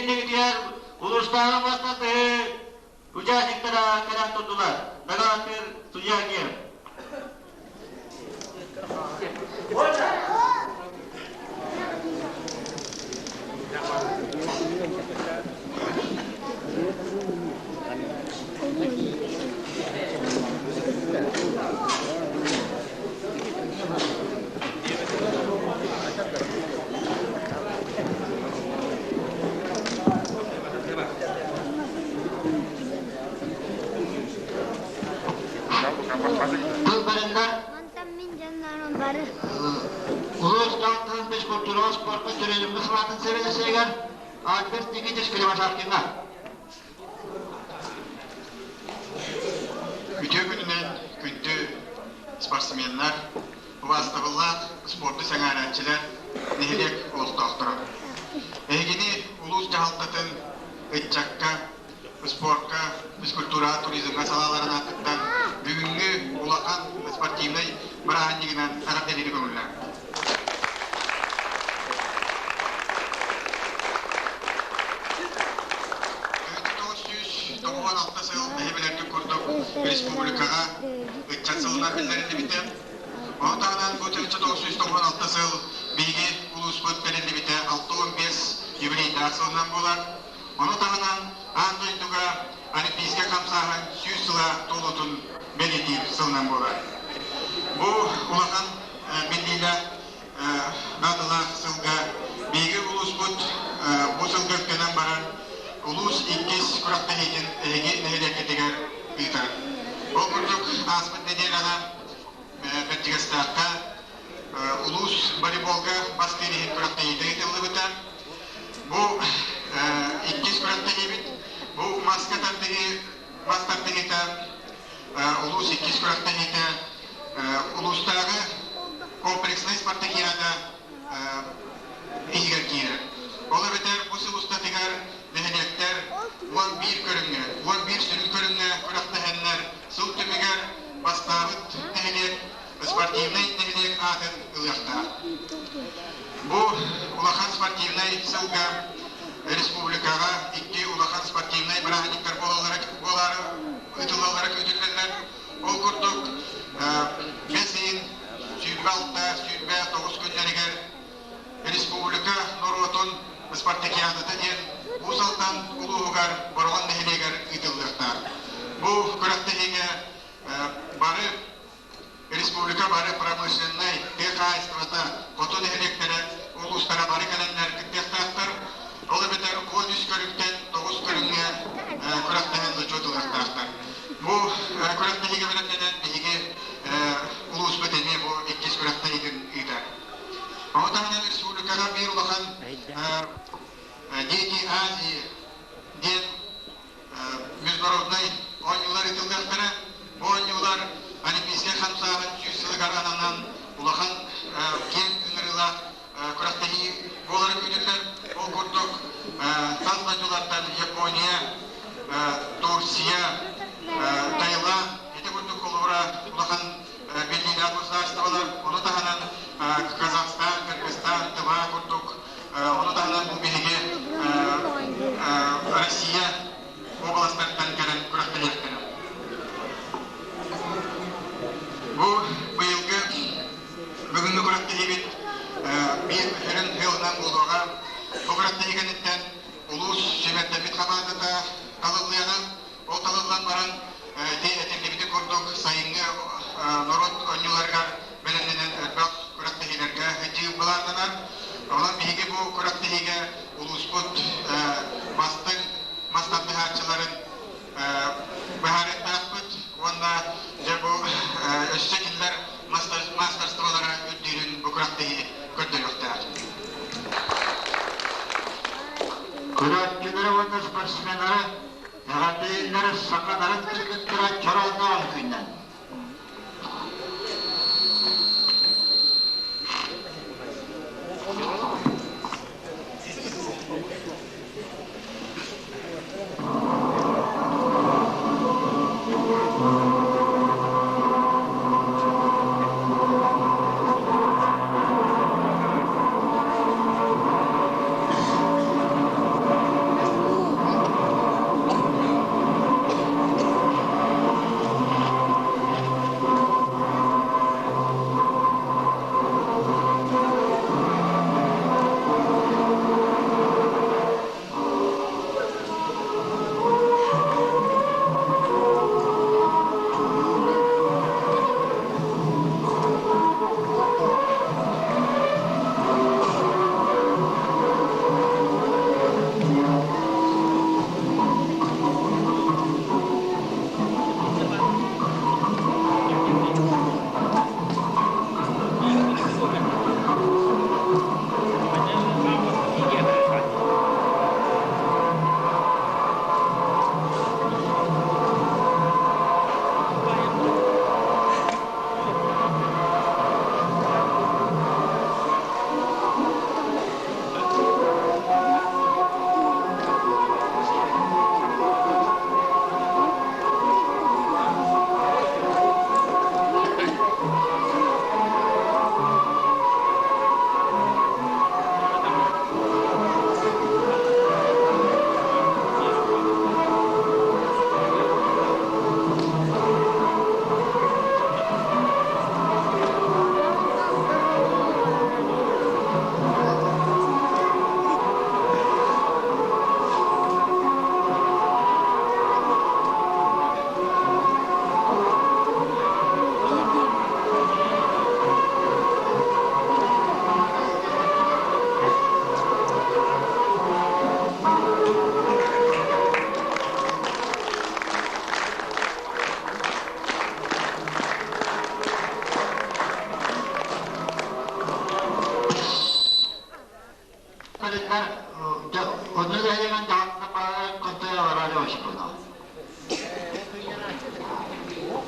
иннигитигэр улуустааҕы мас тардыһыы участниктара кэлэн турдулар. Даҕаатыр судья киэм. Тыл барында Мантан мин дьоннорум бары улуус дьаһалтатын физкультураҕа спортка туризмҥа салаатын сэбиэдиссэйигэр Альберт Никитич Кривошапкиҥҥа. Үтүө күнүнэн күндү спортсменнар, убаастабыллаах спорду сэҥээрээччилэр, нэһилиэк олохтоохторо. Эһигини улуус дьаһалтатын ыччакка, спорка, физкультураҕа, туризмҥа салааларын аатыттан бүгүҥҥү улахан спортивнай бырааһынньыгынан эҕэрдэлиири көҥүллээн. 996 сыл эһи билэргит курдук республикаҕа ыччат сылынан биллэриллибитэ. Ону таһынан бу 1996 сыл биһиги улууспут тэриллибитэ 65 юбилейдаах сылынан буолар. Ону таһынан аан дойдуга Олимпийскай хамсааһын 100 сыла туолуутун бэлиэтиир сылынан буолар. Бу улахан биллиилээх наадалаах сылга биһиги улууспут бу сылга үктэнэн баран улуус иккис күрэхтэһиитин эһиги нэһилиэккитигэр ыытар. Ол курдук ааспыт нэдиэлэҕэ Бэрдьигэстээххэ улуус волейболга бастыыр иһин күрэхтэһиитэ ыытыллыбыта. Бу иккис күрэхтэһиибит. Бу маска тардыһыы, мас тардыһыыта улуус иккис күрэхтэһиитэ улуустааҕы комплекснай спартакиада иһигэр киирэр. Ол эбэтэр бу сыл устатыгар нэһилиэктэр 11 көрүҥҥэ, 11 сүрүн көрүҥҥэ күрэхтэһэннэр сыл түмүгэр бастаабыт нэһилиэк спортивнай нэһилиэк аатын ылыахтаах. Бу улахан спортивнай сылга республикаҕа икки улахан спортивнай бырааһынньыктар буолаллара буолаары ыытыллаллара күүтүллэллэр. Ол курдук бэс ыйын 26, 29 күннэригэр республика норуотун спартакиадата диэн Уус Алдан улууһугар Бороҕон нэһилиэгэр ыытыллыахтаах. Бу күрэхтэһиигэ бары республика бары промышленнай, тыа хаһаайыстыбата, хоту нэһилиэктэрэ, улуустара бары кэлэннэр кыттыахтаахтар. Ол эбэтэр 13 көрүҥтэн 9 көрүҥҥэ күрэхтэһэн зачет ылыахтаахтар. Бу күрэхтэһиигэ бэлэмнэнэн биһиги улууспут эмиэ бу иккис күрэхтэһиитин ыытар. Ону таһынан республикаҕа биир улахан Дети Азии диэн международнай оонньуулар ыытыллыахтара. Бу оонньуулар Олимпийскай хамсааһын 100 сылыгар ананан улахан киэҥ ыҥырыылаах күрэхтэһии буолара күүтүллэр. Ол курдук тас дойдулартан Япония, Турция, Таиланд ити курдук холобура улахан биллиилээх государстволар, ону таһынан Казахстан, Кыргызстан, Тыва курдук, ону таһынан бу биһиги Россия уобаластарыттан кэлэн күрэхтэһиэхтэрэ. Бу быйылгы бүгүҥҥү күрэхтэһиибит биир сүрүн сыалынан буолуоҕа. Бу күрэхтэһии кэнниттэн улуус сүүмэрдэммит хамаандата талыллыаҕа. Ол талыллан баран ити этиллибити курдук сайыҥҥы норуот оонньууларыгар бэлэмнэнэн элбэх күрэхтэһиилэргэ сылдьыы былааннанар. Онон биһиги бу күрэхтэһиигэ улууспут бастыҥ мас тардыһааччыларын быһаарыахтаахпыт уонна дьэ бу өссө кинилэр маастарстволара үрдүүрүн бу күрэхтэһии көрдөрүөхтээх. Көрөөччүлэри уонна спортсменнары Эҕэрдэлииллэрэ сахаларын кыргыттара чороонноон күннэн.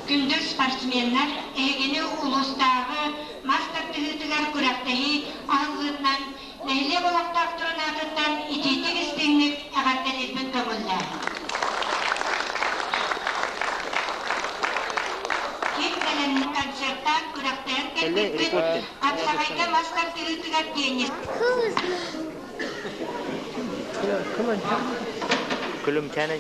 Күндү спортсменнар, эһигини улуустааҕы мас тардыһыытыгар күрэхтэһии аһыллыытынан нэһилиэк олохтоохторун аатыттан итиитик-истиҥник эҕэрдэлиирбин көҥүллээ. Ким кэлэн концертаан күрэхтэһэн кэлбиппит, хапсаҕайга мас тардыһыытыгар теннис Күлүмчээнэ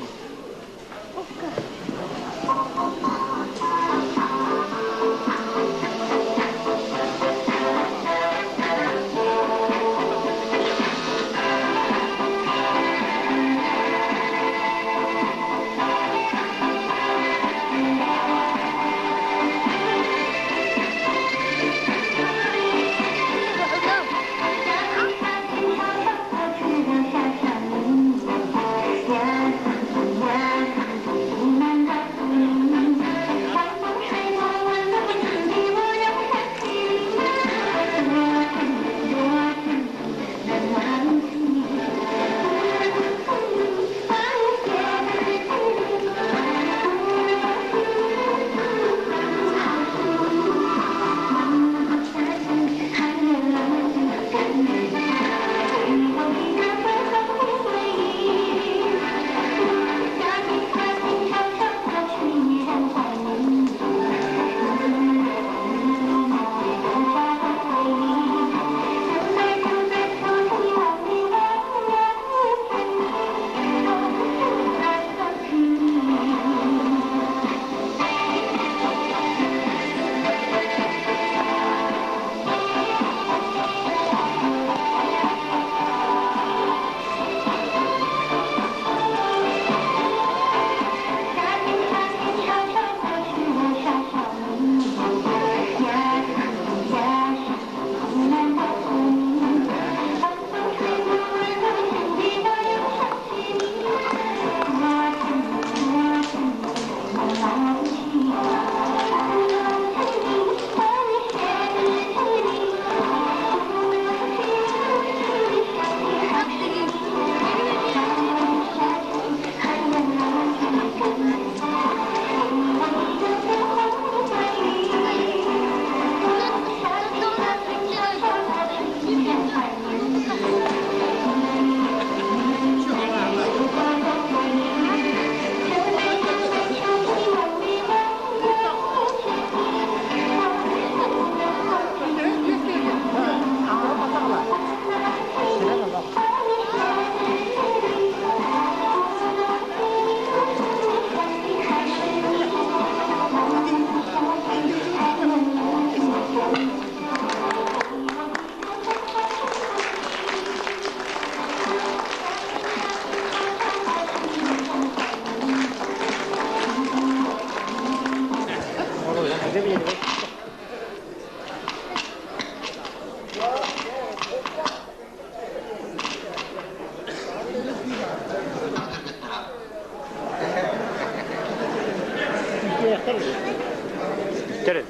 Үстэр.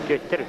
Түөттэр.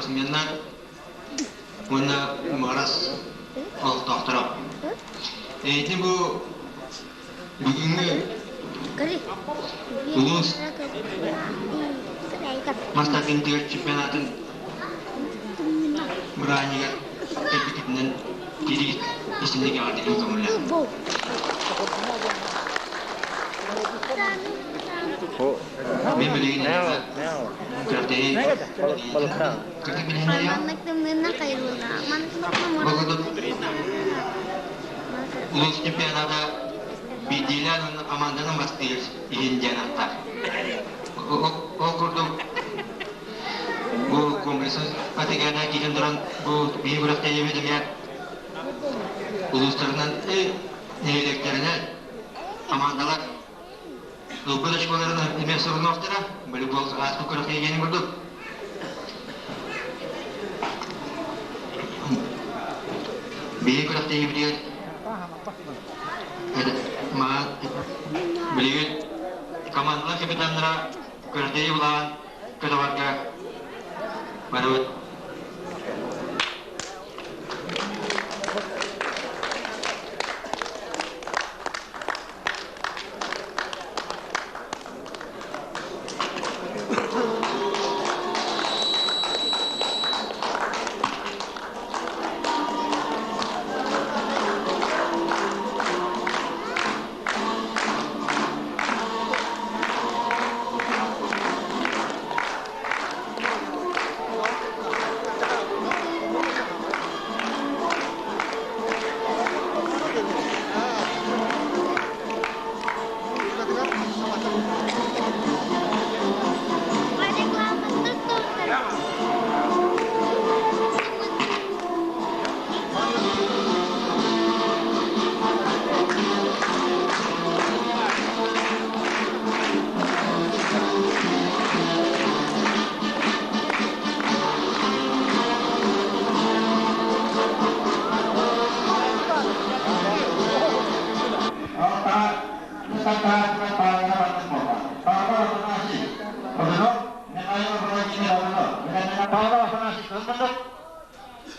Спортсменнар уонна Маҕарас олохтоохторо. Ити бу бүгүҥҥү улуус мас тардыһыытыгар чемпионатын бырааһынньыгар кэлбиккитинэн кииригит истиҥник эҕэрдэлиин көҥүллээх. Мен билигин күрэхтэһии Улуус чемпионата биирдиилээн уонна хамаанданан бастыыр иһин диэн ааттаах. Ол курдук бу комплекс атыгана киирэн туран бу биһи күрэхтэһиибит эмиэ улуустарынан нэһилиэктэринэн хамаандалар ылбыт очколарын эмиэ сурунуохтара. Волейбол ааспыт күрэхтэһиини курдук. Биһиги күрэхтэһиибитигэр билигин командалар капитаннара күрэхтэһии былаан көтөҕөргө барыбыт.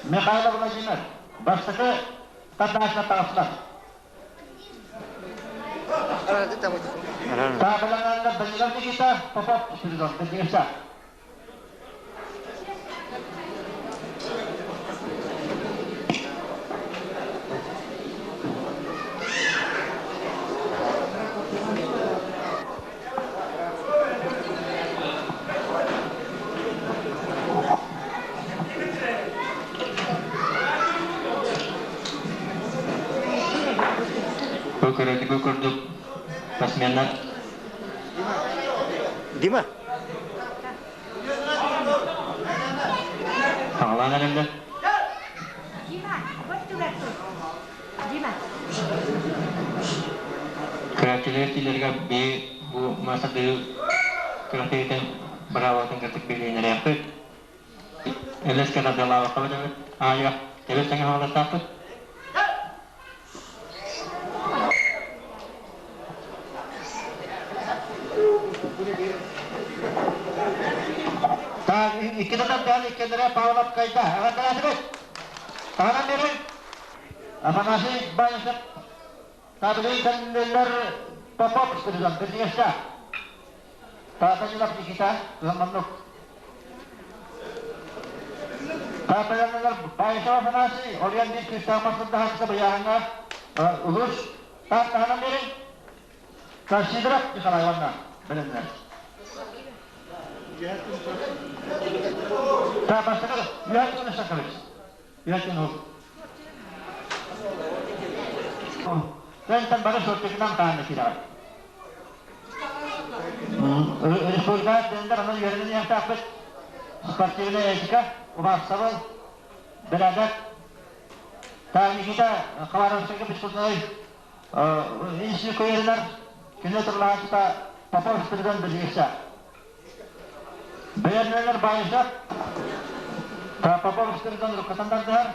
Михайлов Владимир, бастакы тардааһына таҕыста. Таабылаҥааннар Данилов Никита, Попов Спиридон, Бельгиевса. Бу көрөргө курдук спортсменнар Дима. Саҕалаан эрэллэр. Көрөөччүлэр тиилэригэр бэйэ бу маастардыы күрэхтэһиитин быраабылатын кырдьык билиһиннэриэхпит. Элэскэ тардыалаабакка эбит. Аайа, тэбис тэҥэ хааллартаахпыт. Так, икки татардаан иккилэрэ Павлов кайда. Аҕардалаатыбыт. Таһынан берин. Афанасий Баишев Табылын кэллилэр Попов Спиридон Бирдигэсчэ. Таатанилов Никита Туһамманнук. Таатаяннылар Баишев Афанасий Ориан биир күүстээх мастардаһааччыта быйааһыҥҥа улуус таах таһынан берин. Сидоров Николай Ивановна бэлэмнэр. Так, бастакы Юрий Сахович. Юрий Тэн бары суоттукунан тааны киирэр. Республика тендер анал үөрэнэн иһэртаахпыт спортивная этика, убаастабыл, бэрээдэк. Та Никита Хабаровскайга бискутунай Институт көйөрүнэр күнү турлааччыта Попов Спиридон Бельгиса. Бэйэрнэлэр Баишев Попов Спиридон руккатан тардыһар.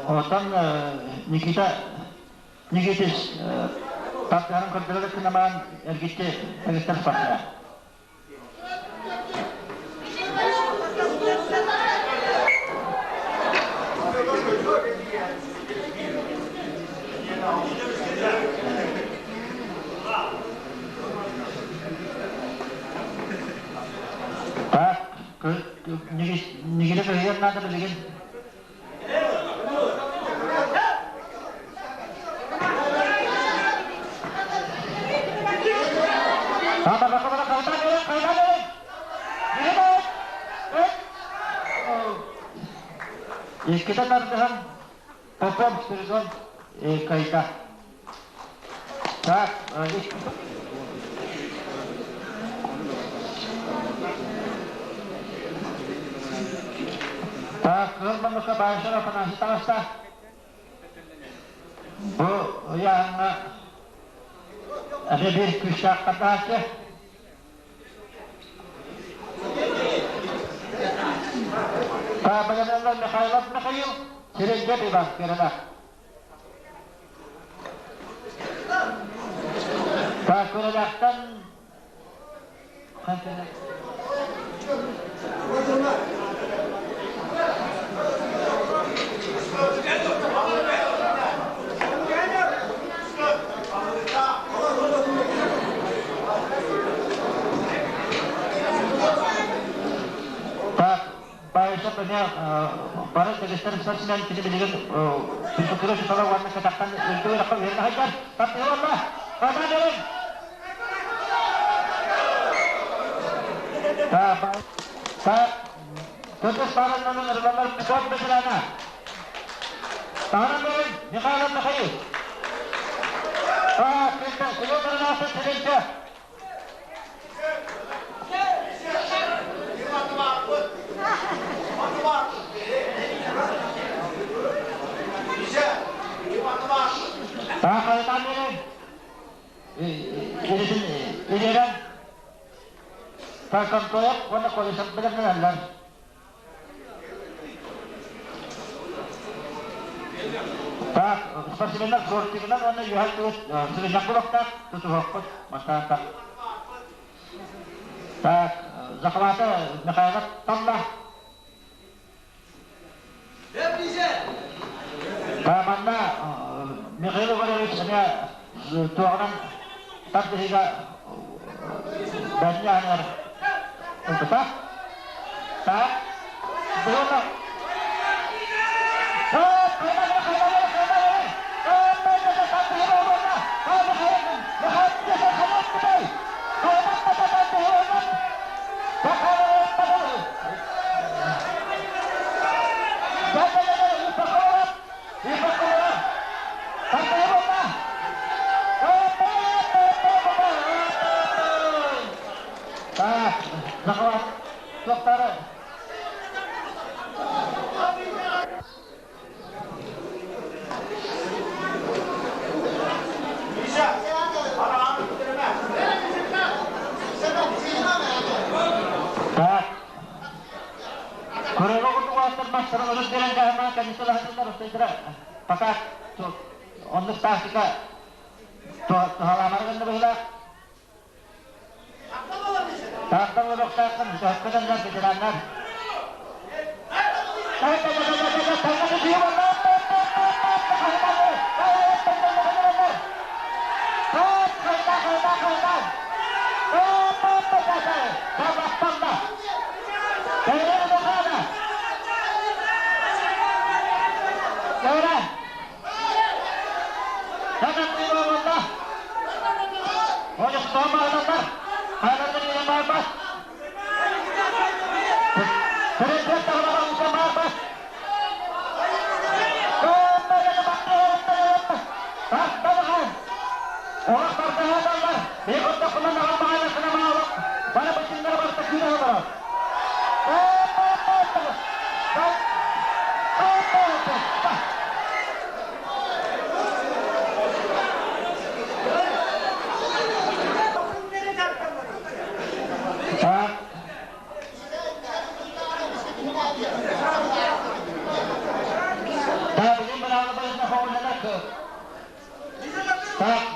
Оттон Никита Никитич тартыһарын көрдөрөр кынамаан эргитти дагыстар спортсмен. Нигиле кыһыйар наада билигин. Иккитэ тардыһан Попов Спиридон кайда. Так, Так, кыыл манныка Баайсар Афанасий таҕыста. Бу ыйааһыҥҥа эмиэ биир күүстээх хатааччы. Таабаганелла Михайлов Михаил, Сирейдеп Иван Кирилов. Тааккыралаахтан Так, Баайсап эмиэ бары дэгиттэр спортсмен кини билигин физкультура учуутала уонна кэтахтан үрдүк үөрэххэ үөрэнэ сылдьар. Тардыһа Ханан эрэн! Так, Төрдүс баарыннанан ырыланар спорт ветерана. Таһынан эрэн Михайлов Михаил. Так, Километр Сиренче. Таахайытан берен, илерен, Таркантоев уонна Колесов бэлэмнэнэллэр. Так, спортсменнар спортивынан уонна үөһэ түгүс сырыһах булуохтаах, тутуһуохпут, мантан так. Так, захвата Михайлов талла. Манна Михаил Иванович эмиэ туоҕунан тардыһыыга бэнньээнэр ылбыта. Так, было. Туохтары Так. Көрөрө курдук уолаттар өлөр биэрэн каһымаа комиссиялаһытыллар устайдара пока оннук тактика туһалаамары гынна быһыылаах. Тааттан олохтоохтон бүтэһиккэ ветераннар.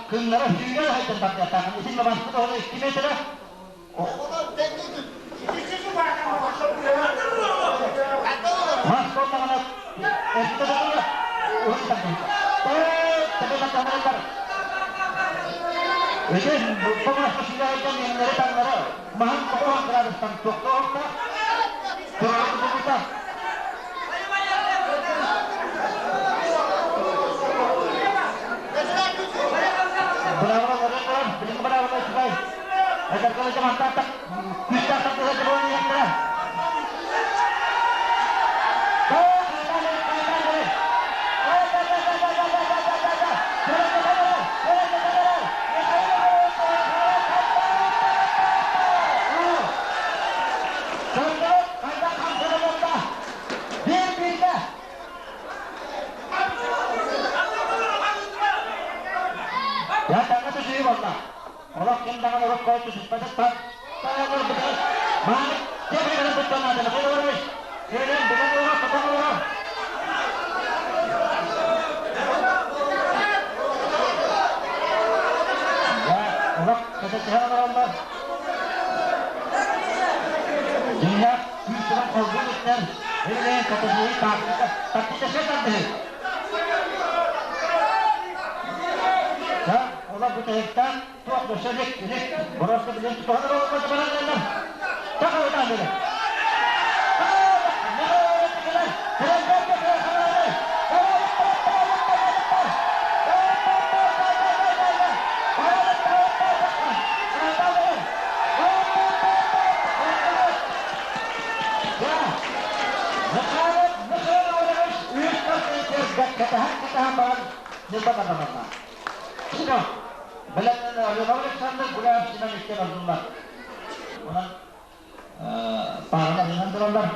Күннэрэ сүүрэр хайдан тардыахтаахын исин баспыт оҕону 2 метрэ мас буоллаҕына өстө уһун тардыахтаах. Ити бу маска сүүрэр хайдан иҥнэри таҥнары маһын тоҕо градустан туохта. Туруору Быраабыла олорон турар, билиҥҥи быраабыла үчүгэй. Эдэргэ дьамантаатах, күүстээх тардыһа буолан иһэллэрэ. Bir-birine Я таҥа түсүһүү буолла. Олох ким даҕаны урут хойут түсүспэтэх Мааны тиэхиньиканы туттан нааданы Федорович Сиэлэн бүгэн олорор, тутан олорор. Я олох кэтэсиһэн олороллор. Дьиҥнээх күүстэрин холбуу үстэн, бэйэ-бэйэн кэтэсиһии тактика, тактическай тардыһыы. Да, олох бүтэһиктээх туох да сэлик, илик, просто билин тутуһан олорбут баран Таха били. Онон пааралар тураллар.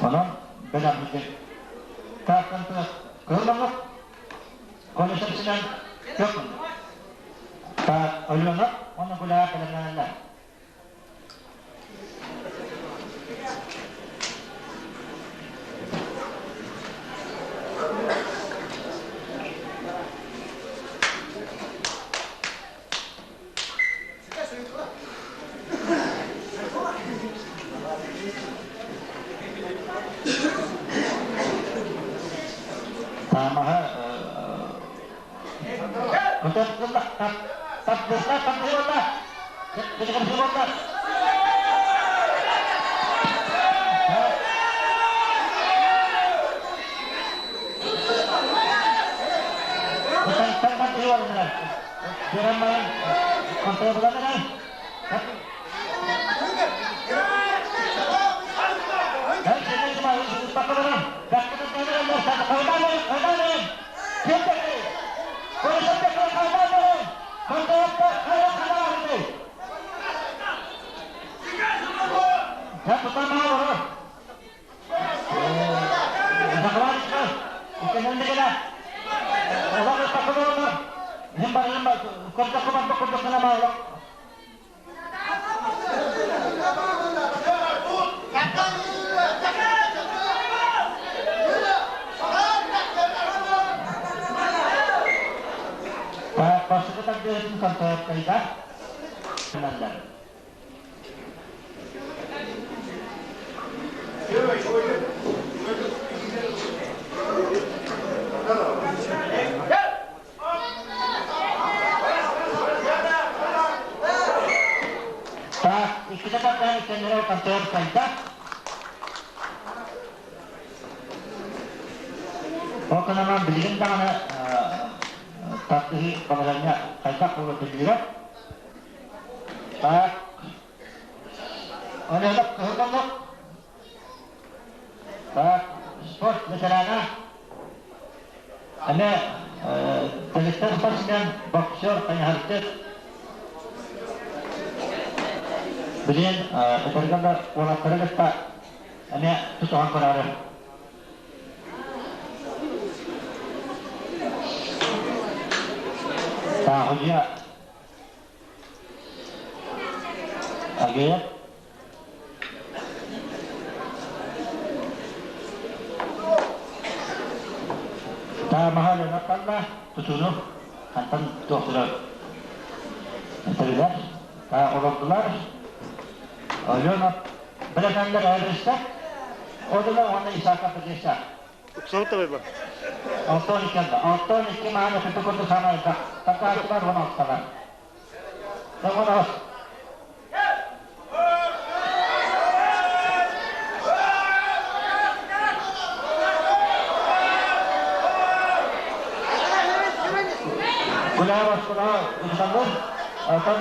Онон бэлэммитин тааттан кыһылламмыт колесопсынан көп Алена уонна Гуляя бэлэмнэнэллэр. Таамаһа Так, иккитэ тардаан иккэннэрэ контор сайда. Ол гынан билигин даҕаны тардыһыы балаһыанньа хайдах буола биллибэт. Так, Олег кыһыл Так, спорт ветерана, эмэ дэгиттэр спортсмен, боксер, хайыһардык. Билигин этэргэ уолаттары кытта эмиэ тутуһан көрөөрү. Тааһыйа Агеев Таамаһа Ленаттанна тутууну хантан туохтурар этэрилэр олордулар. Алена бэлэтэннэр ээбиристэр. Одула уонна Исааков Бедеса. Уксабыт да бар. Алтон икки Алтон икки мааны куту курдук саамай элбэх. Тартааччылар 16-лар. Тоҕонос. Гуляев оскуолаҕа учууталлар оттон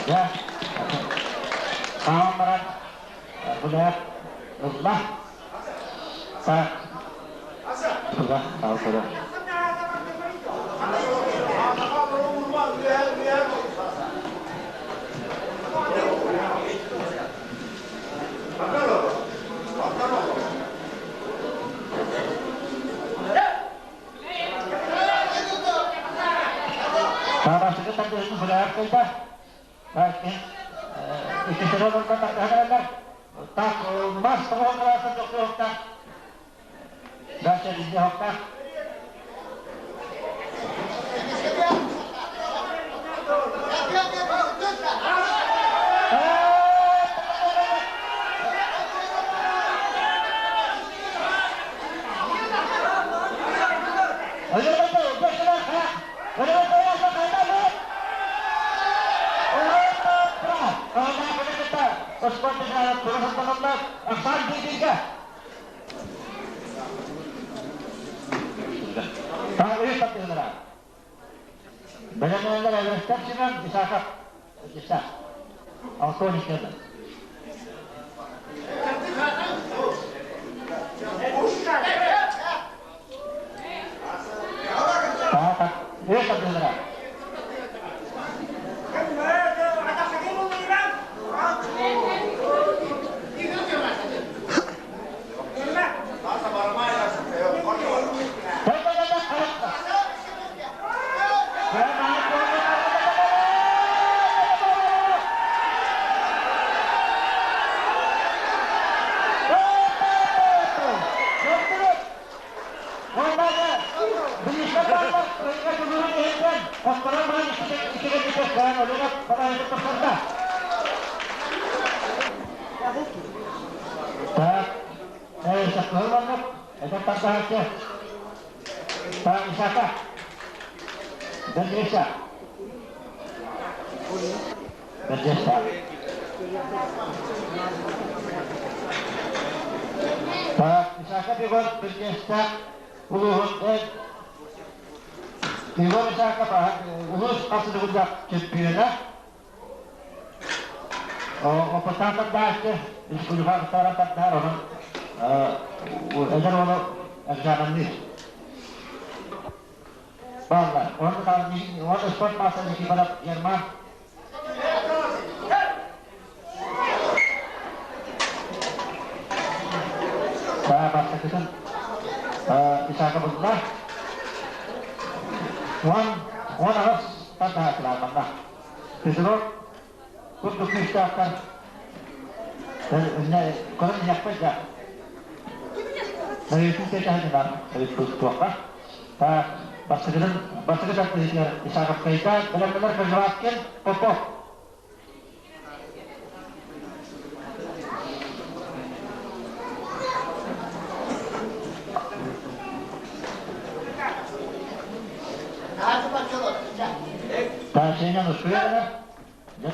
Дьэ, хаалан баран Гуляев ылла. Так. Туга, хаал көрө. Таабастыгы тардыһын Гуляев кыйда. Иккистерэ олорго тардыһан Так, мас тоҕо кылааса тохтуохтаах. Дальше везде. Бэлэмнэнэллэр Эверстэр Семен Исаков Исак Антон Исаков. Так, это было. Егор Исаков улуус хасыдыгыда чемпиона. Опытаатар даасты, республика тар онон эдэр ону экзаменныр. Баллар. Он спорт мастер Никифоров Герман. Бастакытын Исаков ылла. 18 тантаһааччылар Петров курдук күүстээхтэр көрөн иһэхпит да. Наветин тетаһынынан туохха. Бастакытын бастакы тартыһытыгар Исаковкайда бэлэмнэнэр Кожеваткин Попов. Таасыйынан ускуйа Дьэ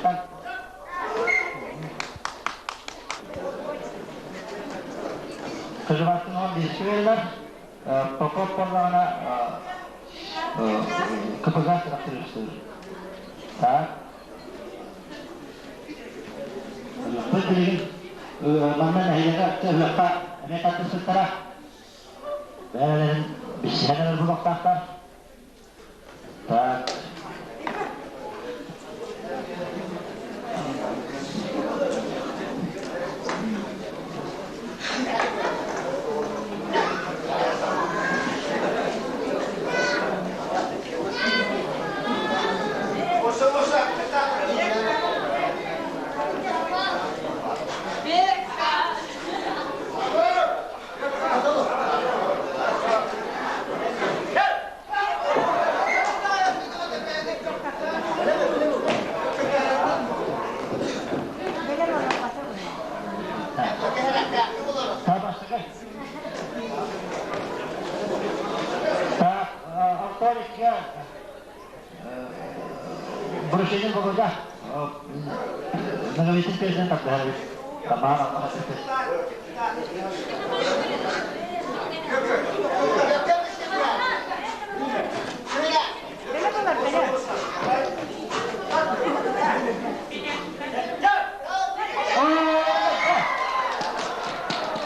Кожеваткин он биирсибэллэр Попов буоллаҕына КПГ тырахтырыстыр. Так. Бу билигин манна нэһилиэгэ ыһыахха эмиэ тардысыттара. Бэйэлэрин билсиһэн эрэр булуохтаахтар. Так. Так, Антонович, Брусилин Богоза, Наговицын президент Абдахарович, Тамара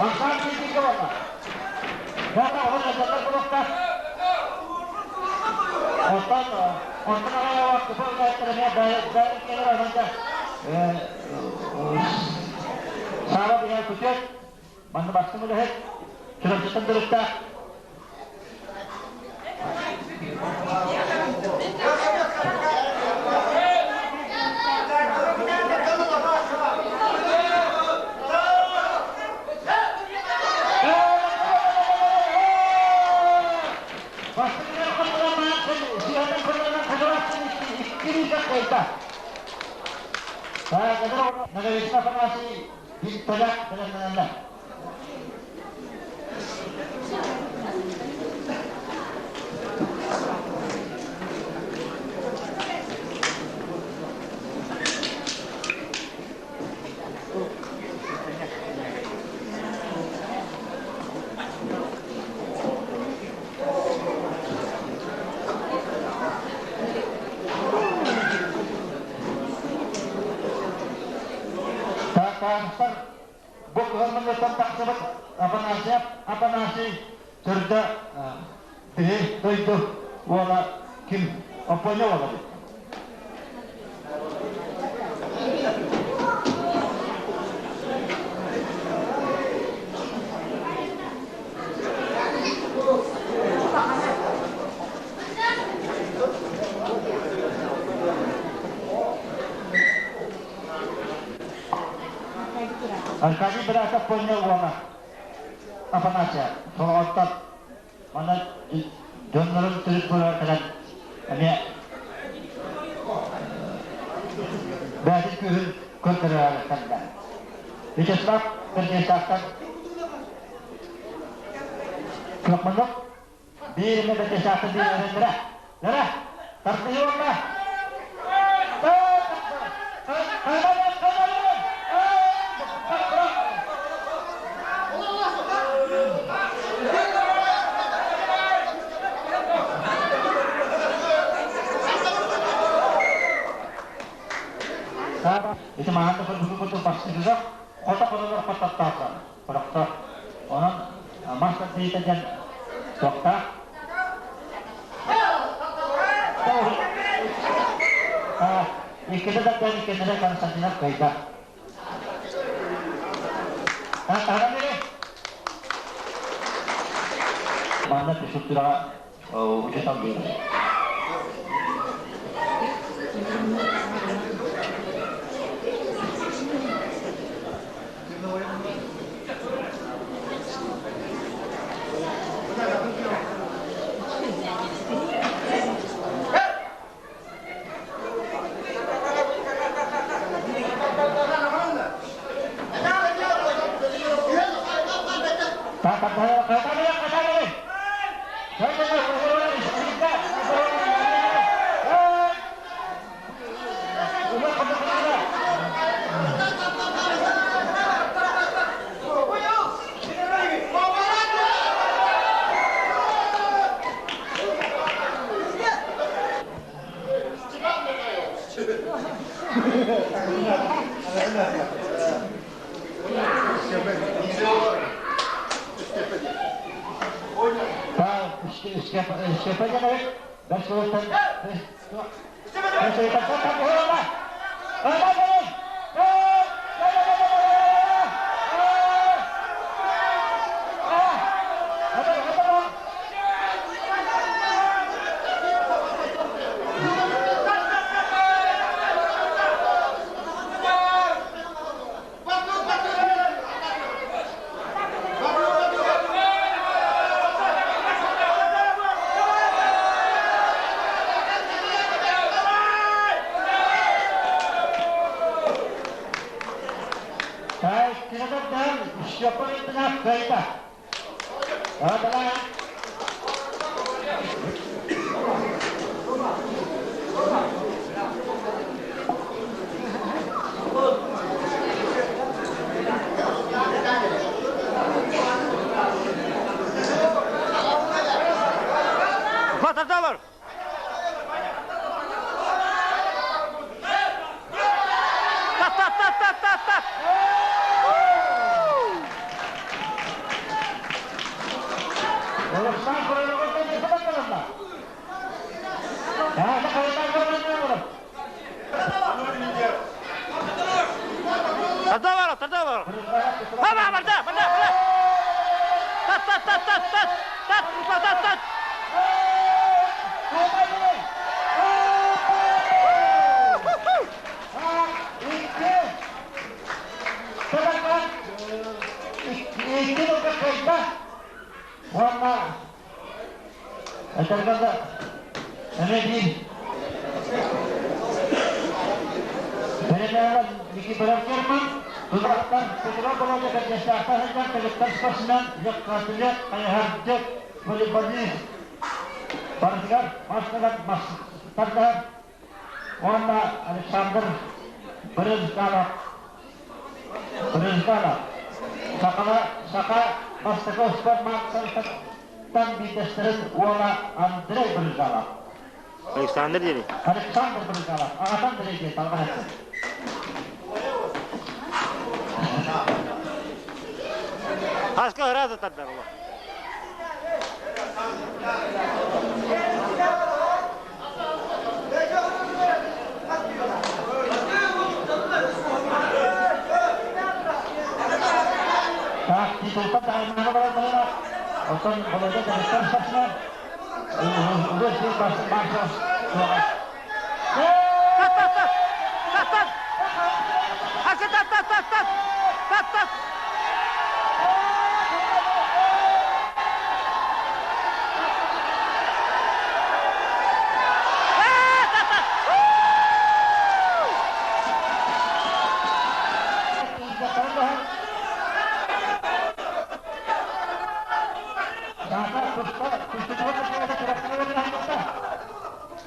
Ахсаан биирдигэ буолла. Бата оҕо дьахтар буолуохтаах. Оттон онтон аҕай кыпа үлэһиттэрэ эмиэ бэйэ кэлэр онон да Саара биһэ күтүөт манна бастыҥ үлэһит Чурапчыттан төрүттээх Наговицын Афанасий Викторяк бэлэмнэнэллэр. Таастар Бу кыһыл тахсыбыт Афанасьев Афанасий төрдө биһи дойду уола ким Оппуонньа уола эбит. Аркадий Братов Пуонньа уола Афанасия Солоҕоттон манна дьоннорун төрүт буолар кэлэн эмиэ бэйэтин күүһүн көрдөрөр кэллэ. Вячеслав Бэрдиэстээхтэн Кыахманов биир эмэ Бэрдиэстээхтэн биир эрэннэрэ. Лара, тардыһыы уонна Ити маһан да көрбүкү бастыгыга хото хотолор хоттоттоохтор хорохтор. Онон мас тардыыта диэн туохтаах Иккитэ да иккитэ Константинов кыайда. Манна физкультураҕа учуутал биэрэр. Тарда бар, тарда бар. Ба, барда, барда, барда. Тат, тат, тат, тат, тат, тат, тат, тат, тат. Уонна этэргэ да эмиэ биир Бэрэмэҕэ Никифоров Герман, Тулаттан Петров Володя Бэрдьэстээхтэн сылдьан кэлиттэр спортсмен, легкоатлет, хайыһардьыт, волейболист. Барытыгар массынан тардыһар уонна Александр Брызгалов Брызгалов Сахала саха бастакы спорт маастарыттан биирдэстэрин уола Андрей Брызгалов. Александр диэри. Александр Брызгалов аҕата Андрей диэн талбан эттим. Хаска ыраата тардар олох. Так, титулта таймаҕа барар барар. Оттон Володя дьарыктар спортсмен. Улуу сир бааса суоҕа. Тат, тат, тат! Тат, тат! Хаска тат, тат, тат, тат! Тат, тат!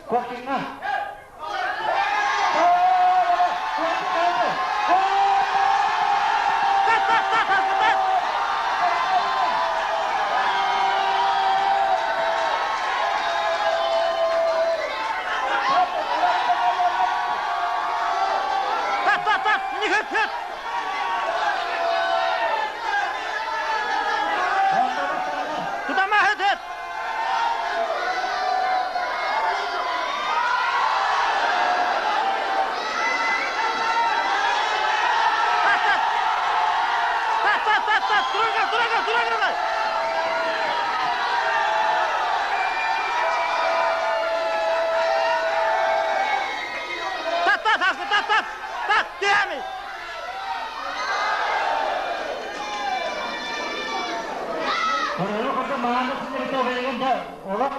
Кокина. Тат, тат, тат, хаска тат! Тат, тат, тат! Нихыт, хыт! Тутама, хыт, хыт! Тат, тат! Тат, тат, тат, тат! Турага, турага, турага! Тат, тат, хаска, тат, тат! Тат, тиэми! Олох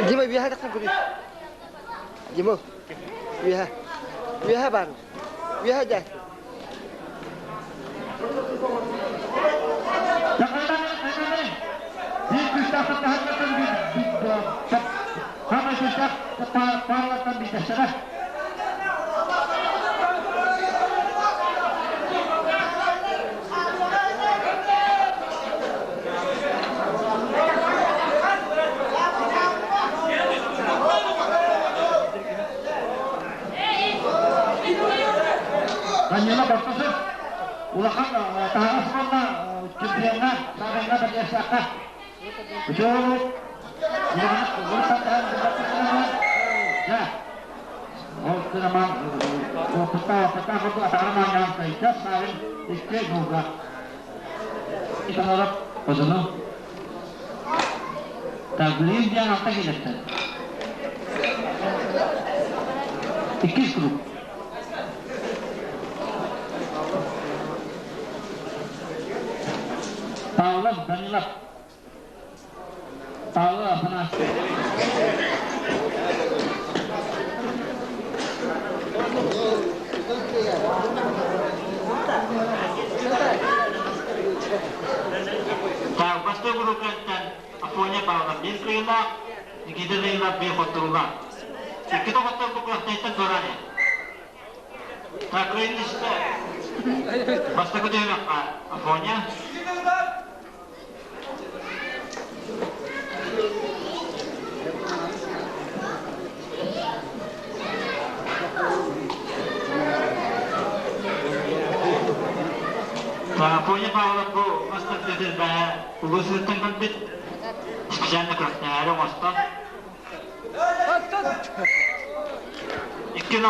Дима үөһэ тахсан көрүй. Дима үөһэ. Үөһэ бар. Үөһэ дьэ. Данила Бартасов улахан таһаҕас уонна чемпионҥа саамайга бэрдиэстэххэ үчүгэй улахан дьэ ол кынаман Опытта, опытта курдук атаҕынан оонньоон кыайда, Савин икки голга. Итаноров Одуну. Так, билигин диэн алта киилэттэр. Иккис круг. Павлов Данилов. Павлов Афанасьев. Так, бастакы группаттан Афоня Павлов биир кыайыылаах, Никита Данилов биир хотторуулаах. Икки хотторбут күрэхтэһииттэн туораан иһэр. Так, кыайыылаах бастакы түһүмэххэ Афоня. Афоня Павлов бу мастер бэһэ улуус ыттан кэлбит специально күрэхтэһээри оҥостон 2-0.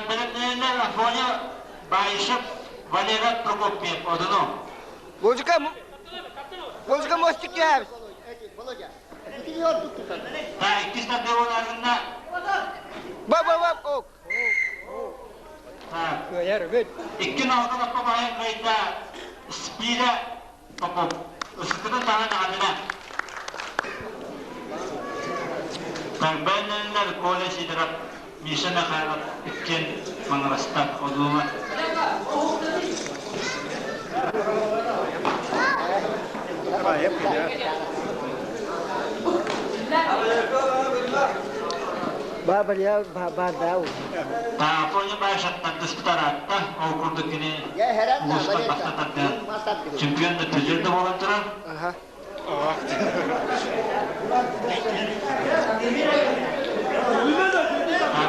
Бэлэмнэнэллэр Афоня Баишев, Валера Прокопьев Одуну. Музыка, музыка мостик түһэбит. Да, иккис тардыыларына Ба ба ба ок. Икки налга лаппа баайан кыайда Спира Попов. Ысыкытын таһан аҕадына. Бэннэннэр Коля Сидоров, Миша Михайлов иккиэн Маҥырастар Одуулар. Ба ба ба ба да. Афоня Баишаттан түспүт араатта, ол курдук кини улууска бастатарда чемпион да призер да буолан турар. Аха.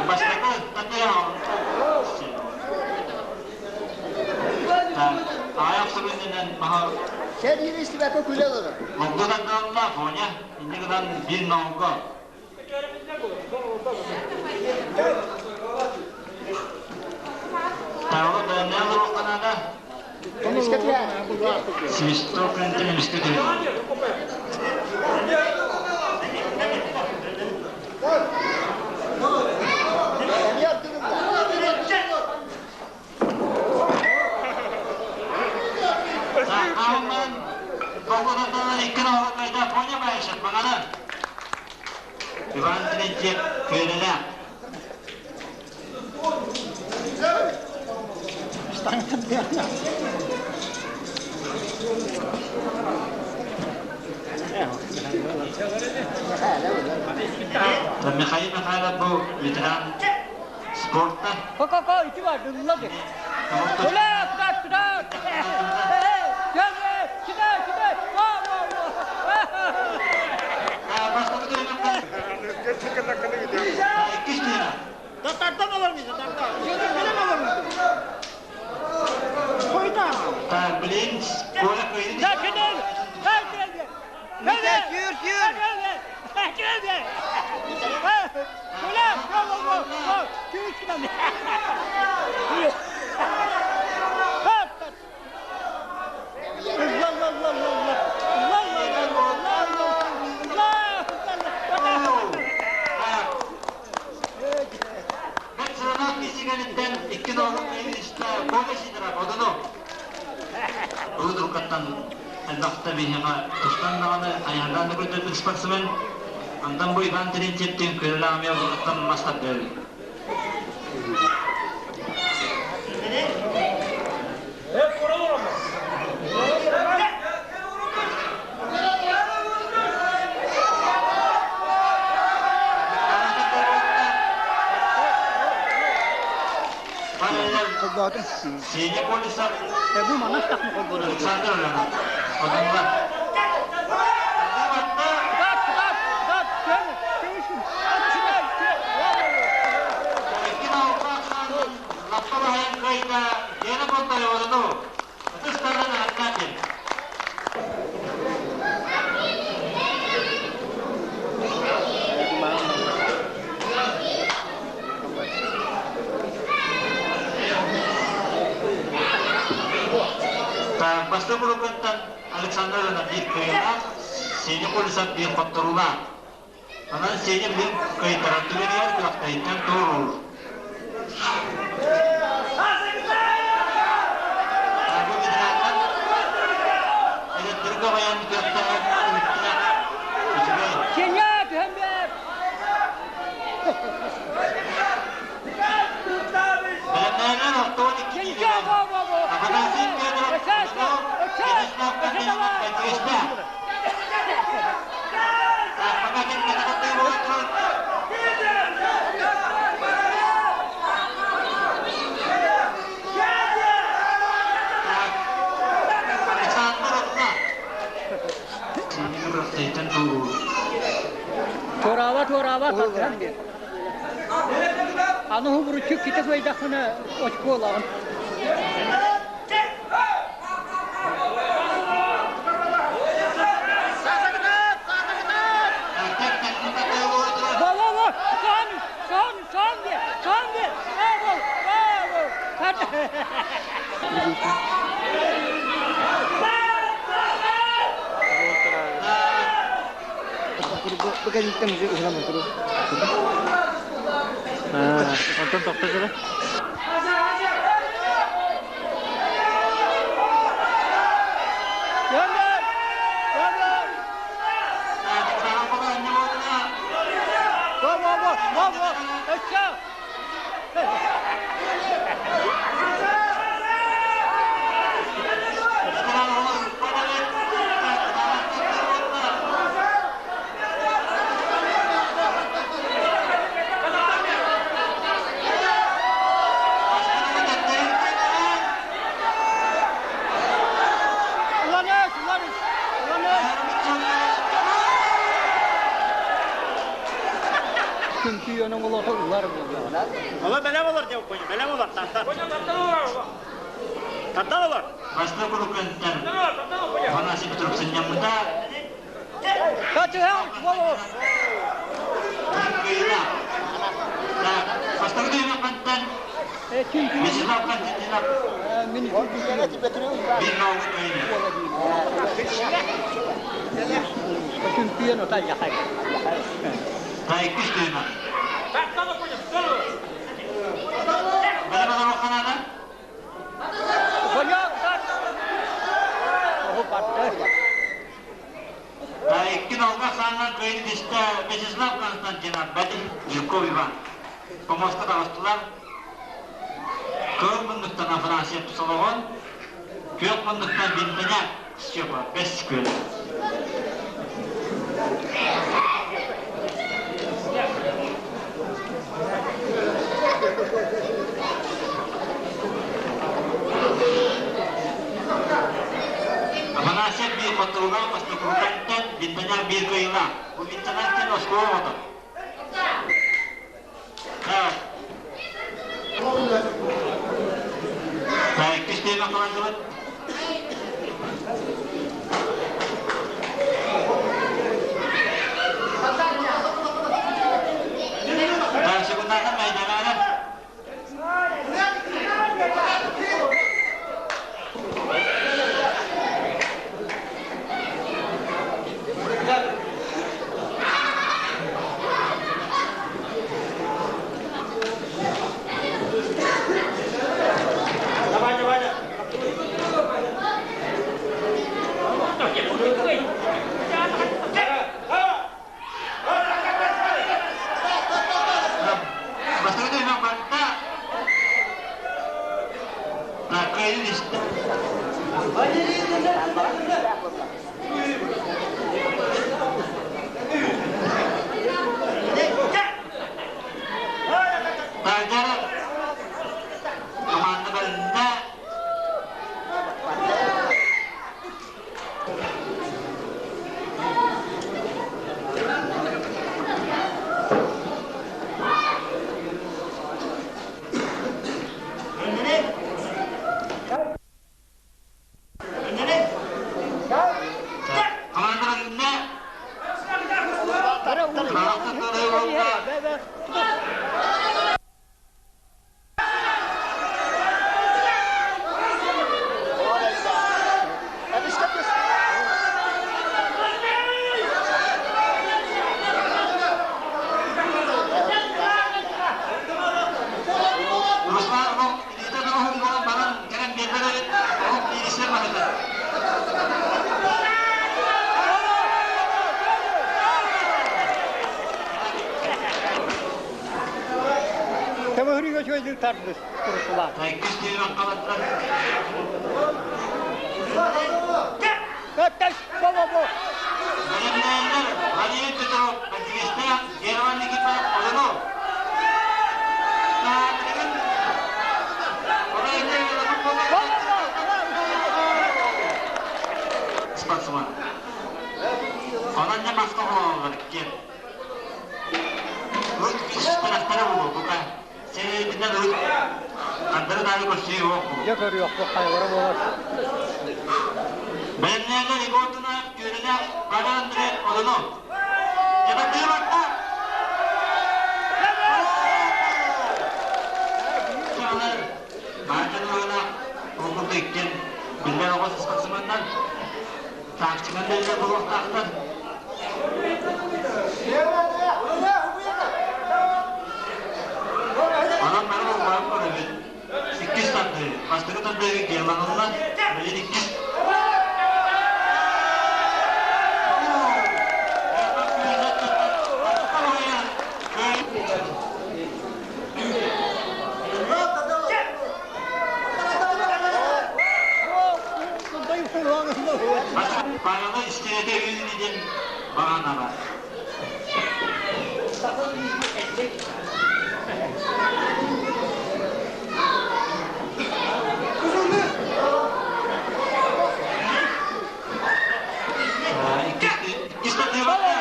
Бастакы тандыа аяқ сүрүнүнэн маха Sen yine istibaka күле олорор. Логду тандыалла Афоня, инни гынан бир ноого. Тавы бэннэл руханада Эмискэ түһэр. Свисток энтен эмиске түһэр. Эмиэ ордугунна. Ааман Логду икки ноого кайда Афоня Баишев маңана. Иван Терентьев күөнеле. Михаил Михайлов бу ветеран спорта. Ко ко ко ити бар дылла де. Кула куда куда. Gel киде киде. Ва ва ва. Бастакы түһүмэххэ иккис түһүмэх. Татардан алар mıyız? Татардан. Bilen alır mıyız? Koyda. Так, блин, Коля кыйды. Ya kidel. Gel gel gel. Mite sür sür. Gel gel gel. Kula go go go go. Küç kidem. Allah Allah Allah Allah. Allah Allah Allah Allah. Allah. Бет сыранак кисигениттен икки ноого кыйды истэ Коля Сидоров Одуну. Урудуркаттан элбэхтэ биһиэхэ тустан даҕаны айаһардаан да көрдөрбүт спортсмен. Онтон бу Иван Терентьевтин күөлэлээх эмиэ уруккаттан мас тардыа. Сеня Колесов, Bu manas takma kolunu. Александр Ульянов, Одунла. Bak bak bak gel. Köyüşün. Hadi şuraya. Икки ноого лаппалаһайын кыайда Гена Бондарев Одуну. Ытыстардан аттаатын. Бастакы курукуттан Александр Иванов биир кыайыылаах, Сеня Колесов биир хотторуулаах. Онон Сеня билигин кыайтарар түгэнигэр күрэхтэһииттэн туоруур. Бу ветераннар эдэрдэри көҕүйэн күрэхтэһэр түмүктээх үчүгэй. Сеня, түһэн бэр! Бэлэмнээннэр 62 киилэнэн Афанасий Федоров Вячеслав Константинов Пальцевичтаах. Туораава, туораава, тардыһан биэр. Аны хубуруччу ките кыайдаххына очколаҕын. Во-во-во! Сон, сон, сон бер, сон бер! Браво, браво! Бу кэнниттэн уже уһунан туру. Онтон тохто дьара. Ола бэлэм олор деп қойды, бэлэм олор, тартар. Тартар олор. Бастакы куруккантан Афанасий Петров сынньаммыта. Бастакы түһүмэххэнтэн Вячеслав Константинов биир наука кыайыыны. Иккис түһүмэх. Бэлэм олоруохханаана? Икки нолга сааннан кыайыы түстэ Вячеслав Константинов, Бадин Жирков Иван. Помоска таҕыстылар. Кыыл муннуктан Афанасьев Солоҕон, күөх муннуктан Бинтеняк Степа Бэс Күөлэ. Афанасьев биир хотторуулаах Бастакурукантан Бинтеняк биир кыайыылаах. Бу Бинтеняк диэн оскуола оҕото. Так. Так, иккис командабыт. Так, секундантан майданара. Давай, давай. Бастакы түһүмэх барда. Так, кыайыы истэ. Тайдара команда бөлүннэ. Команда бөлүннэ. Үчүгэйдик тардыс турусулаах. Иккис түһүмэххэ бардылар. Көттөс, бо-бо-бо. Бэлэмнээннэр Владимир Петров, Бэрдьигэстээх, Герман Никифоров, Одунов. Таатырыгын Спортсмен. Онон дьэ маска оҕололлор иккиэн. Урут үстэрахтара буолуо бука. Сэрээбитинэн урут хардары таары көрсүү суох буолуо. Дьэ көрүөхпүт хайалара буолар. Бэлэмнээннэр Егор Дунаев Күөрэлээх Павел Андреев Одунов. Дьабардыы барда! Чаҕылар Баатан уола ол курдук иккиэн биллэр оҕо спортсменнар тактиканы бэлиэ буолуохтаахтар. Онон бары болҕойон көрөбүт. Иккис тардыы. Бастакы тардыыга Герман ылла. Билин иккис. Павелы истиэтэ үүнүдин баҕанара. Иккис тардыыбатта.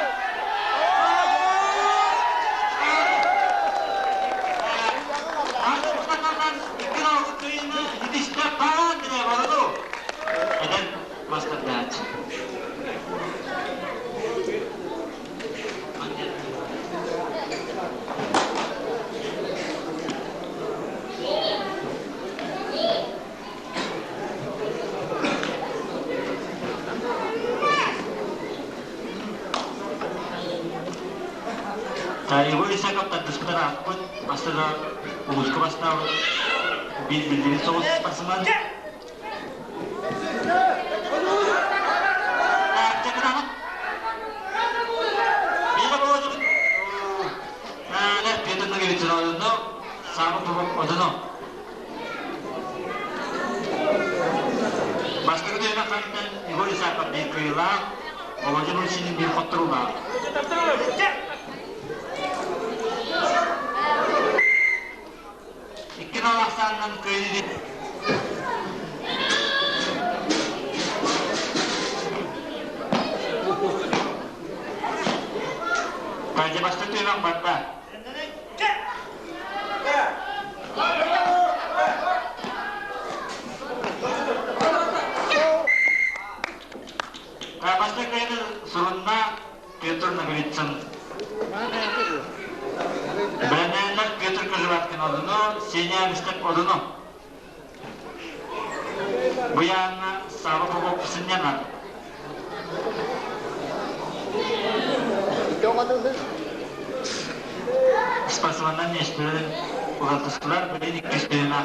Икки Эдэр мастардааччы. Егор Исаков тардыспытар ааппыт, бастыга улууска бастаабыт биир биллибит соҕус спортсмен. Бастакы түһүмэхтэн Егор Исаков биир кыайыылаах, Володя Русинин биир хотторуулаах. Икки нал ахсаанынан кыайыы Катя бастакы түһүмэх барда. Бастакы кыайыыны сурунна Петр Ноговицын. Бэлэмнээннэр Петр Кожеваткин одуну, Сеня Мистеп одуну. Буяанна Сава Попов сынньанар. Спортсменнар миэстэлэрин уларытыстылар, билин иккис тыына.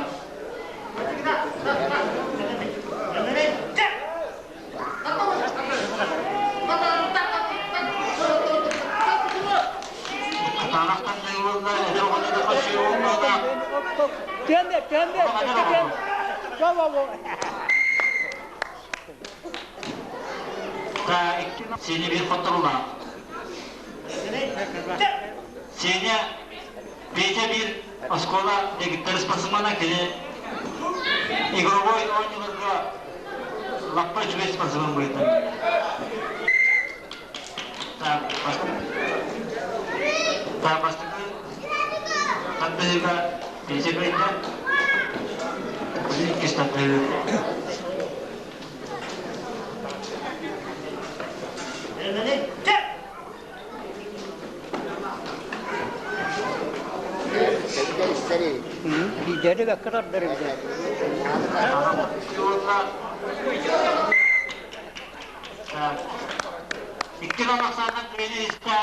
Кытаанах тардыы буолла, эдэр оҕону да хачыы буолла. Тиэнде, тиэнде, тиэнде. Сеня bir хотторулаах. Сеня Петя bir оскуола дэгиттэр спортсмена кини игровой оонньууларга лаппа үчүгэй спортсмен быһыытынан. Так, бастакы тардыһыыга Петя кыайда. Иккис тардыһыы. Биирдэри бэккэ тардар эбит. Икки ахсааннан кыайыы истэ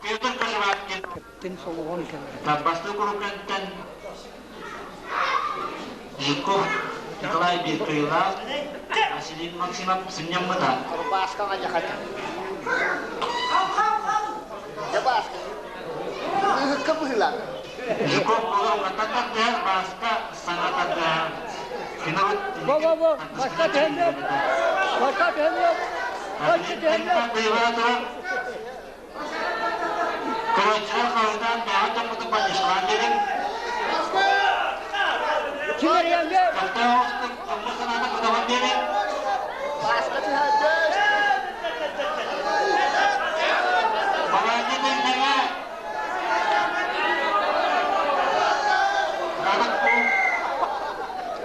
Петр Кожеваткин. Тин солоҕон кэлэр. Бастакы куруккантан Жирков Николай биир кыайыылаах, Василий Максимов сынньаммыта. Жуков олор каттаттар. Көрөөччүлэр хаһыытаан бэйэҕит дьоммутун поддержкалаан биэриҥ. Көхтөөх оҕустук дьоммут санаата көтөҕөн биэриҥ. Балаанньа тэлгэҥэ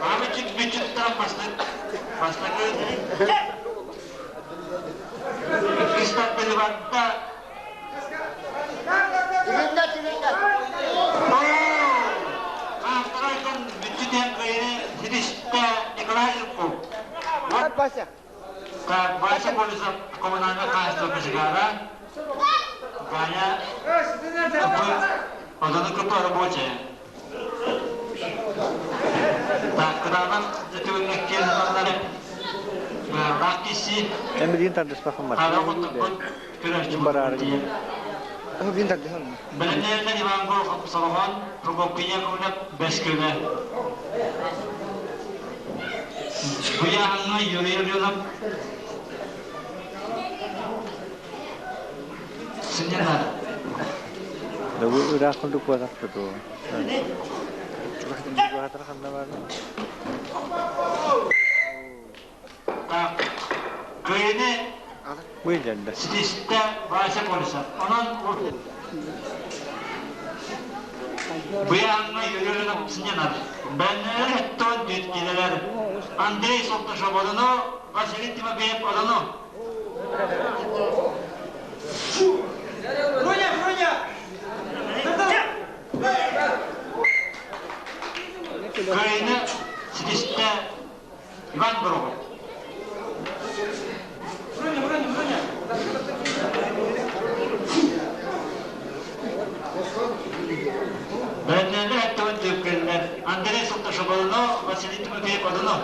Аабыччыт бүтчүт туттаран бастакы иккис тардыһыбатта. Хаахтарайтан бүтчүт иһэн кыайыны ситистэ Николай Жирков. Так, Вася Колесов коммунальное хаһайство кочегара. Ганя Одону КП рабочая. Так, кыдаанах түгүҥҥэ киэн Лаах киси. Эмилин тардыспахым бар. Бараары. Эмилин тардыһан. Бэлэмнэринэн Иван Горохов Соломон, Прокопий Яковлев Бэскүлэ. Буяһаҥҥа Юрий Леонов сынньанар. Бу ыраах курдук буолар туту. Чугаһатар ханна бар? Так, кыайыны ситистэ Вася Колесов. Онон Быйаҥҥа Юрий Леонов сынньанар. Бэннэлэр өттөн бүткилэлэр Андрей Солташов одону, Василий Тимофеев одону. Руня, Руня! Кыайыны ситистэ Иван Боровой. Руня, Руня, Руня! Бэлэмнэнэр өттүгүн түөккэллэр Андрей Солташов одону, Василий Тимофеев одону.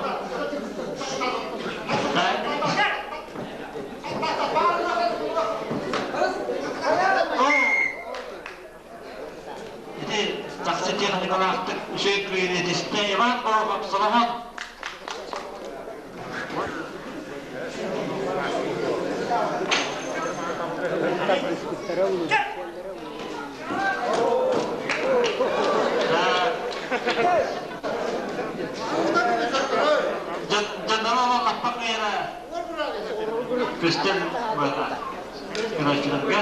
Ити чахчы техникалаахтык үчүгэй кыайыыны ситистэ Иван Горохов Соломон. Дьонноро лаппа кыайара көстөн барар. Көрөөччүлэргэ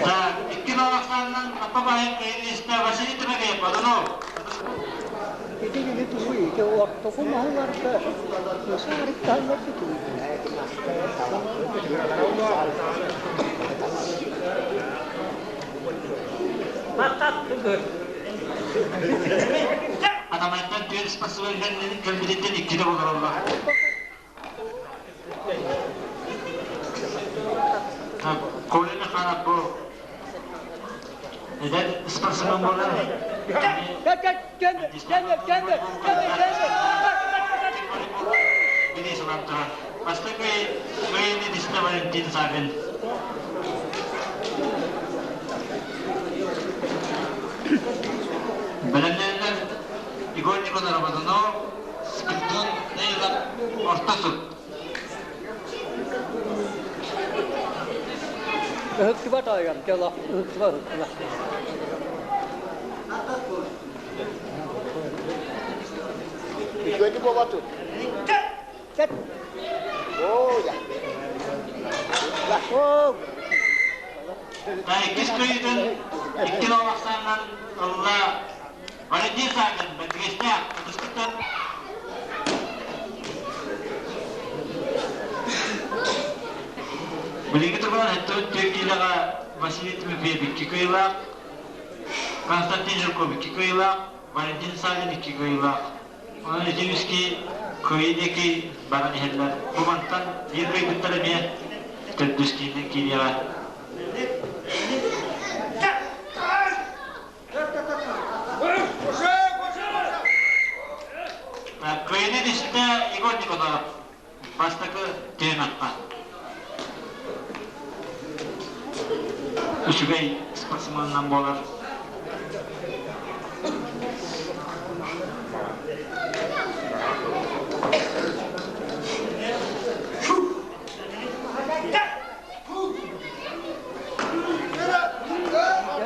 Так, икки балахсаанынан аппа баайын кыайын истэ Василий Тимофеев, Одунов. Ити тугуй, ити ортоку маһыларга саарыктааннар тугуй. Атамайтан түөр спортсмен кэлбититтэн иккитэ олороллор. Коля Михайлов бу эдэр спортсмен буолар. Били санап турар. Бастакы кыайыыны дистэ Валентин Савин. Бэлэмнэнэр Егор Николаев Одунов, Спиридон Нейлов орто сур. Ыһыктыбат аайам, дьала, ыһыктыба, ыһыктыба. Үчүгэйдик буолбатыр. Сет. Оо, я. Оо. Иккис кыайыытын икки ахсаанынан ылла Валентин Савин, Бэрдигэстээх, ытыскыттан Билиҥҥи туругунан өттүбүт түөрт киилэҕэ Василий Тимофеев икки кыайыылаах, Константин Жирков икки кыайыылаах, Валентин Савин икки кыайыылаах. Онон ити үски кыайыы диэки баран иһэллэр. Бу мантан биир кыайбыттар эмиэ төрдүс киинэн киириэҕэ. Кыайыны түстэ Егор Николаев бастакы түһүмэххэ. Үчүгэй спортсменынан буолар.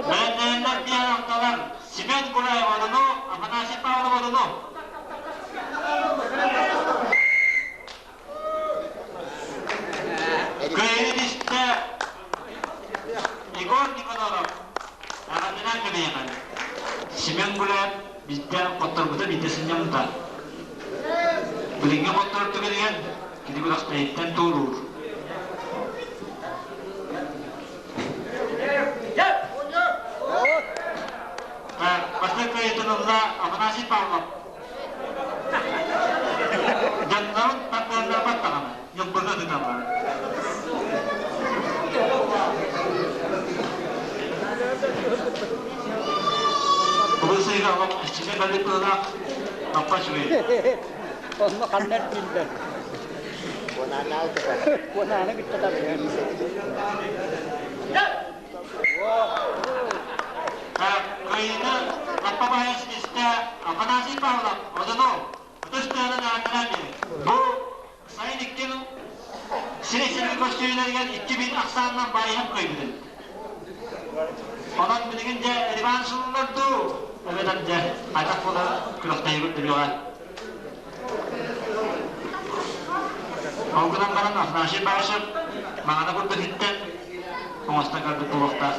Бэлэмнэнэллэр диэн алталар Семен Гуляев одуну, Афанасий Павлов одуну. Кыайыы истэ Егор Никоноров аҕатынан көмөйөҕүн. Семен Гуляев биирдэ хотторбута биирдэ сынньаммыта. Билиҥҥи хотторор түгэнигэр кини күрэхтэһииттэн туоруур. Бастакы кыайыытын ылла Афанасий Павлов. Дьоннорун тардыалларбат даҕаны, ньылбырга тыталлар. Бу сыыга олох иччитэ бэлик быһыылаах лаппа үчүгэй. Онно ханна эрдиллэр? Куонааны кытта тардыһан. Кыайыыны лаппа баайа ситистэ Афанасий Павлов, Одунов, ытыс тыаһынан аатыран Бу сайын иккин сири-сиргэ көстүүлэригэр 2000 ахсаанынан баайыһан кыайбытын. Онон билигин дьэ реванш ылыллар дуу, эбэтэр дьэ хайдах буолар күрэхтэһиибит билиэҕэ. Ол гынан баран Афанасий Баишев маҕана курдук иттэн оҥостон көрбүт буолуохтаах.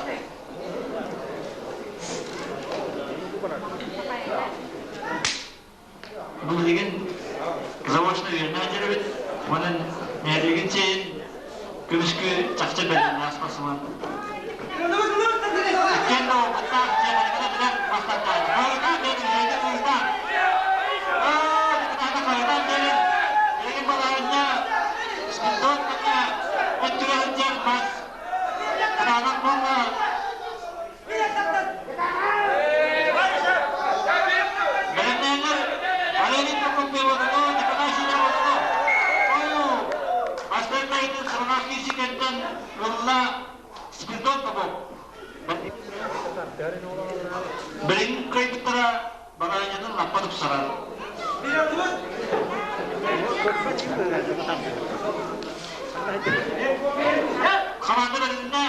Бу билигин заочно үөрэнэ сылдьар Онон нэһилиэгин чэйин көмүскү чахчы бэлэмнээх спортсмен. Иккиэн да опыттаах дьиэҕэ билэр бастаттаах. Кыайытаан диэн үчүгэйдик кыайытаан. Кытаанах кыайытаан диэн билигин балаһыанньа Спирдон пока өттүгэр сылдьар бас кытаанах буолла. Бэлэмнээллэр Валерий Прокопьевону, Николай Сидоровну, Бастакы кыайыытын Сыралаах киирсикэттэн ылла Спиридон Попов. Билигин кыайбыттара балаһыанньатын лаппа тупсарар. Хамаанда бэриннэ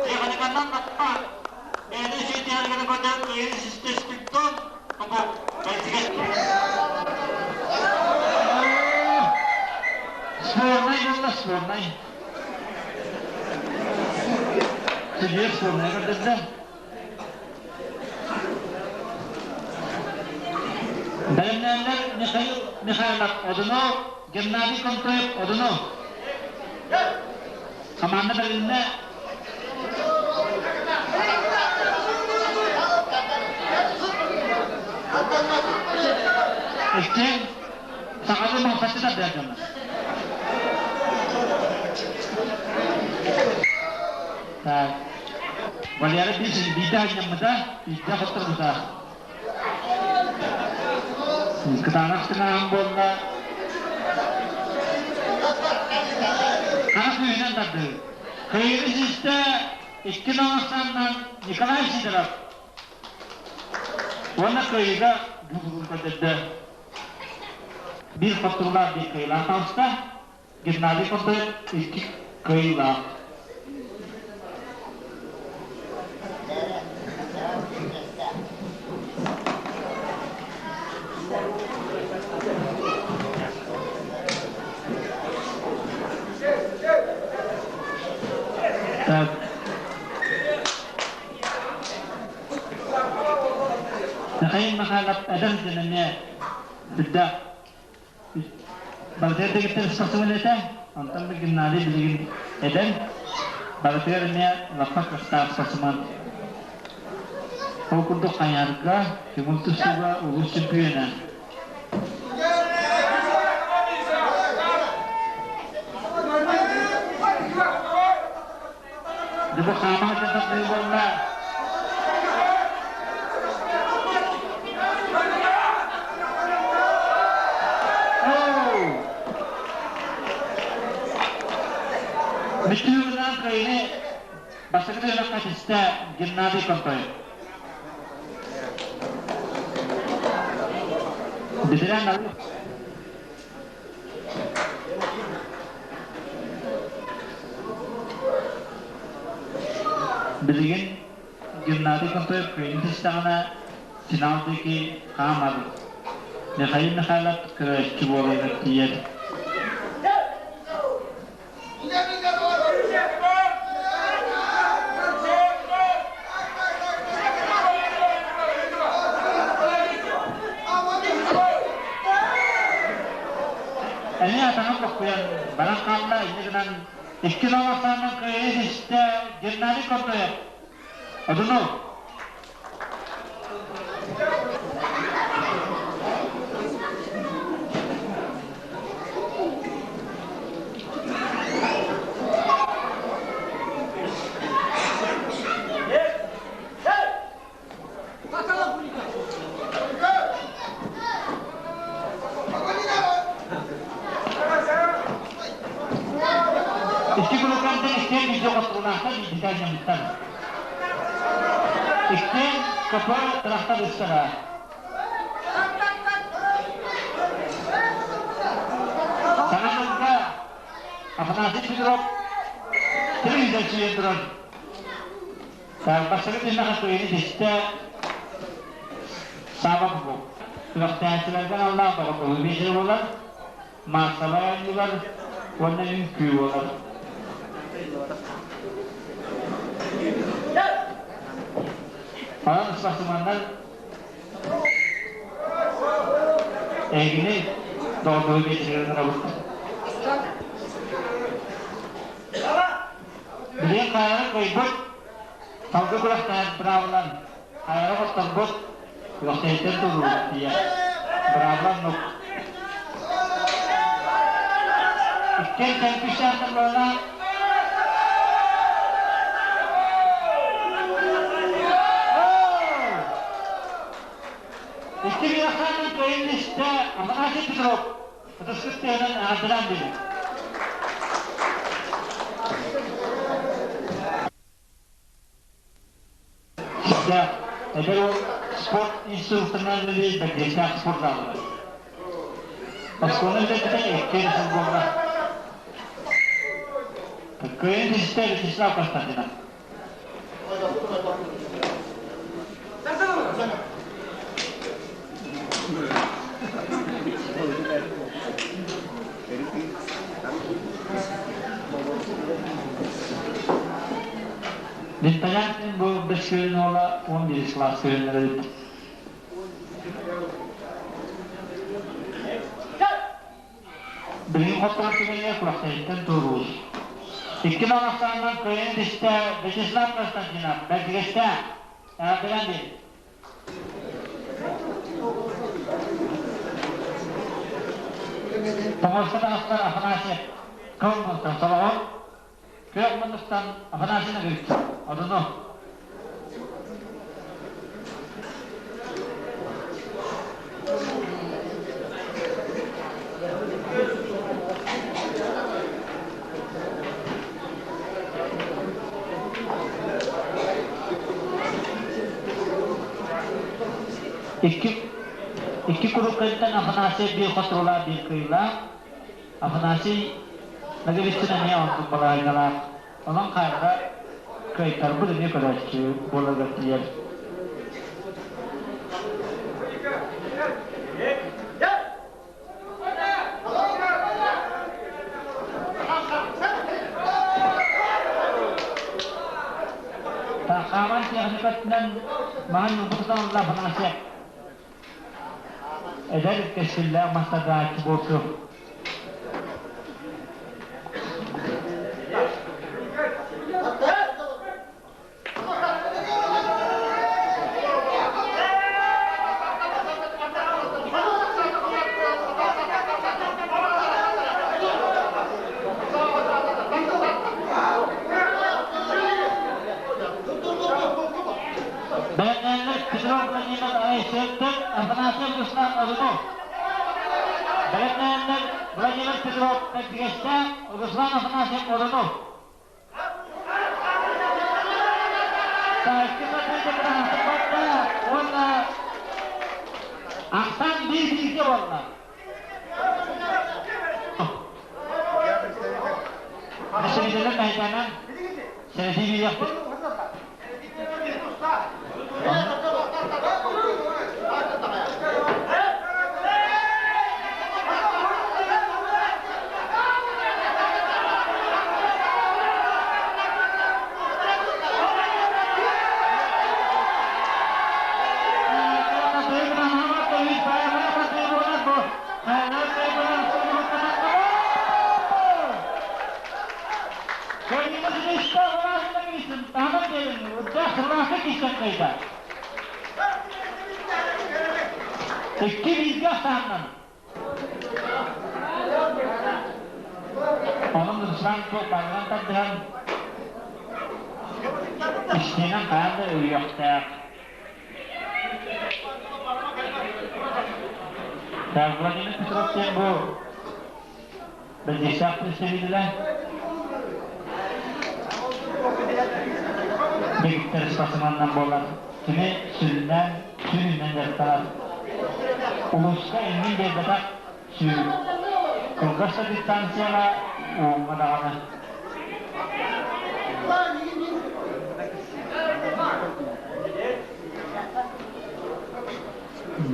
Тиэхиньиканнан лаппа бэйэтин сиэтиһэригэр көтөн кыайыы систэспиттон Попов Сборнай буолла, сборнай. Судьуйа сборнай көрдөрдө. Бэлэмнээллэр Михаил Михайлов Одунов, Геннадий Контоев Одунов. Хамаанда бэрилиннэ. Иккиэн сахалыы малтаччы тардыа дьоннор. Так. Валера биирдэ анньаммыта, биирдэ хотторбута. Кытаанах тыҥааһын буолла. Хас күүһүнэн тардыы. Кыайыыны ситистэ икки ноҥостаннан Николай Сидоров. Уонна кыайыыга дьулуһун көрдөрдө. Биир хотторуулаах биир кыайыылаах таҕыста. Геннадий Контоев икки кыайыылаах. Так. Михаил Михайлов эдэр дьон эмиэ сүрдээх Барытыгар дэгиттэр спортсмен этэ, онтон да Геннадий билигин эдэр, барытыгар эмиэ лаппа кыахтаах спортсмен. Ол курдук хайыһарга, көҥүл тустууга улуус чөмпүйүөнэ. Дьэ бу хааман сатыы буолла. Бүтүүгүнэн кыайыны тистэ Геннадий Контоев. Бетеран Билигин Геннадий Контоев кыайыы түстэҕинэ финал диэки хаамар. Михаил Михайлов көрөөччү буоларыгар тиийэр. Эмиэ атаҕын боккуйан баран хаалла, инньэ гынан икки ноҕостоонун кыайыы ситистэ Геннадий Контоев. Одунул. Икки кулукантан иккиэн бииргэ хотугулаахтар биирдэ анньаммыттар. Иккиэн көпө тырахтар ыстара. Саҥа дьылга Афанасий Петров телевизор сүүйэн турар. Бастакы түһүмэххэ кыайыыны ситистэ Саба Попов. Күрэхтэһээччилэргэ аналлаах доҕордоһуу биэчэрэ буолар, маассабай оонньуулар уонна үҥкүү буолар. Онон спортсменнар эһигини доҕордоһуу биэчэригэр ыҥырабыт. Билигин хайаҕа кыайбыт, салгыы күрэхтэһэр быраабылан хайаҕа хотторбут күрэхтэһииттэн туруорбут тиийэр. Быраабыла оннук. Иккиэн тэҥ күүстээхтэр буолла. Икки биэххэ кыайын истэ Афанасий Петров Ытыскыт тыаһынан аатыран билин. Да, эдэр уол спорт инструкторынан үлэлиир бэрдиэстээх спорт залыгар. Оскуола үлэтэ иккиэн сыл буолла. Кыайын ситистэ Вячеслав Константинов. Виталянкин бу бэс күөлүн уола 11 сылаас күөлүннэр эбит. Билигин хотторон түгэҥҥэ күрэхтэһииттэн туоруур. Икки маҕастаанынан кыайан түстэ Вячеслав Константинов, Бэрдигэстээх, эҕэрдэлээн биэриҥ. Тоҥорсо таҕыстар Афанасьев кыл муннуктан солоҕор, күөх муннуктан Афанасий Ноговицын, Одуну. Икки, икки куруккаттан Афанасий биир хотуруулаах, биир кыайыылаах. Афанасий Ноговицын эмиэ оннук балаһыанньалаах. Онон хаайга кыайтарбыт эмиэ көрөөччү буоларыгар тиийэр. Хааман техникатынан маһын ньургутутан ылла Афанасьев. Эдэр кэскиллээх мастардааччы буолсу. Бэлэмнэннэр Петров Владимир Айсыттан Афанасьев Руслан Орунов. Бэлэмнэннэр Владимир Петров Бэрдигэстээх Руслан Афанасьев Орунов. Таайкы сатыытын барда уонна ахсаан биир бииргэ буолла. Сэрэтэлэр Найдаанан сэрэтии биэриэхпит. Икки бииргэ ахсааннан. Онон Руслан Копанынан тардыһан истиэнэн хаһан да өлүөхтээх. Так, Владимир Петров диэн бу бэлдиэстээх представителэ. Бигиттэр спортсменнан буолар. Кини сүрүннээн сүрүнэн дьарыктанар. Улууска иннин биэрбэтэх сүүрүк. Кылгас да дистанцияҕа уоҥҥа даҕаны.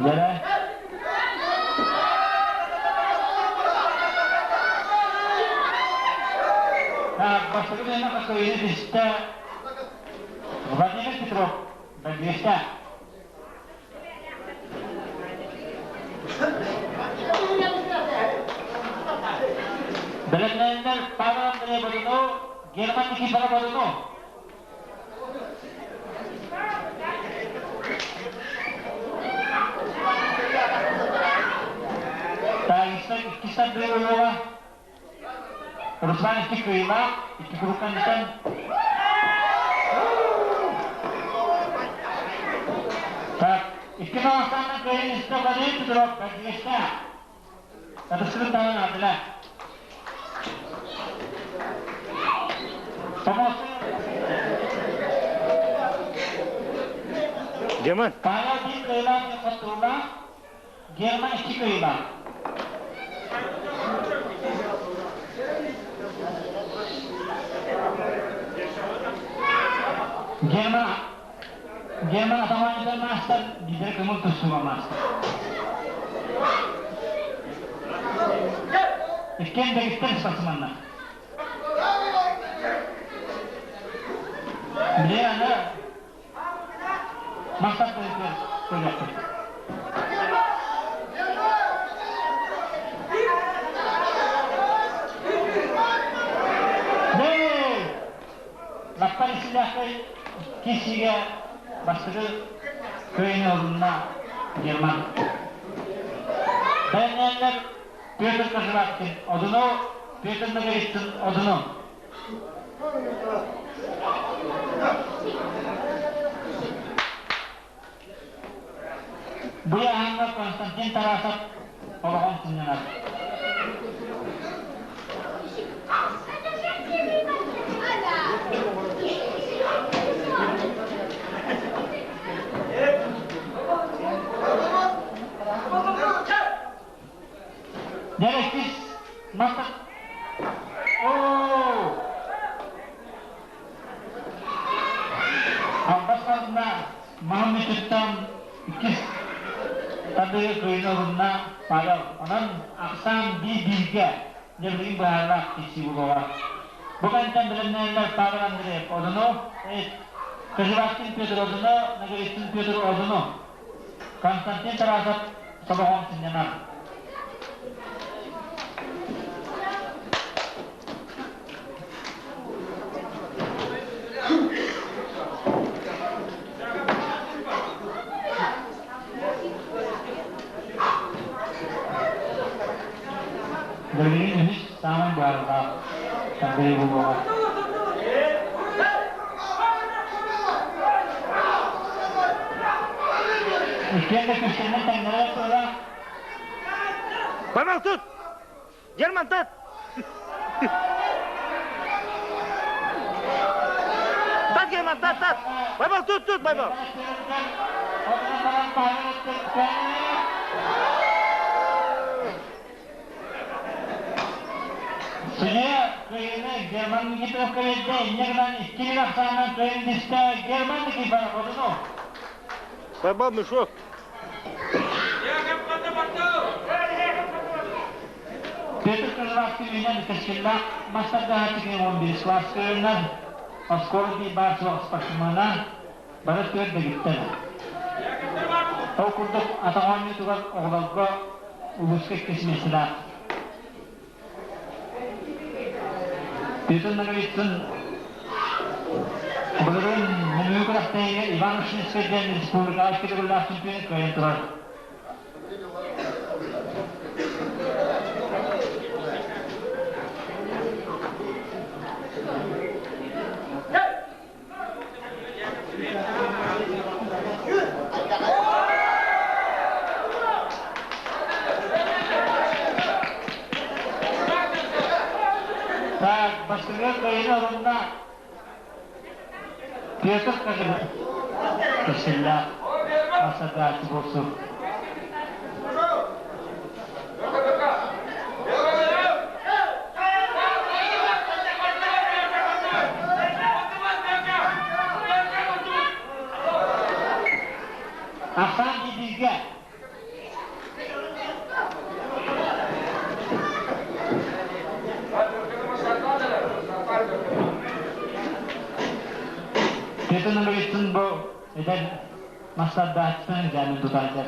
Дьэрэ. Так, бастакы миэнэ кыайыы түстэ Владимир Петров, Бэлиэстээх. Бэлэмнэннэр Павел Андрей Бодунов, Герман Никифоров Бодунов. Таайыстан иккис Андрей Ульова, Руслан икки кыайыылаах, икки куруккан бүтэн Так, икки Казахстаннан кыайан истэ Владимир Петров, Бэрдигэстээх. Татысыбыт таһынан аадыла. Помостун Герман. Павел биир кыайыылаах хотуулаах, Герман икки кыайыылаах. Герман Герман атаманыта маастар, биирдэрэ көҥүл тустууга маастар. Иккиэн дэгиттэр спортсменнар. Били аны мастар көрүөхпүт. Лаппар исилээхтэй киһигэ бастакы кыайыны ылынна Герман. Бэннэннэр Петр Кожеваткин одуну, Петр Наговицын одуну. Бу ыйааһыҥҥа Константин Тарасов олоҕун сынньанар. Дьэ, мастер... Оо! Албас ханна маһын мүчүттэн иккис тардыы кыайыны ылынна Павел. Онон ахсаан биир-бииргэ дьэ билигин быһаарыылаах киирсии буолуоҕа. Бу кэнниттэн бэлэмнэнэллэр Павел Андреев Одуну, Кожеваткин Петр Одуну, Ноговицын Петр Одуну, Константин Тарасов Собоҕон сынньанар. Билигин үһүс саамай быһаарыылаах Андрей буолуоҕа. Иккиэн да күүстэринэн тэҥнэрэр туһалаах. Павел тут! Герман тут! Тут Герман! Тат, тат, тат. Байбал, тут, тут, Байбал. Судья кыайыыны Герман Никитов кэлэрдэ инньэ гынан иккилик ахсаанынан кыайан түстэ Герман Никифоров одуну. Байбал мешок. Петр Козловский үүнэн кэскиллээх мастардаһа 11 класс кыайыннар оскуола биир баар суох спортсмена бары түөрт дэгиттэр. Ол курдук атах оонньуутугар оҕолорго улууска иккис миэстэлээх. Петр Ноговицын былырыын Мөҥүө күрэхтэһиигэ Иван Ушинскай диэн республикаҕа икки төгүллээх чемпион кыайан турар. Так, бастакы кыайыыны ылынна Петр Кошелях, Масадач Бурсук. Ахсаан бииргэ. Петр Ноговицын бу эдэр мастардааччытын экзамен тутааччы.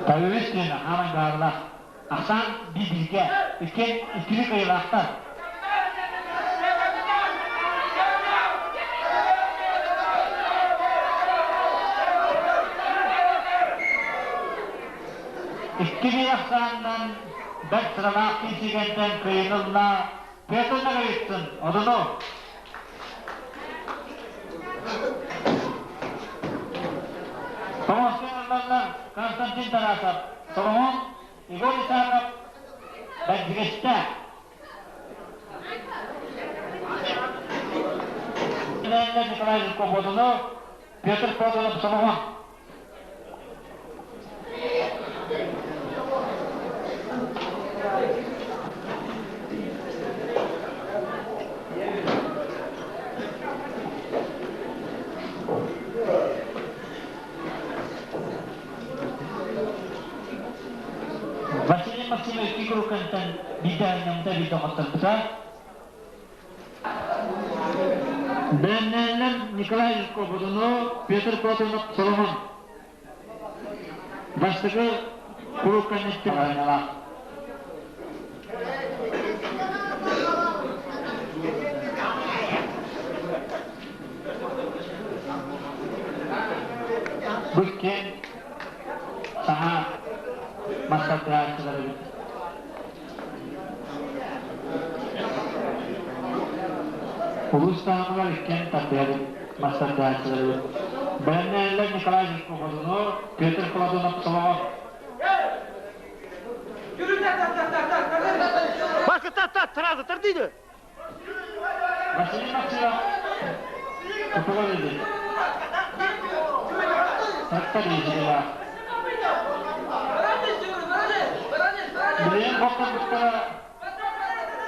Тавивис диэн хаамай баарылаах. Ахсаан бииргэ, иккиэн иккили кыайыылаахтар. Иккили ахсаанынан бэрт сыралаах киирсигэнтэн кыайынылла Петр Ноговицын, Одуну. Тоҥоско Константин Тарасов, Соломон Егор Исаков, Бэрдигэстэ. Николай Жирков Одуну, Петр Федоров Соломон. Василий Максимович Кикрукантан биирдэ биирдэ хотторбута. Бэннэллэр Николай Жирков Петр Платонов Соломон. Бастакы куруук кэнниттэн айналаах. Бу киэн саҥа мастардырааччылар эбит. Улуус таһымыгар иккиэн тардыһабыт, мастардааччыларыбыт. Бэлэмнээллэр Николай Жиркову, Петр Платонов Солоҕор. Башка тат тат сразу тардыйды. Василий Максимов Кутуга dedi. Таттар езілі Билигин хотторбуттара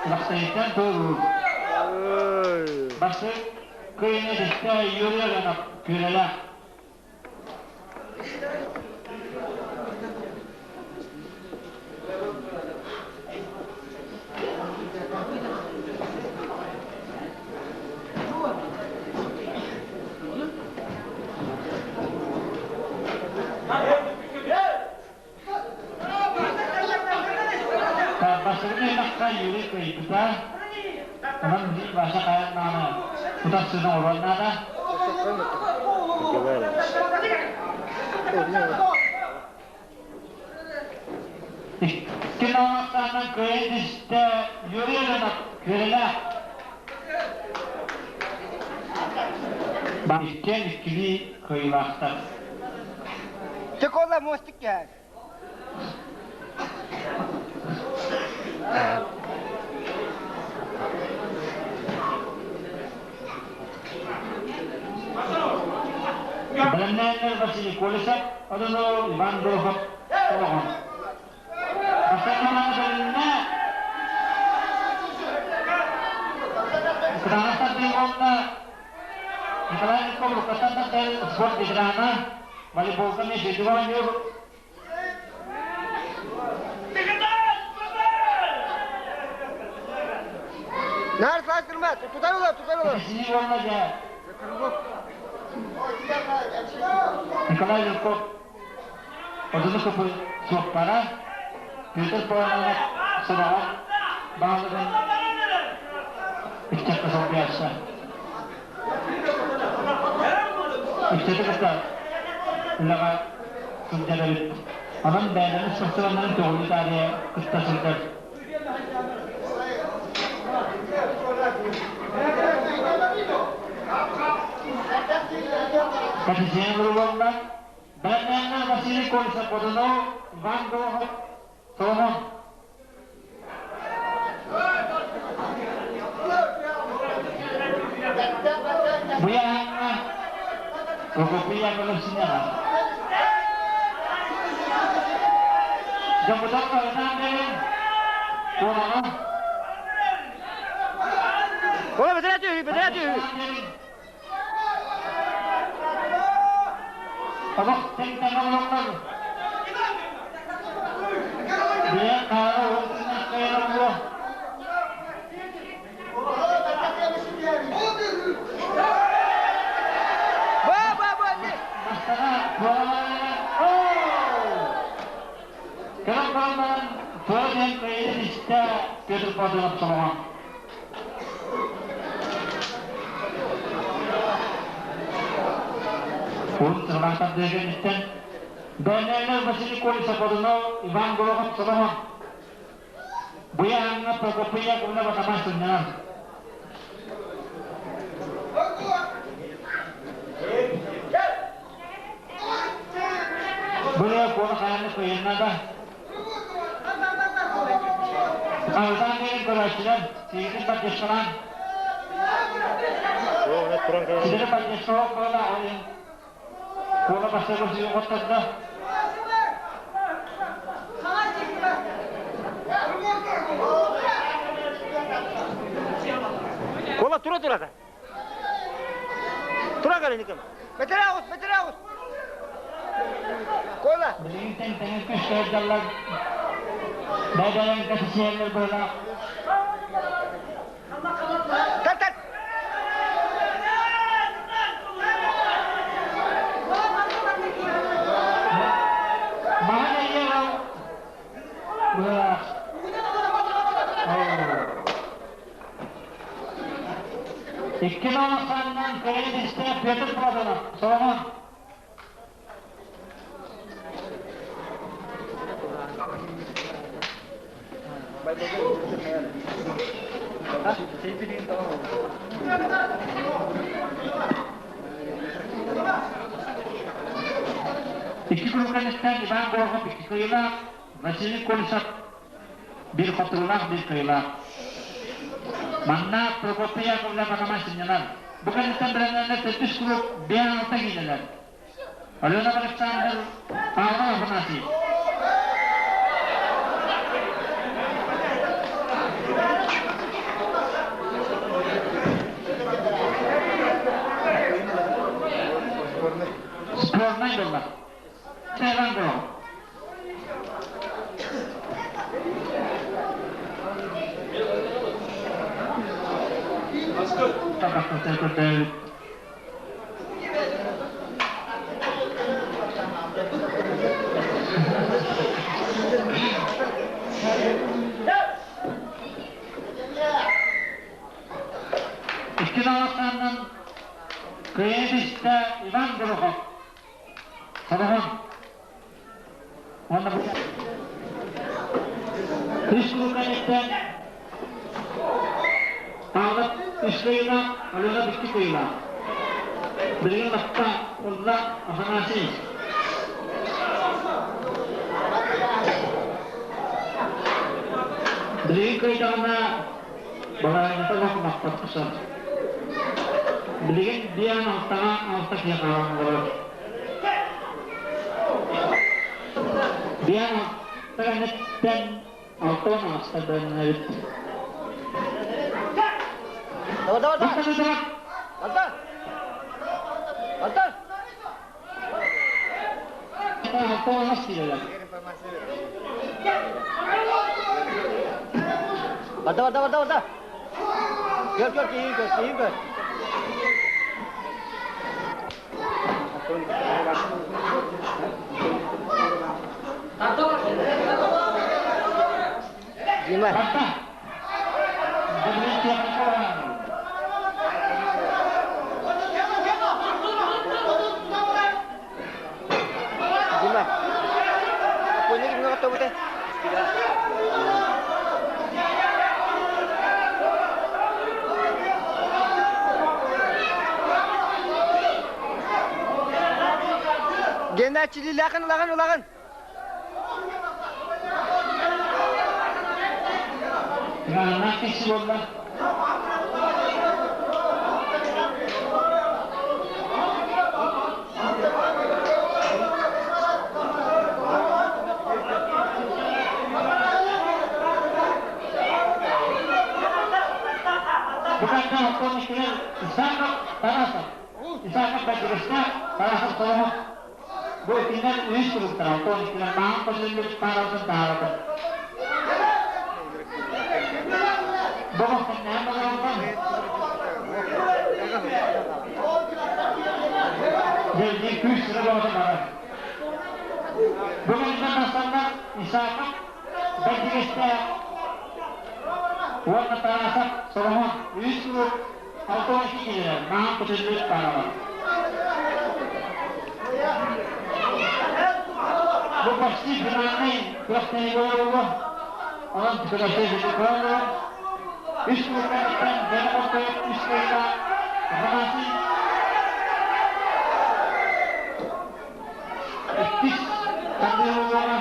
Лахсайыттан туоруур. Басы кыйыны түстэ Юрий Иванов күрэлээх. Бастакы түһүмэххэ Юрий кыайбыта. Онон Вася хайан даҕаны утарсыыны оҥоруон наада. Икки ноҥоттоонон кыайан түстэ Юрий Леонов күөрэлээх. Иккиэн иккилии кыайыылаахтар. Чекола мостик кээр. Бэлэмнээннэр Василий Колесов, Одунов, Иван Дохов, Солоҕон. Бастакы бэлэмнэ Кытаанахтан уонна Николай Николаевич Лукашенко спорт ветерана, волейболга Медведева оонньуур Наар саас кырма, тутар олор, тутар олор. уонна дьэ Николай Жирков Одуну Купуй суоппара, Петр Павлов Садаҕа баһылыгын ыччакка солбуйааччы. Ыччаты кытта үлэҕэ сылдьар эбит. Онон бэйэлэрин сырсыбаннарын көҕүлүү таарыйа кытта сылдьар. Катисиэн буолла. Бэлэмнээннэр Василий Колесов Бодунов, Иван Дохов, Соломон. Быйаҥҥа Прокопий Яковлев синеҕэ. Дьоммутун хаһытаан кэлин Куолаҕа. Кола бэтэрээ түһүү, бэтэрээ түһүү. Олох тэҥ-тэҥ олороллор. Бэйэ хаара уһун кыайан буо. Ба, ба, ба, не. Бастаҕа туоралаан Кэлэн баран туора диэн кыайыы истэ Петр Павлов Соломон. Урут сылаантан дыгыныттан Бэнэлэр Василий Колесов Бодунов, Иван Горохов Соломон. Быйаҥҥа Прокопий Яковлев атаман сынньанар. Быйа куола хайаны кыйынна да Хаһытаан диэн көрөөччүлэр сиигин поддержкалаан ситэри поддержкалаах буола ол куола бастакы сиигин хоттордо. Кола тура тура. Тура кэлин иким. Бэтэрээ оҕус, бэтэрээ оҕус. Кола. Билигин тэҥ тэҥэ күш сылдьаллар. Бэйбэйэн кэсисиэллэр быһылаах. Тар тар. Маһын эйиэҕэ быһылаах. Икки ахсаанынан кыайыы истэ Петр Платонов, Соломон. Икки кругканистан Иван Горохов икки кыайыылаах, Василий Колесов биир хотуруулаах, биир кыайыылаах. Манна Прокопий Яковлев атаман сынньанар. Бу кэнниттэн бэлэмнэннэр төрдүс круг биэн алта киинэлэр. Алена Александр, Павлов Афанасьев. Сборнай буолла. Иван Горохов. Көрдөөбүт. Икки даҕастаннан кыайа түстэ Иван Горохов. Соломон. Уонна бу Үс кылыкайыттан Павлов үс кыйыла, Алена икки кыйыла. Билигин лаппа ылла Афанасий. Билигин кыйдаҕына балаһыанньата олох махтаппыса. Билигин биэн алтаҕа алта киһи хаалан олорор. Биэн алта кэнниттэн алтан аҕыста бэлэмнэбит. Давай, давай, давай. Алта! Алта! Алтан аҕыс киирэлэр. Барда, барда, барда, барда. Көр, көр, киһин көр, киһин көр. Дима. Барда. Билигин техника баран. Дима. Аппойна кимҥэ хоттобута? Геннадий лаҕын лаҕын лаҕын. Тыҥааһыннаах киһи буолла. Букатта оттон иккилэр Исаков Тарасов. Исаков Бадьырыста, Тарасов Соломов. Бу итиннэр үһүс курууктара, оттон иккилэр маҥан көтүллүбүт паараларын таһаарабыт. Бу тэҥнэһэн бараллар. Дьэ, күүс сыра бөҕөтө барар. Бу кэнниттэн тахсаннар Исаков Бэрдигэстээх уонна Тарасов Соломон үс куруук 62 киилэлэр маҥан көтүллүбүт пааралар. Бу почти финальный күрэхтэһии буолуо. Онон күрэхтэһии буолуо. Үс курууктан бэйэ ортойук үс кыайда Афанасий иккис тардыы буолуоҕа.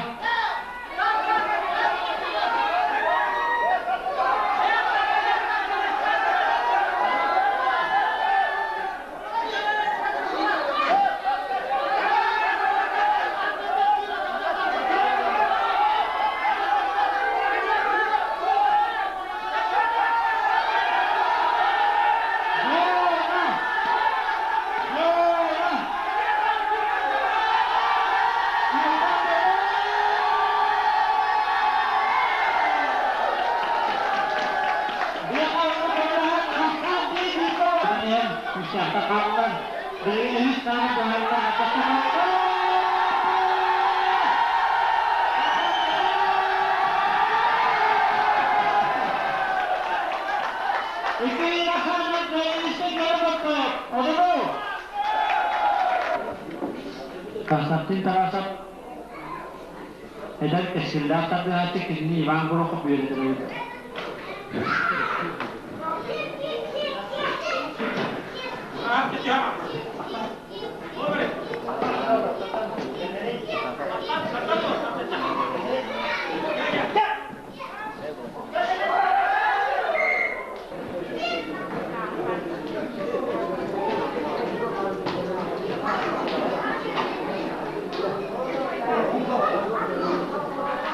Константин Тарасов эдэр кэскиллээх тардыһааччы кинини Иван Горохов үөрэтэр эбит.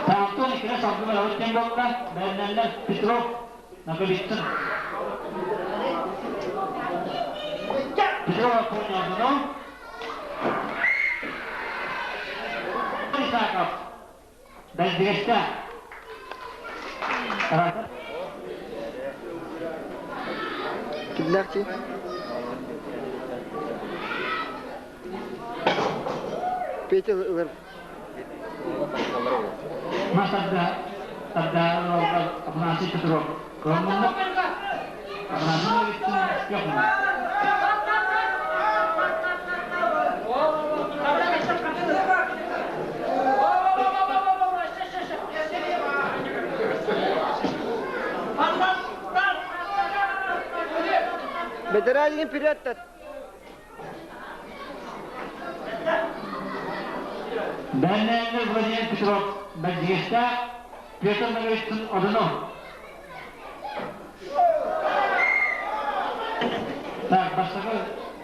Тааттан иккине салгын ылыт буолла, бэрнэллэр Петров Наговицын. Петров Куняжино. Исаков. Бэрдигэстэ. Кимнээх дии? Петя ылар. Мас тарда тарда Афанасий Петров. Кылманнык Афанасий Наговицын yok. Бэдэрээлигин вперед! Бэннээннэ Владимир Петров Бэрдьигэстээх Петр Ноговицын Одунов. Так, бастакы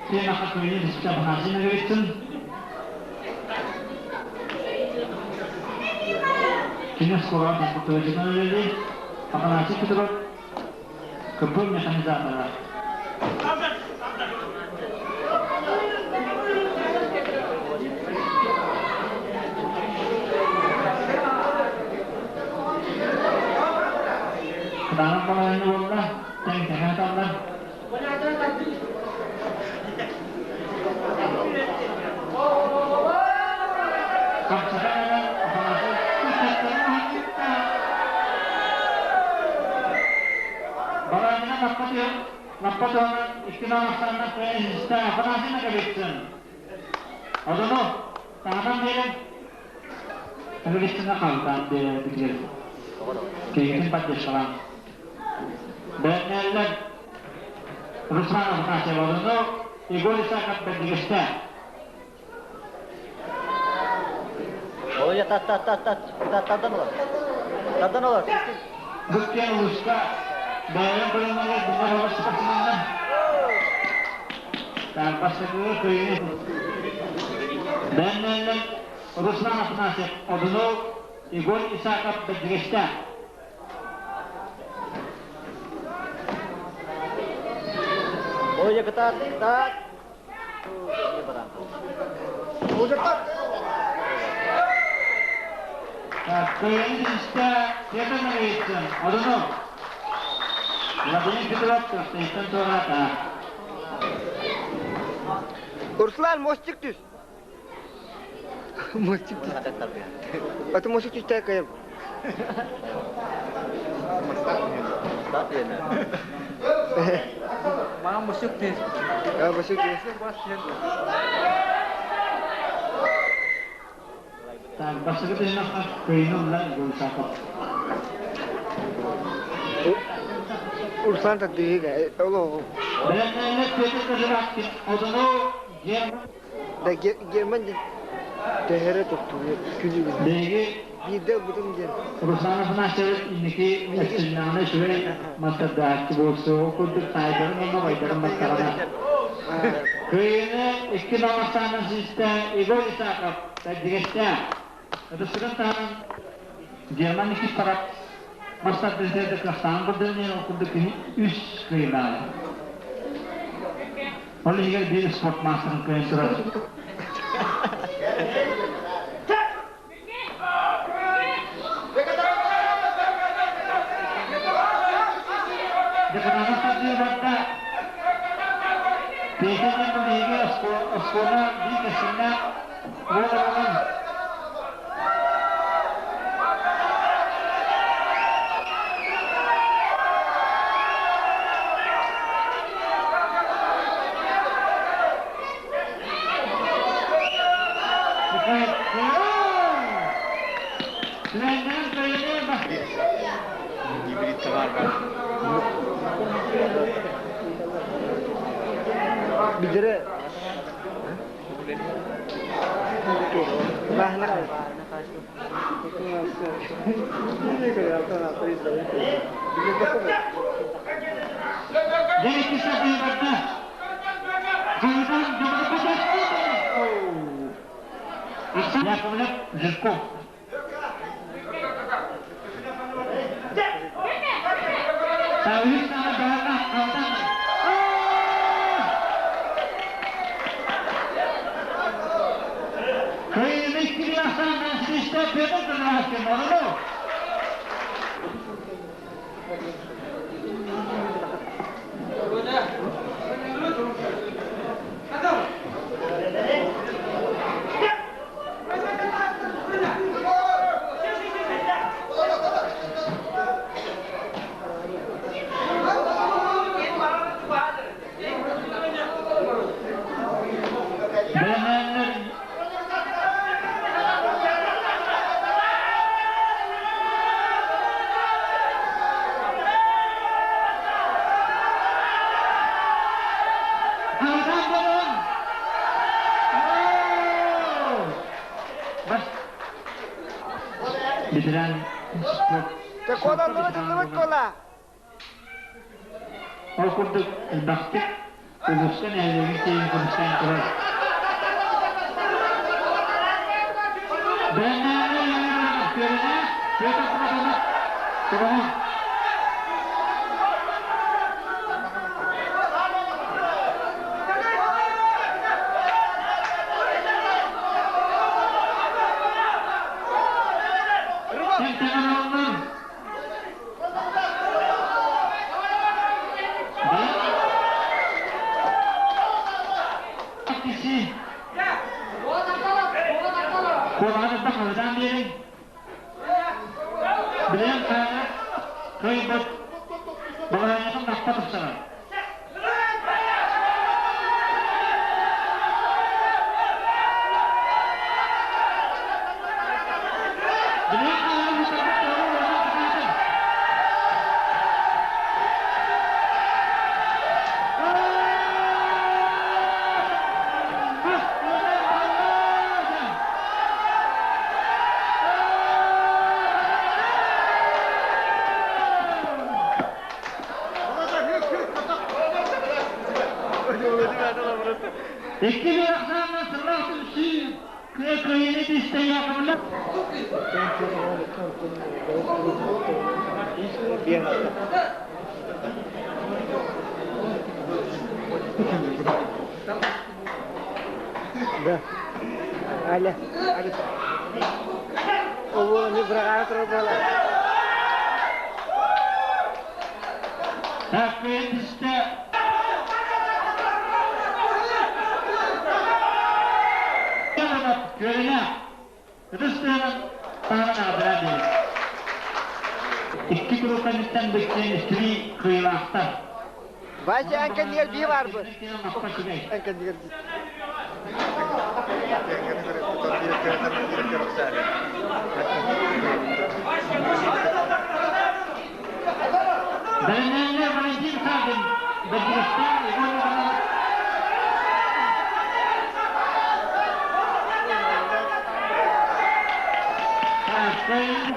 тиэмэхэ кыайыы түстэ Афанасий Ноговицын. Кини оскуолаҕа физкультурачытынан үлэлиир. Афанасий Петров КП механизатора. Кытаанах балаһыанньа буолла, тэҥ тэҥэ аталлар. Хапсаҕай эрэ Афанасий Бараанньа лаппа лаппа туһанан икки наалахтааннах кыайан Афанасий Ноговицын. Одону таһынан биэрэн Ноговицына халтаан биэрэр Киһитин поддержкалаан. Бэрнээллэр Руслан Афанасьев Одону Егор Исаков бэрдигэстээх. Ой, тат тат тат тат тат тардан олор. Тардан олор. Бүккен улууска бэйэм көрүҥнэргэ биллэр олор спортсменнар. Так, бастакы кыайыы. Бэннэллэр Руслан Афанасьев, Одунов, Егор Исаков бэрдигэстээх. Ой, кытаат, кытаат. Кыайыы түстэ Петр Ноговицын, Одунов. Владимир Петров Көхтөйтөн туораата. Руслан, мостик түс. Мостик түс. Это мостик түс кайым. Маған мостик түс. Мостик түс. Так, бастакы түһүмэххэ кыайыыны ылла Егор Руслан тардыыга олоҕу. Бэлэмнээллэр Петр Кожеваткин, Одуну Герман. Да Герман төһөрө туттугу күлүгүн. Биһиги Биирдэ ылбытым диэн. Руслан Афанасьевич инники өссүннэҕинэ үчүгэй мастардааччы буолсу курдук таайдарын уонна убайдарын баттаҕына. Кыайыыны икки наластаанын сиистэ Егор Исаков Бэрдигэстээх. Ытыстыгын таһынан Герман Никифоров мастардыытыгар кыахтааҕын көрдөрөн ол курдук киһи үс кыайыылааҕа. Ол иһигэр биир спорт маастарын кыайан турар. Деканаты тардыы барда. Петя биһиги оскуола биир кэсиннээх уол оҕолор Бидере Баһына Дьэ, сатыыбарда. Кыйдан Яковлев Жирков. Савис Даана Алтан. Кыйыны иккилиасан систе Петр Кыргызстан Орунов. Бэнэннер Ветеран спорт. Куолаллыбыт ыллыбыт куола. Ол курдук элбэхтик улууска нэһилиэгин тиийэн көмүскээн турар. Бэлэмнээҕи күөрэнэ Петр Платонов Туругун Тэҥ-тэҥ Киси Куолаҕын хаһыытаан биэриҥ. Билэн хаана кыайбыт балаһыанньатын лаппа тупсарар. Билэн хаана бутарбыт тоҕо уонна кытаатан. Икки үөрэхтээх сыллаах түмсүү кыа кыайыыны түстэ Яковлев. Да. Аля, Аля. Ол не быраҕаары турар буолар. Так, түстэ. Көрүнэ. Ытыс тыаһынан таһынан аҕалара диэн. Икки куруук кэнниттэн бүттүн үстүрүү кыайыылаахтар. Вася, эн кэннигэр бии баарбын. Эн кэннигэр бии. Бэлэмнээннэр Валентин Саввин, Бэрдигэстээх Егор Иванов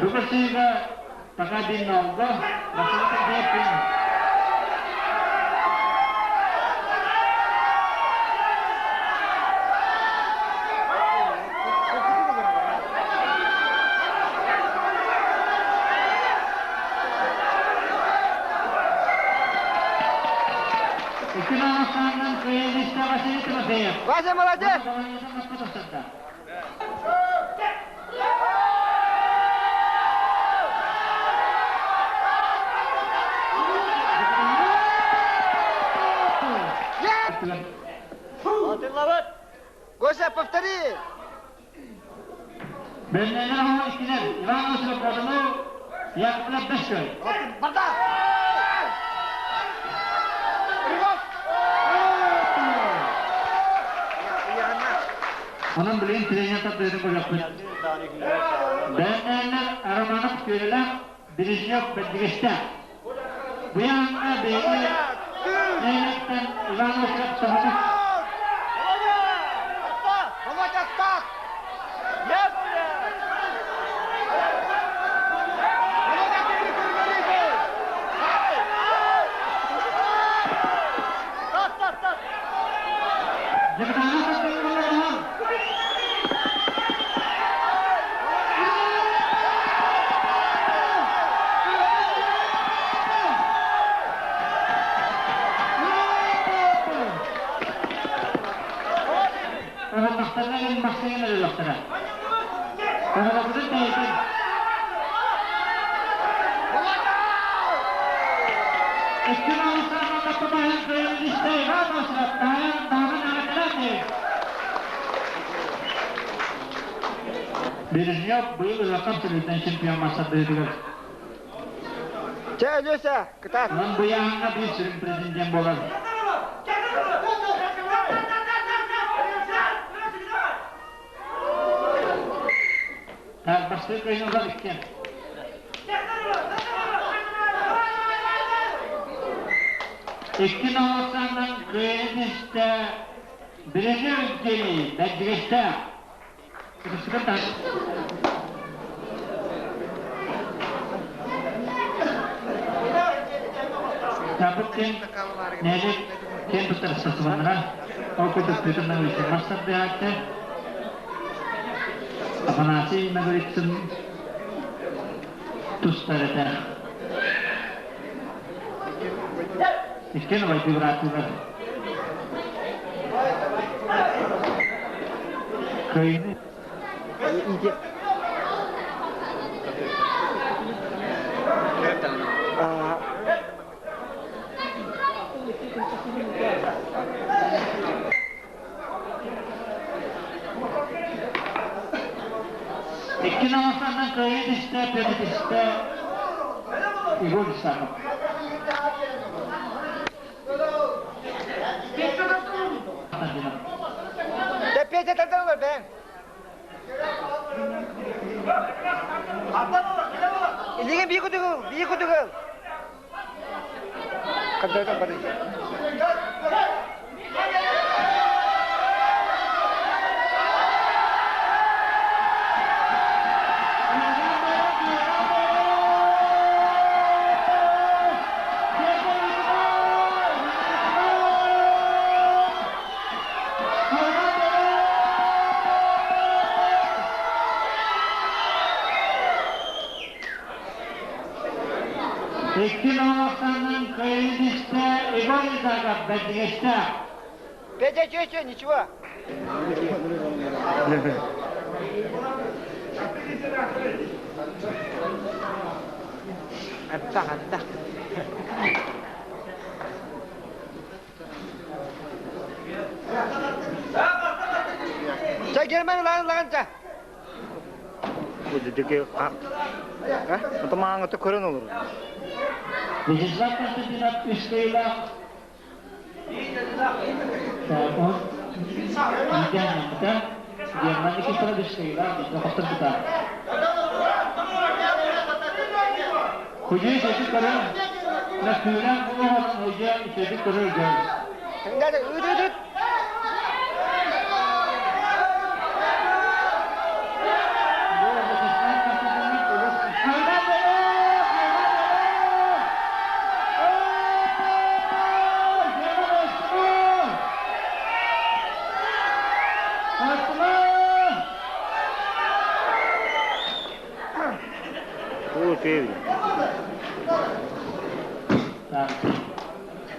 Бүгүн пока Диннолго, Василий Бекин. Икки Ахсаанынан Кыайыылаах Василий Тимофеев. Вася, молодец! Гоша, повтори! Бэлэмнэнэр оһо иккилэр Иван Осипов Бодунов, Яковлев Бэсköй. Барда! Онон билигин тренер тардыытын көрүөхпүт. Бэлэмнээннэр Романов Күөлэлээх, Бережнев Бэрдигэстээх. Быйаҥҥа биһиги нэһилиэктэн Иван Осипов Тоһутов Дьокутааннар састыылларынан Оһоллохторуна кэлин махсыгын өлөлөхтөрө. Оһоллохторун тэйитин. Өскүн оҕустаах таппатаһын кыайан истэ Иван Осипов таһын таһын аҕатынан Бережнев быйыл ыһыахха абсолютнай чемпион мастардыытыгар. Чэ, Өлүөсэ, кытаат. Онон быйааһыҥҥа биир сүрүн президент буолар. Так, бастакы кыайыылар иккиэн. Икки норуоттарынан кыайан истэ Бережнев Евгений, Бэрдигэстээх. Табык кем нәлек кем тутар сасываннара, ол курдук Петр Наговицын мас тардыһааччы, Афанасий Наговицын тустар этэ. Иккиэн убайдыы бырааттыылар. Кыайыыны Икки наҕастанан кыайыы түстэ, Петр түстэ, Егор Исаков. Петя тардан бэйэҥ. Илиҥэ бии кутугул, бии кутугул. Хандардан барый. Икки ноҕостанан кыайыы түстэ Егор Изаков бэрдигэстээх. Петя, чё, чё, ничего. Аттах, аттах. Чэ, Герман, ылаан, ылаан, чэ. Бу дьүдьүкү Ото көрөн олорор. Вячеслав Константинов үс кыайыылаах. Он Иитэн Герман Никифоров үс кыайыылаах, хотторбута. Худьуй сөтүк көрөр, Накыынан булуһан худьа сөтүк көрөр дьон. Ыт, ыт, ыт.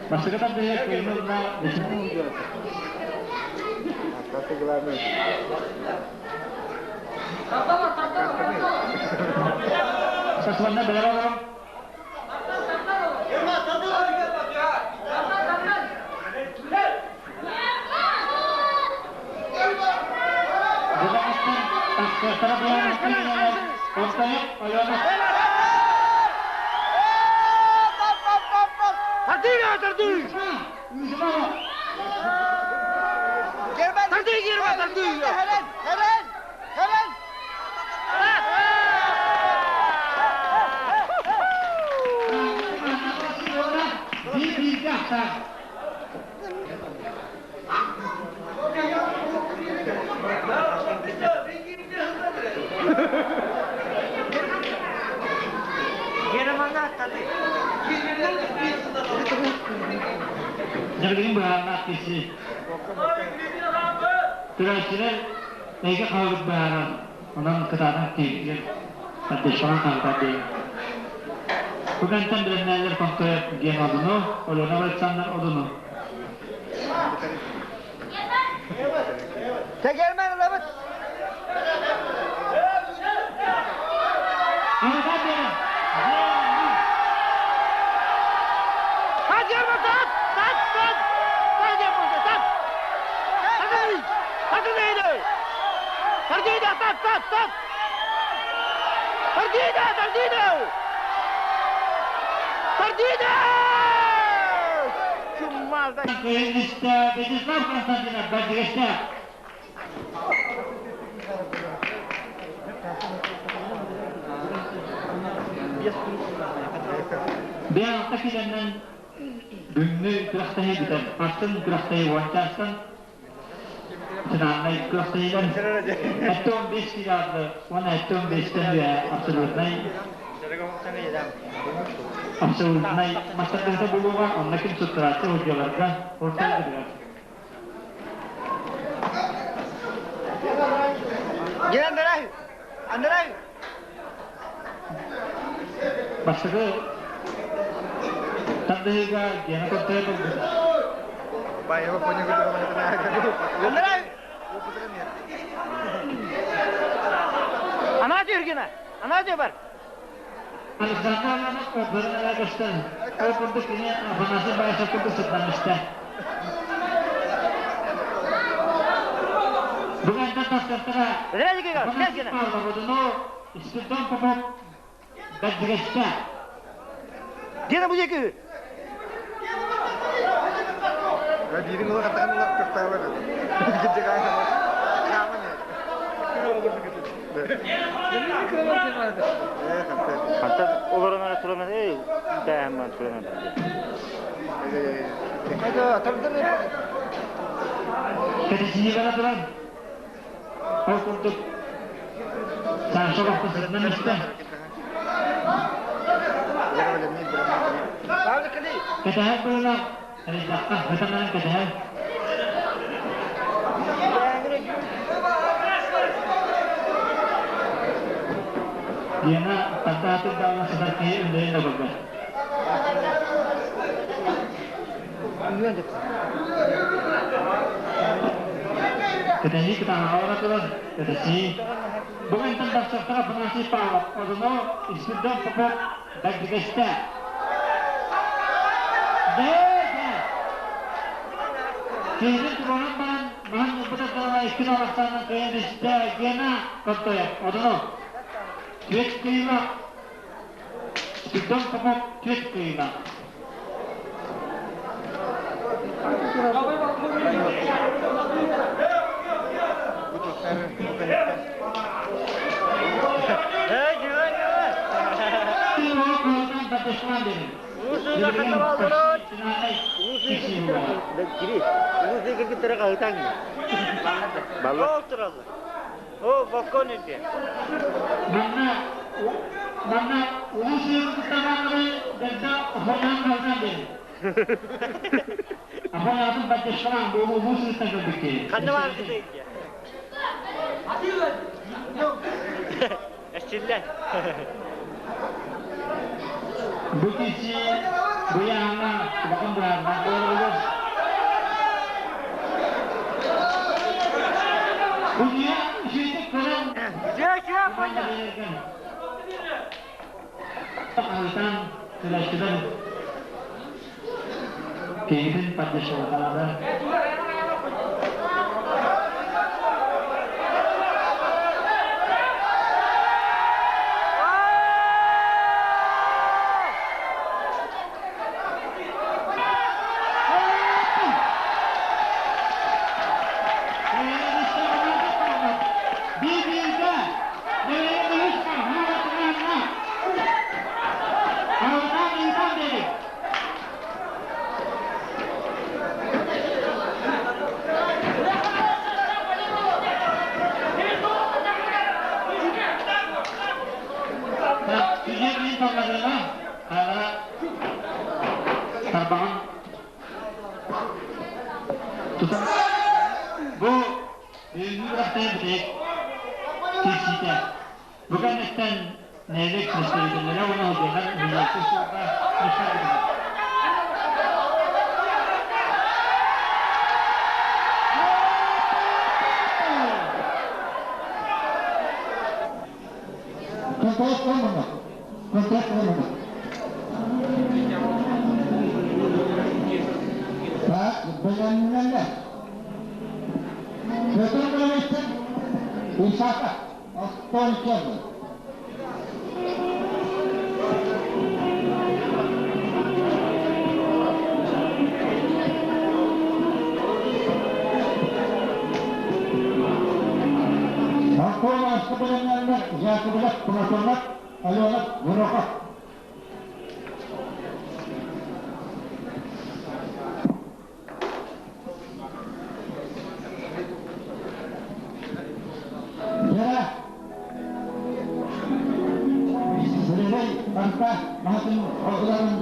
Бастакы тардыһыа кыайыы Сасванна бэлэр олорон. Дьадаҕастан тахсыахтара буолан Онтон Алена Тардыы, тардыы! Тардыы, Герман, тардыы! Херен, херен, херен! Биир-бииргэ ахсаан. Дьарыгын быһаарнаах киһи. Көрөөччүлэр эйгэ хаалбыт быһаарар. Онон кытаанах тиийдилэр. Поддержкалаан хаалбат диэн. Бу кэнтэн билэннээллэр Контоев диэн одуну, Алена Александр одуну. Тегермен ылабыт. Арҕаа биэрэн. Тат, Герман, тат! Тат, тат! Тат, Герман, тат! Тардыы! Тардыы! Тардыы, тат, тат, тат! Тардыы, тардыы! Тардыы! Чуммазда. Кыайын Вячеслав Константинов бэрдигэстээх. Бэйэ килэннэн бүгүҥҥү күрэхтэһии бүтэн, атын күрэхтэһии уончаастан финальнай күрэхтэһиилэр 75 килоны уонна 75-тэн үөһэ абсолютнай. Абсолютнай мастардыыта булууга онно ким туттарааччы судьуйаларга орто. Gel Andrei! Andrei! Бастакы тардыһыыга Гена Контоев ылбыта. Андрей! Ана Юргина! Ана бар! Александр Иванов бөрөнөрө көстөн, ол курдук кини Афанасий Баишев курдук сыттан истэ. Бүгүнтэн тахсартара Афанасий Павлов одуну Спиридон Попов бэрдигэстэ. Гена бу диэки. Биирин ыла хатаан ыла кыртаалар. Хантан олорон ара туран эй тээһэммэн туран. Кэтисиилэрэ туран ол курдук Саша бахта сытынан истэ. Кэтэһэр быһыылаах эрийдэххэ бытанан кэтэһэр. Лена тардаатыр даҕаны сытар киһи үндэйин да көрбөт. Кэтэһии кытаанаҕа турар, кэтэһии. Бүгүнтэн тахсахтара Афанасий Павлов, одуну Исидор Попов бэрдигэстэ. Дэ-дэ! Киһитин туруоран баран, маһын ылбыта буола икки алахсаанан кыайан истэ Гена Контоев, одуну. Түөрт кыйыылаах, Исидор Попов түөрт кыйыылаах. Манна манна улус ыырбыттанаары дэлдэ охонаан халдан диэн. Охонаатын поддержкалаан бу улуус ыыртан көрбүт. Ханна бар кытыйдя? Эчилле. Бу киси бу яңа улахан быһаардаах буолар. Судья үчүгэйдик көрөн Хаһыытаан күлэччилэр киһитин поддерживаталара. Bir-birde Ağızdan insan dedi. Түзет талларына ара тарбаҕын тутан бу бүгүҥҥү күрэхтэһии бүтэһик киирсиитэ. Бу кэнниттэн нэһилиэк представителлэрэ уонна судьуйалар уһуйааччы суолга мустар. Контакт olmamak. Контакт olmamak. Так, бэлэмнэннэ. Петр Головин, Исака, Антон Кевин. Антон Аскабыланнар, Яковлев, Платонов, Аленов, Горохов. Вера. Сергей, Анта, Махатын, Оғлан.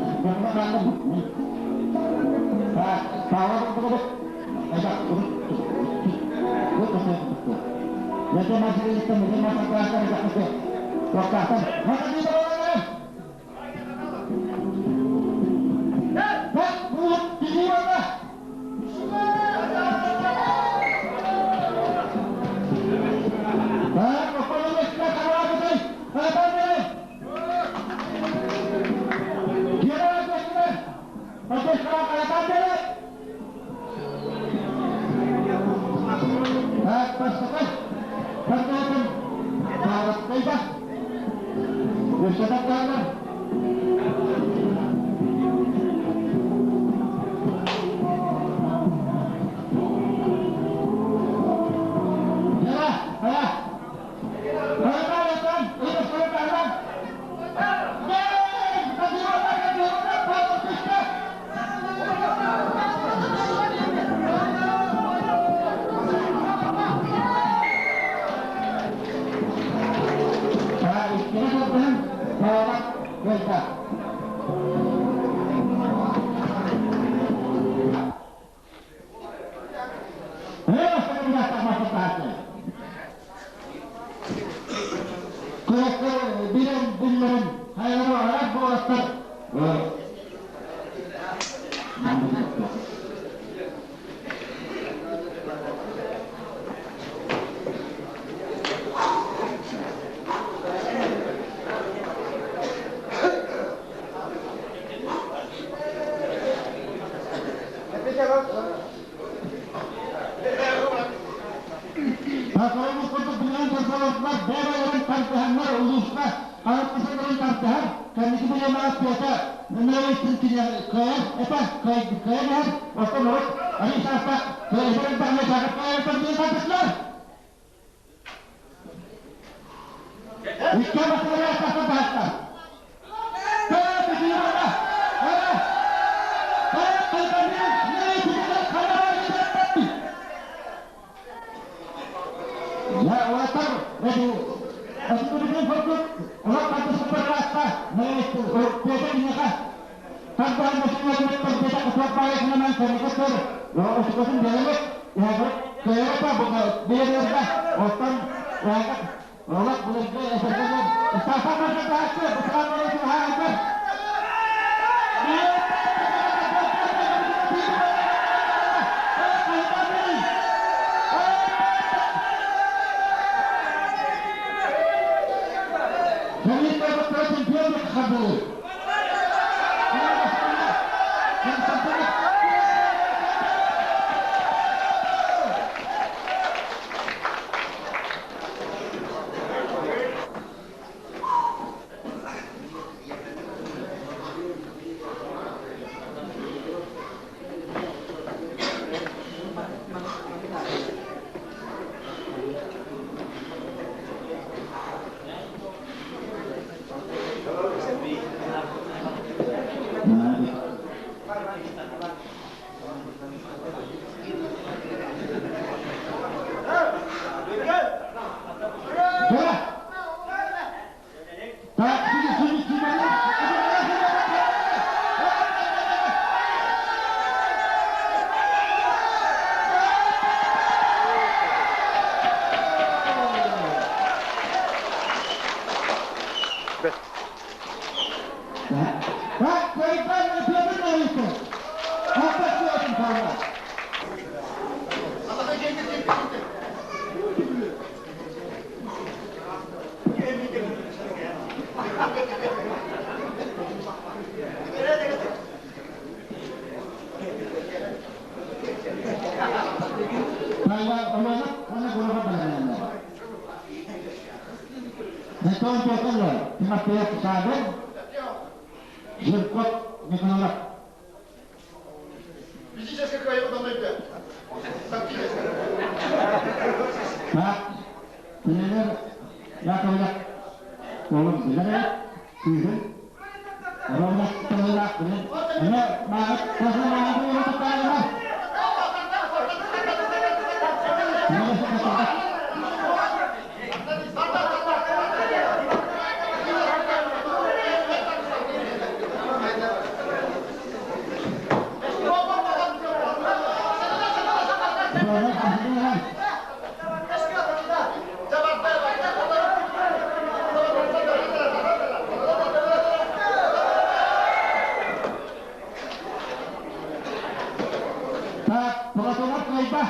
Так, Платонов кыайда.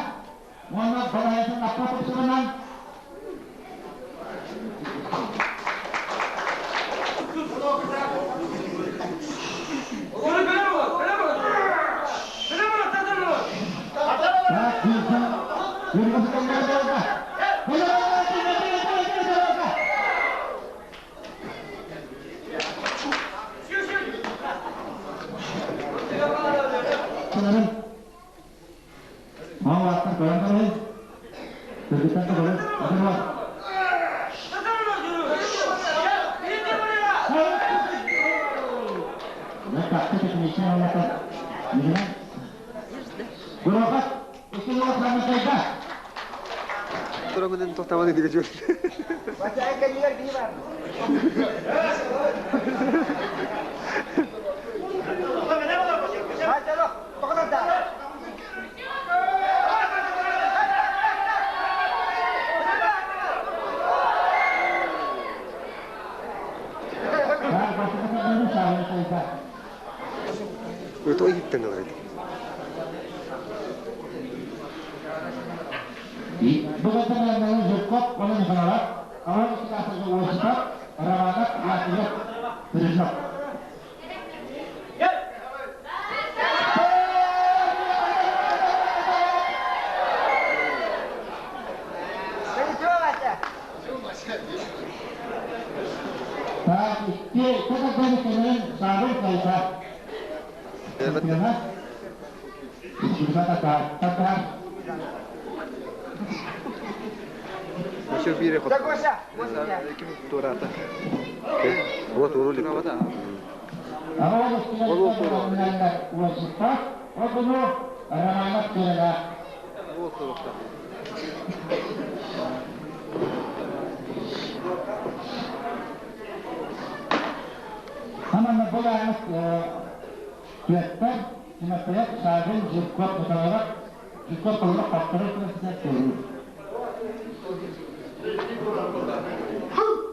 Уонна балаһыатын аппа тупсарынан Так, Wilson, Wilson болда. Турамын тоқтамады деген жөн. Өтө иттен алар. Еще бире хот. Ким турата. Вот урулик. Вот турата. Хаманна була Түөттэр, Тимофеев, Савин, Жирков, Николаев, Жирков олох хаптары көрүү.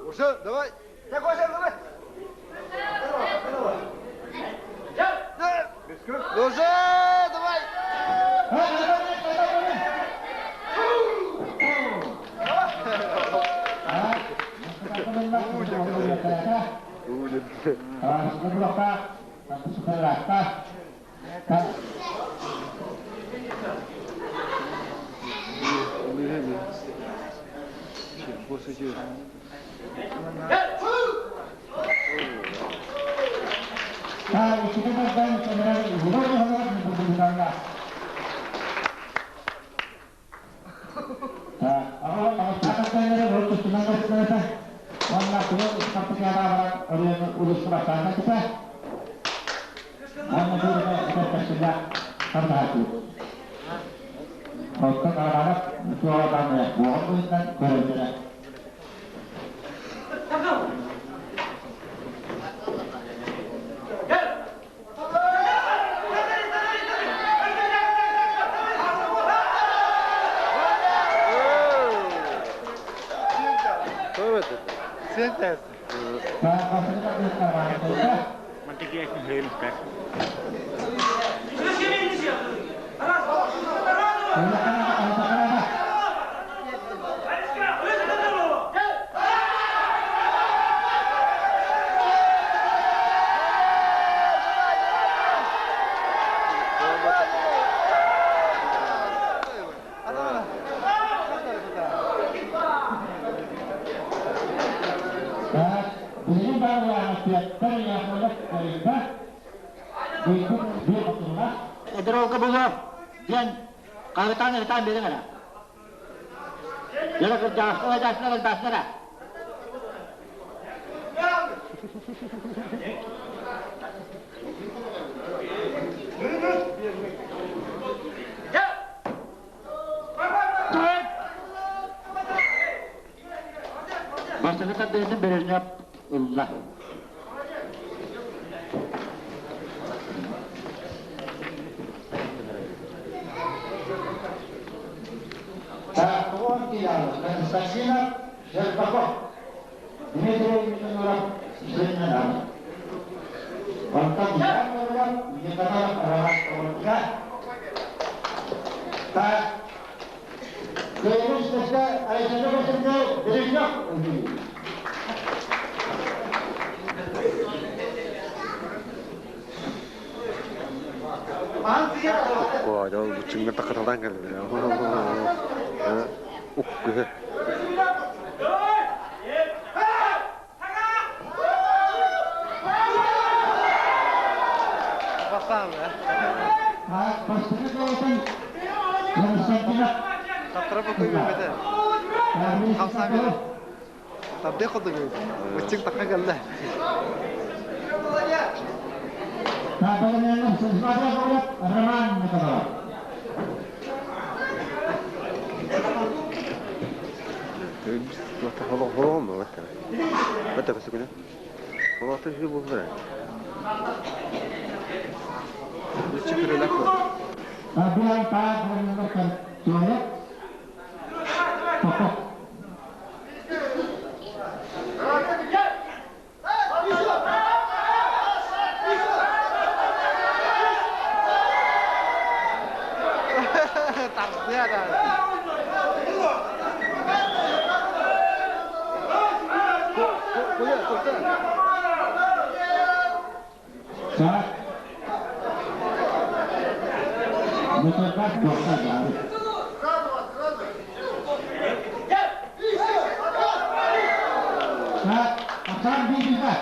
Уже, давай. Уже, давай. Уккуа, буччуҥҥа такаталаан кэллилэр. Уккуһа. Роман Николаев. Bilang Pak Cuek Pokok. Так. Так, Оксан Бибига.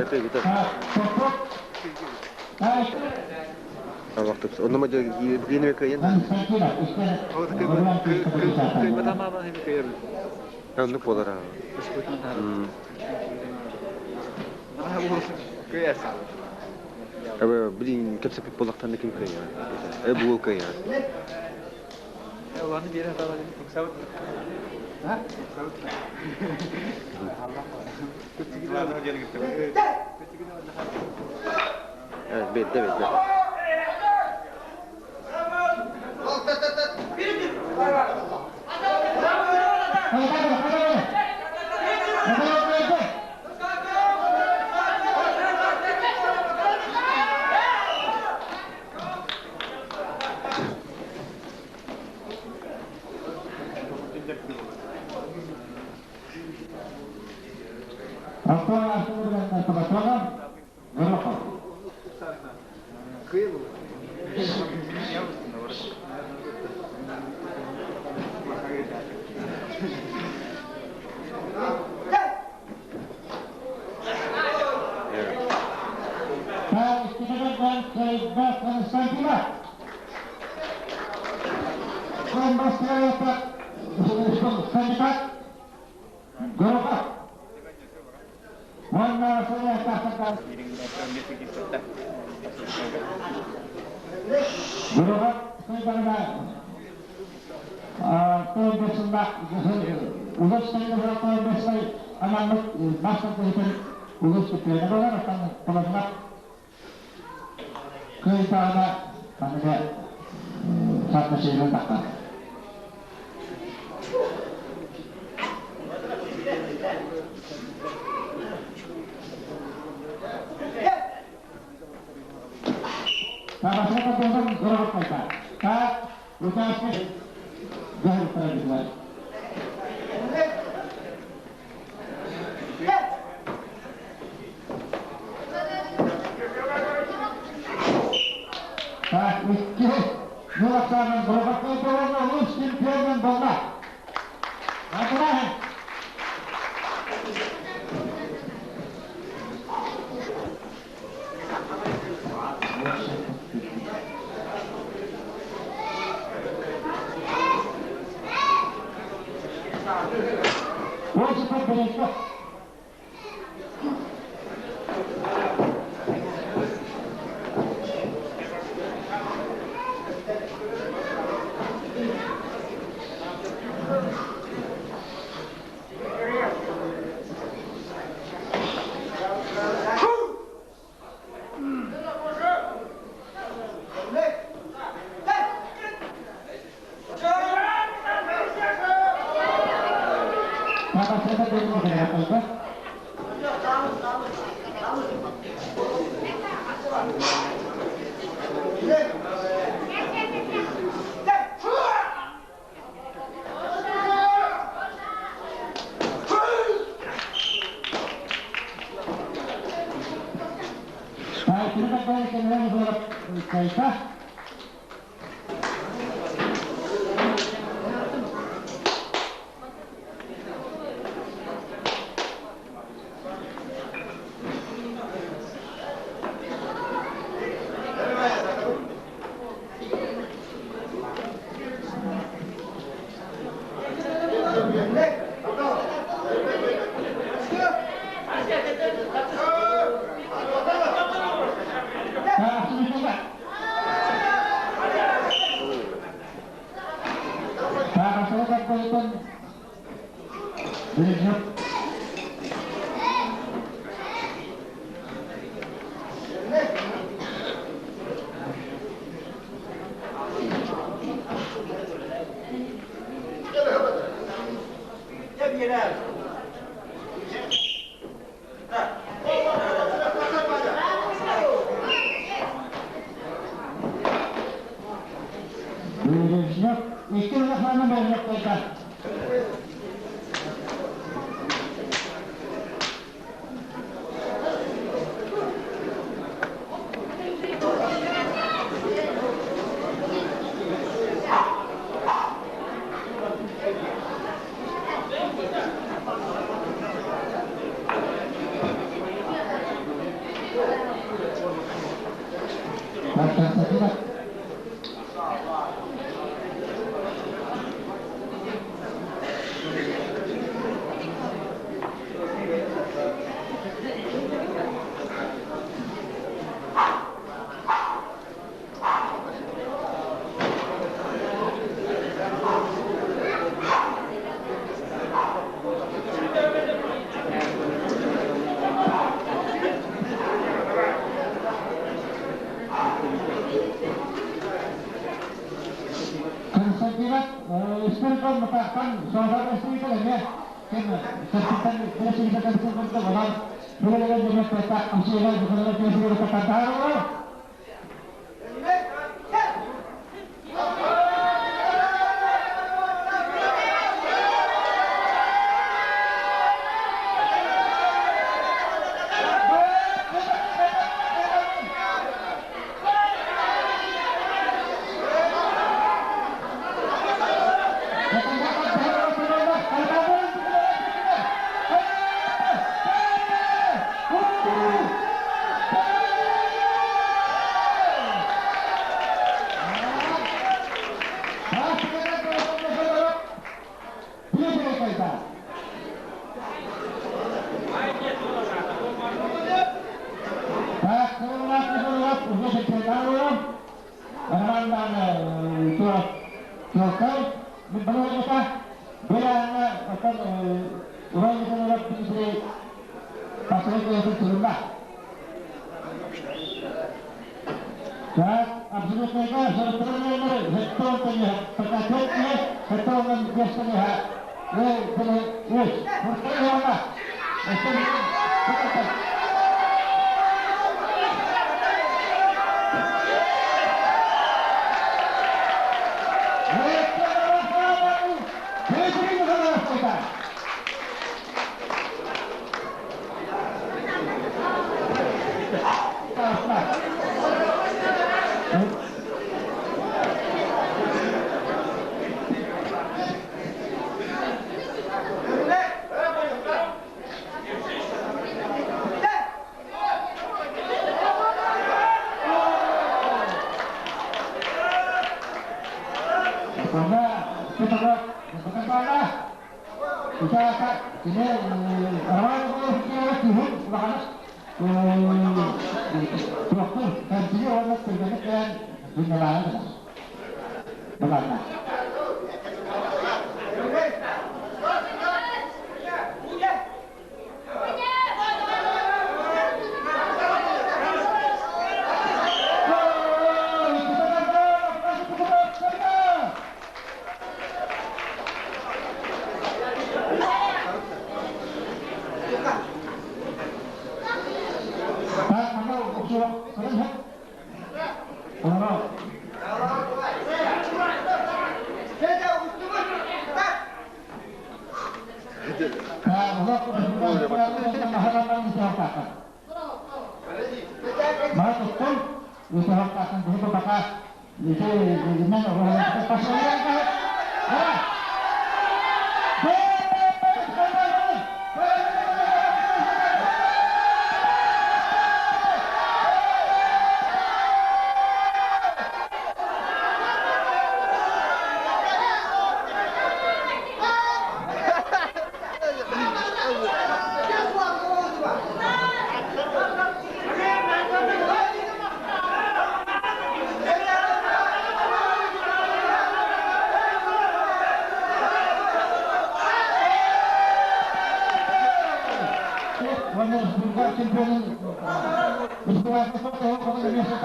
Кыйбыта. Онно ма кыйын кыйын. Кыйбата маама хemi кыйыр. Оннук болар. Кыйаса. Блин, кепсепит болактан ким кыйа. Э бу кыйа. Уланы биэрэ таала уксабыт. Ha? Уксабыт. Бедде бедде. Антон Артуровна Табакова, Горохов. Константинов. Константинов Спиртон Матахтан Солдат Республика эмиэ ким Сэртиттэн Республика Республика онон Билеген демек пайтақ Амсига Бухарга Кесиге Татарова.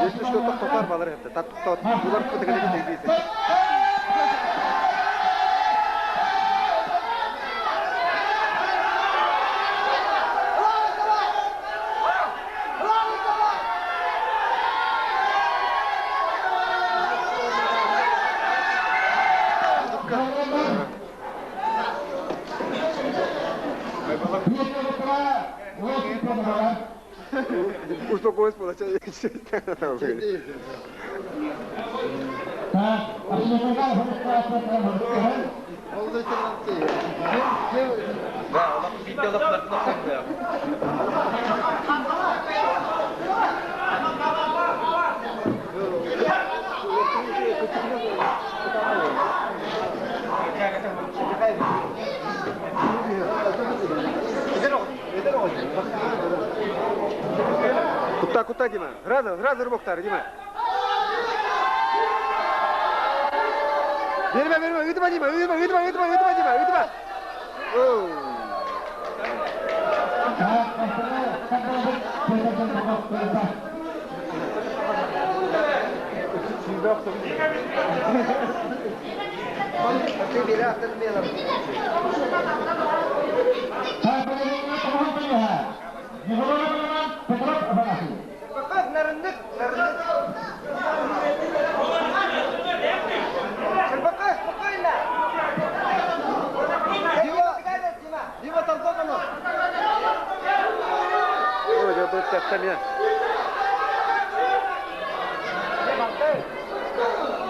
Если что, тоқтар балар хепте. Тат булар кытыгы дейбейт. Успокоилась, Да, Кутта, кутта, Дима. Сразу, сразу рыбоктар, Дима. Берме, берме, ыытыма, Дима, ыытыма, ыытыма, ыытыма, ыытыма, Дима, ыытыма.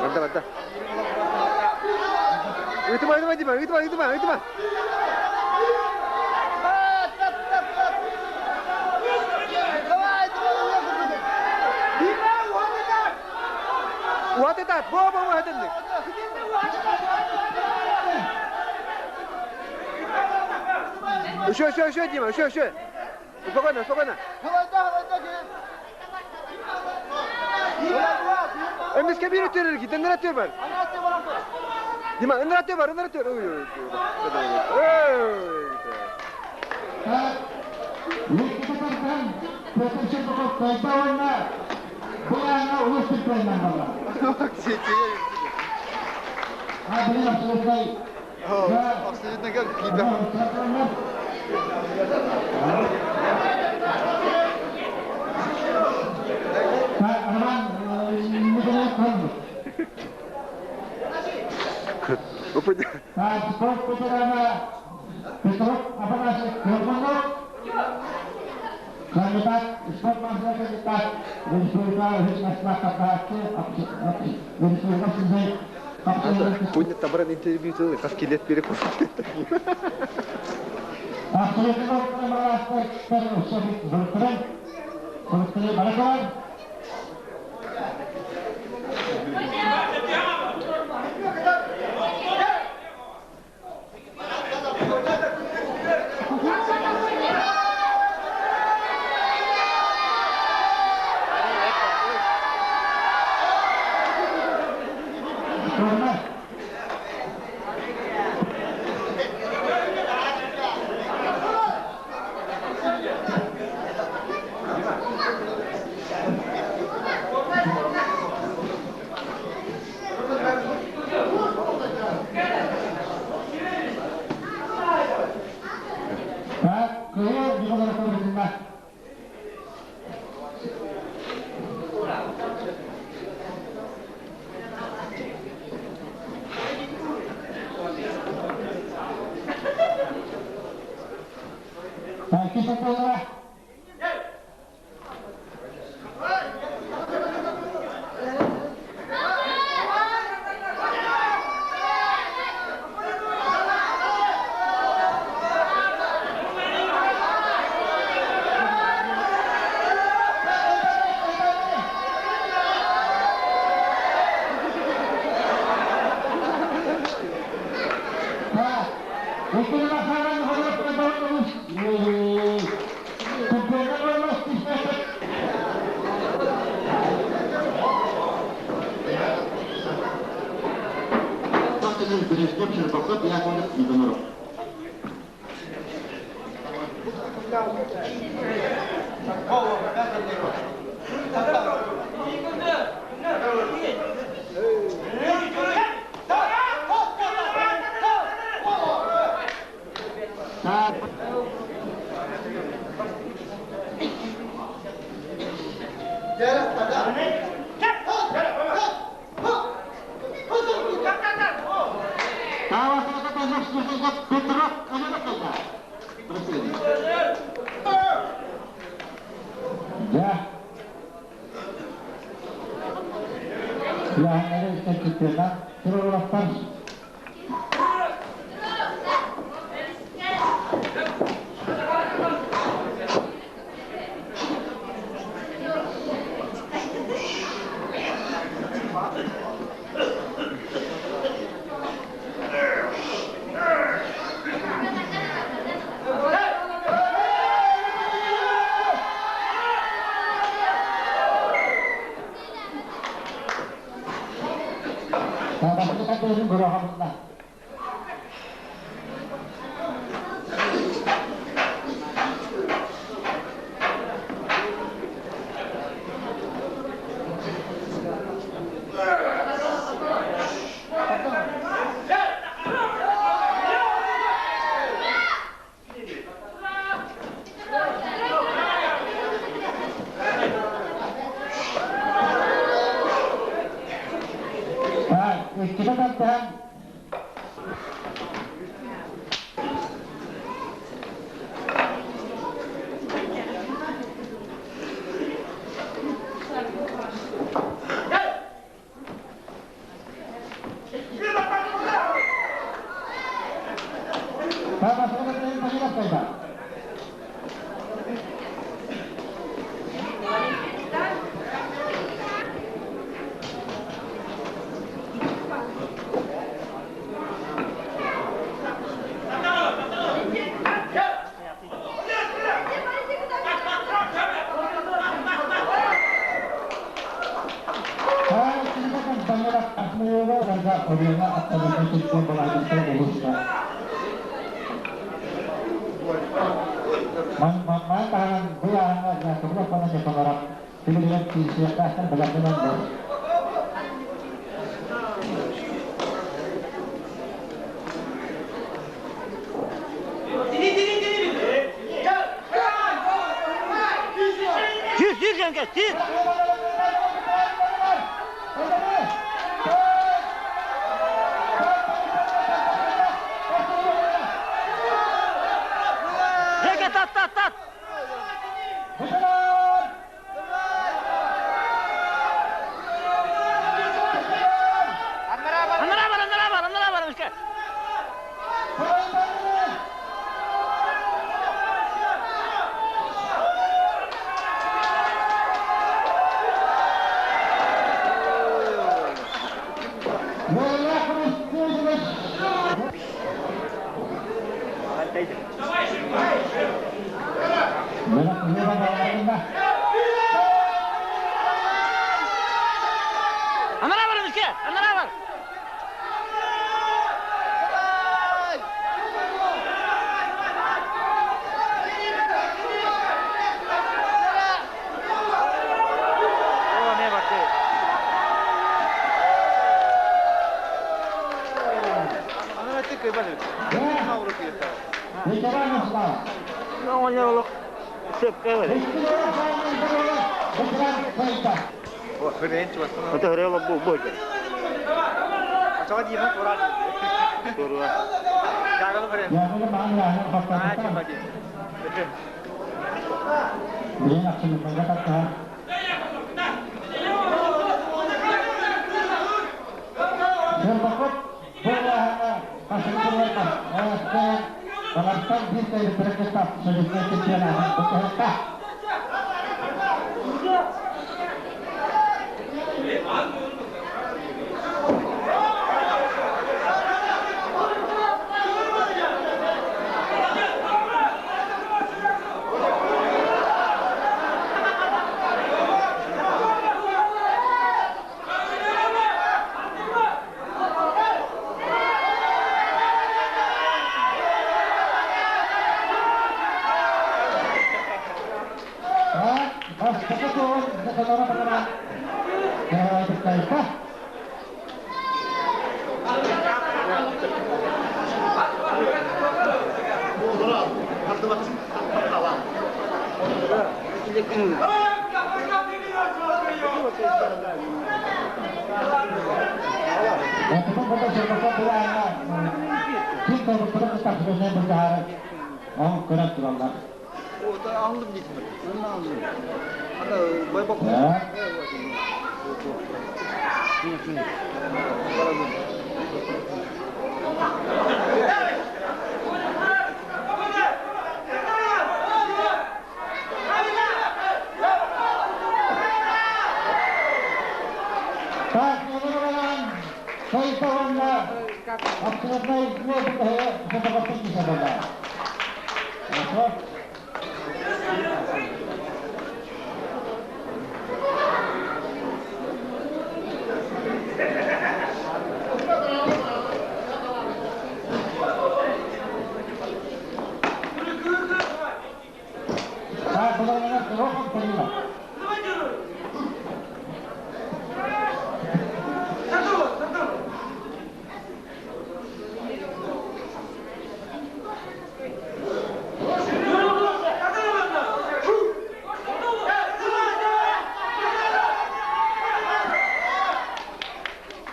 Барда, барда. Ыытыма, ыытыма, Дима, ыытыма, ыытыма, ыытыма. Вот это, во, во, во, это. Еще, еще, еще, Дима, еще, еще. Спокойно, спокойно. Эмис кебир өтөрөр ки, тендер өтөр бар. Дима, ындыр өтөр бар, ындыр өтөр. Ой, ой, ой. Абсолютно как кида. Пусть табаран интервью целый, как скелет перекус.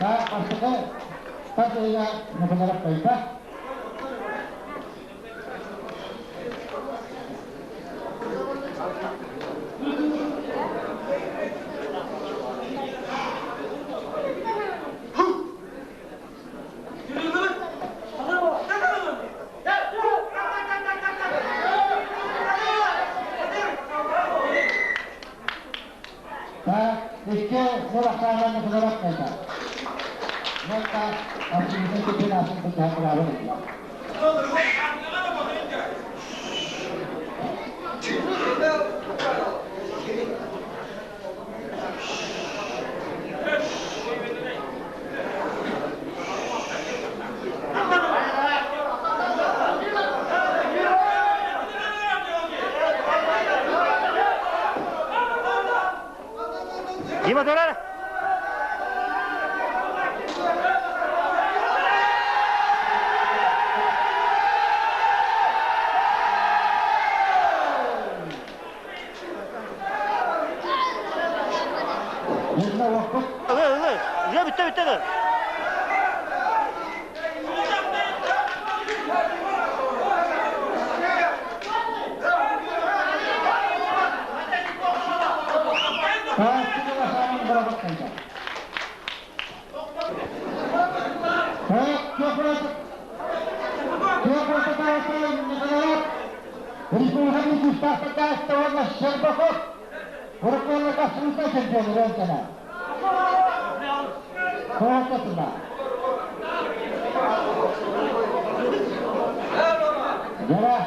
Так, бастакы тардыыга Николаев кыайда. Так, икки сыл ахсаанынан Николаев кыайда. Уонна абсолютнай чемпион аатын былдьаһан быраабын ылла. Дима, тура! Онно уоппут Ылы, ылы! Уже бүтте, бүтте да! Так, сыл ахсаанынан Николаев кыайда. Так, Кепрототаастай Николаев республиканы күүстаахтардаахта уонна Щербаков уруккуолларга абсолютнай чемпион ырыантана. Тоҕототуна. Жара.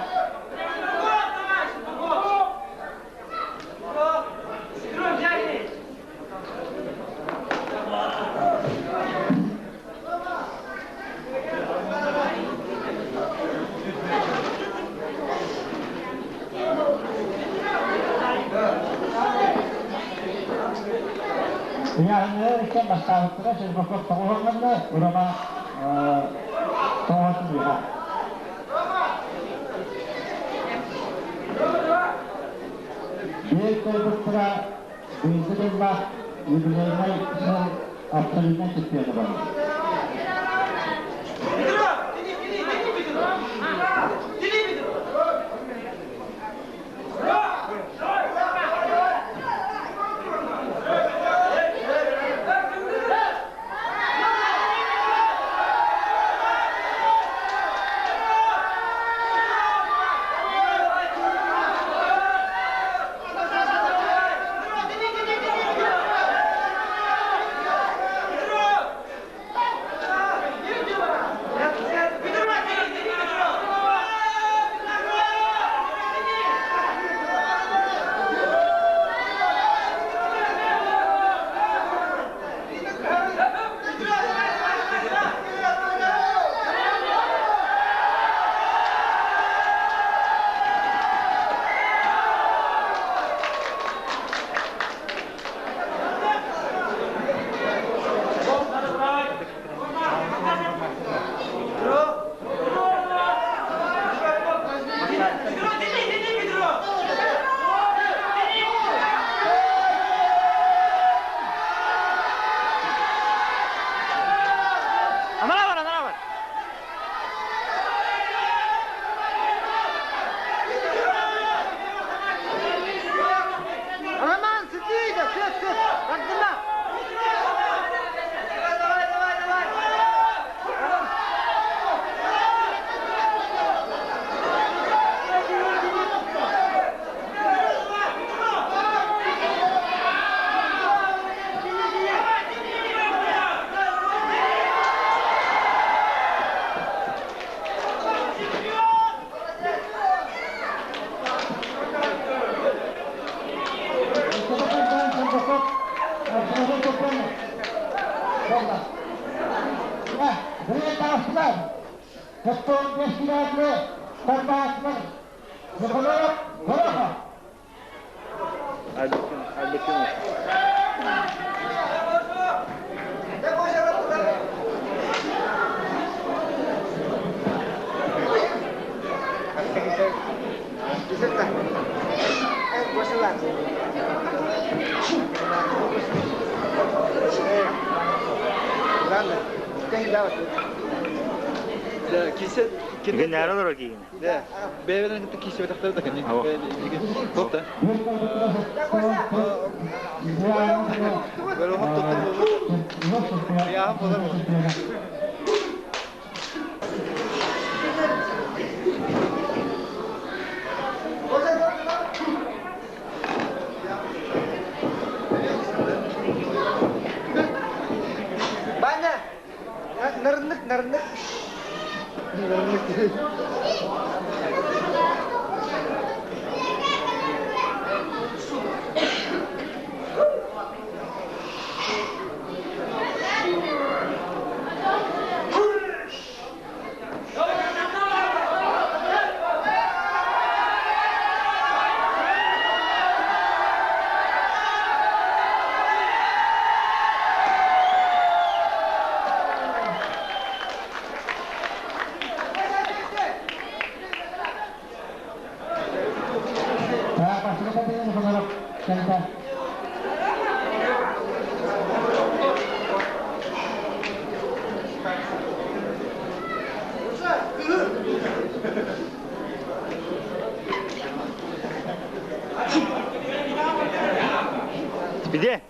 Ыйааһыннары иккиэн бастаабыттара Щербаков тоҕуһуҥҥанна Рома тоҕуһун үөһэ. Биир кыайбыттара быйылгы дьыллаах юбилейнай сыл абсолютнай чемпиона буолла. Анара бар, анара бар! Роман, сыты да, сыт, сыт, тардыма. Иккитэ Щербаков абсолютнай чемпион буолла. Билигин таҕыстылар. 45 километры тарбааччылар Николаев Горохов. Альбертин. Кисе Генерал олорор киһини. Бэйэлэрин кытта киирсибэтэхтэрэ да кэнник. Туох да. Баня! Нарыннык, нарыннык. Нарыннык. Спиде.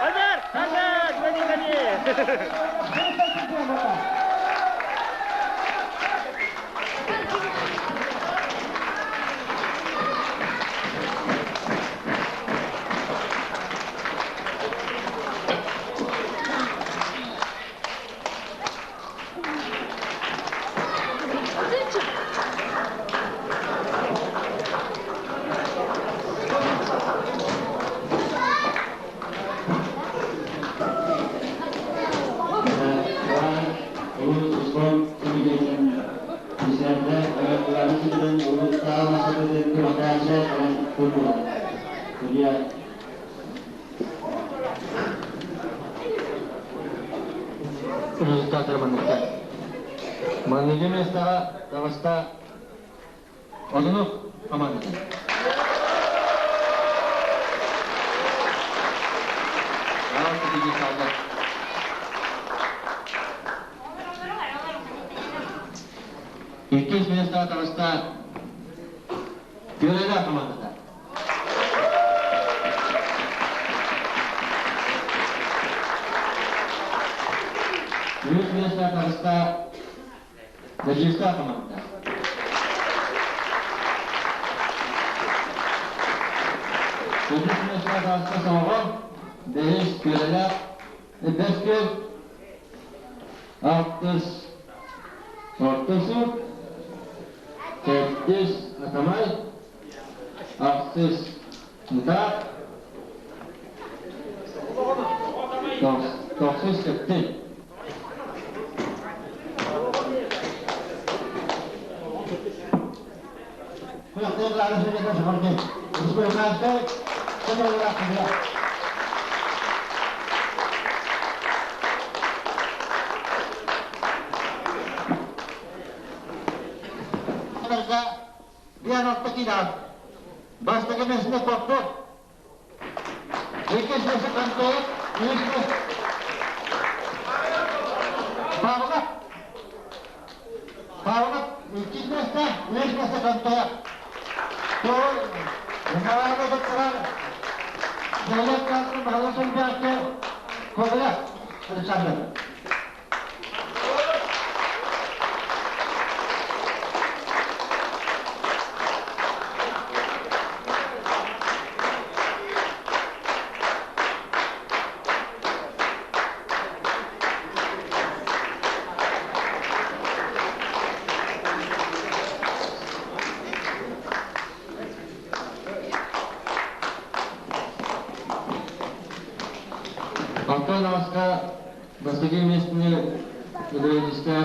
Hazır, hazır, hadi hadi. Результаттары манныктар. Маныгы местаға таҕыста Одунов командасы. Раунд киһи салды. Иккис местаҕа таҕыста Күөрэлээх командата. Үһүс миэстэҕэ таҕыста Бэрдьигэстээх командата. Төрдүс миэстэҕэ таҕыста Сомоҕо, бэһис Күөрэлээх, бэс күөл, алтыс Ортосу, төрдүс Атамай, ахсыс Мытаах, тохсус Өктүн. Бастакы миэстэ куоппут. Иккис миэстэ Контоев, үһүс миэстэ Павлов. Павлов иккис миэстэ, үһүс миэстэ Контоев. Михайло Доктора Нэһилиэк каартын баһылык солбуйааччы Кобылев Александр. Антон Аска бастакы миэстэни Ильиничка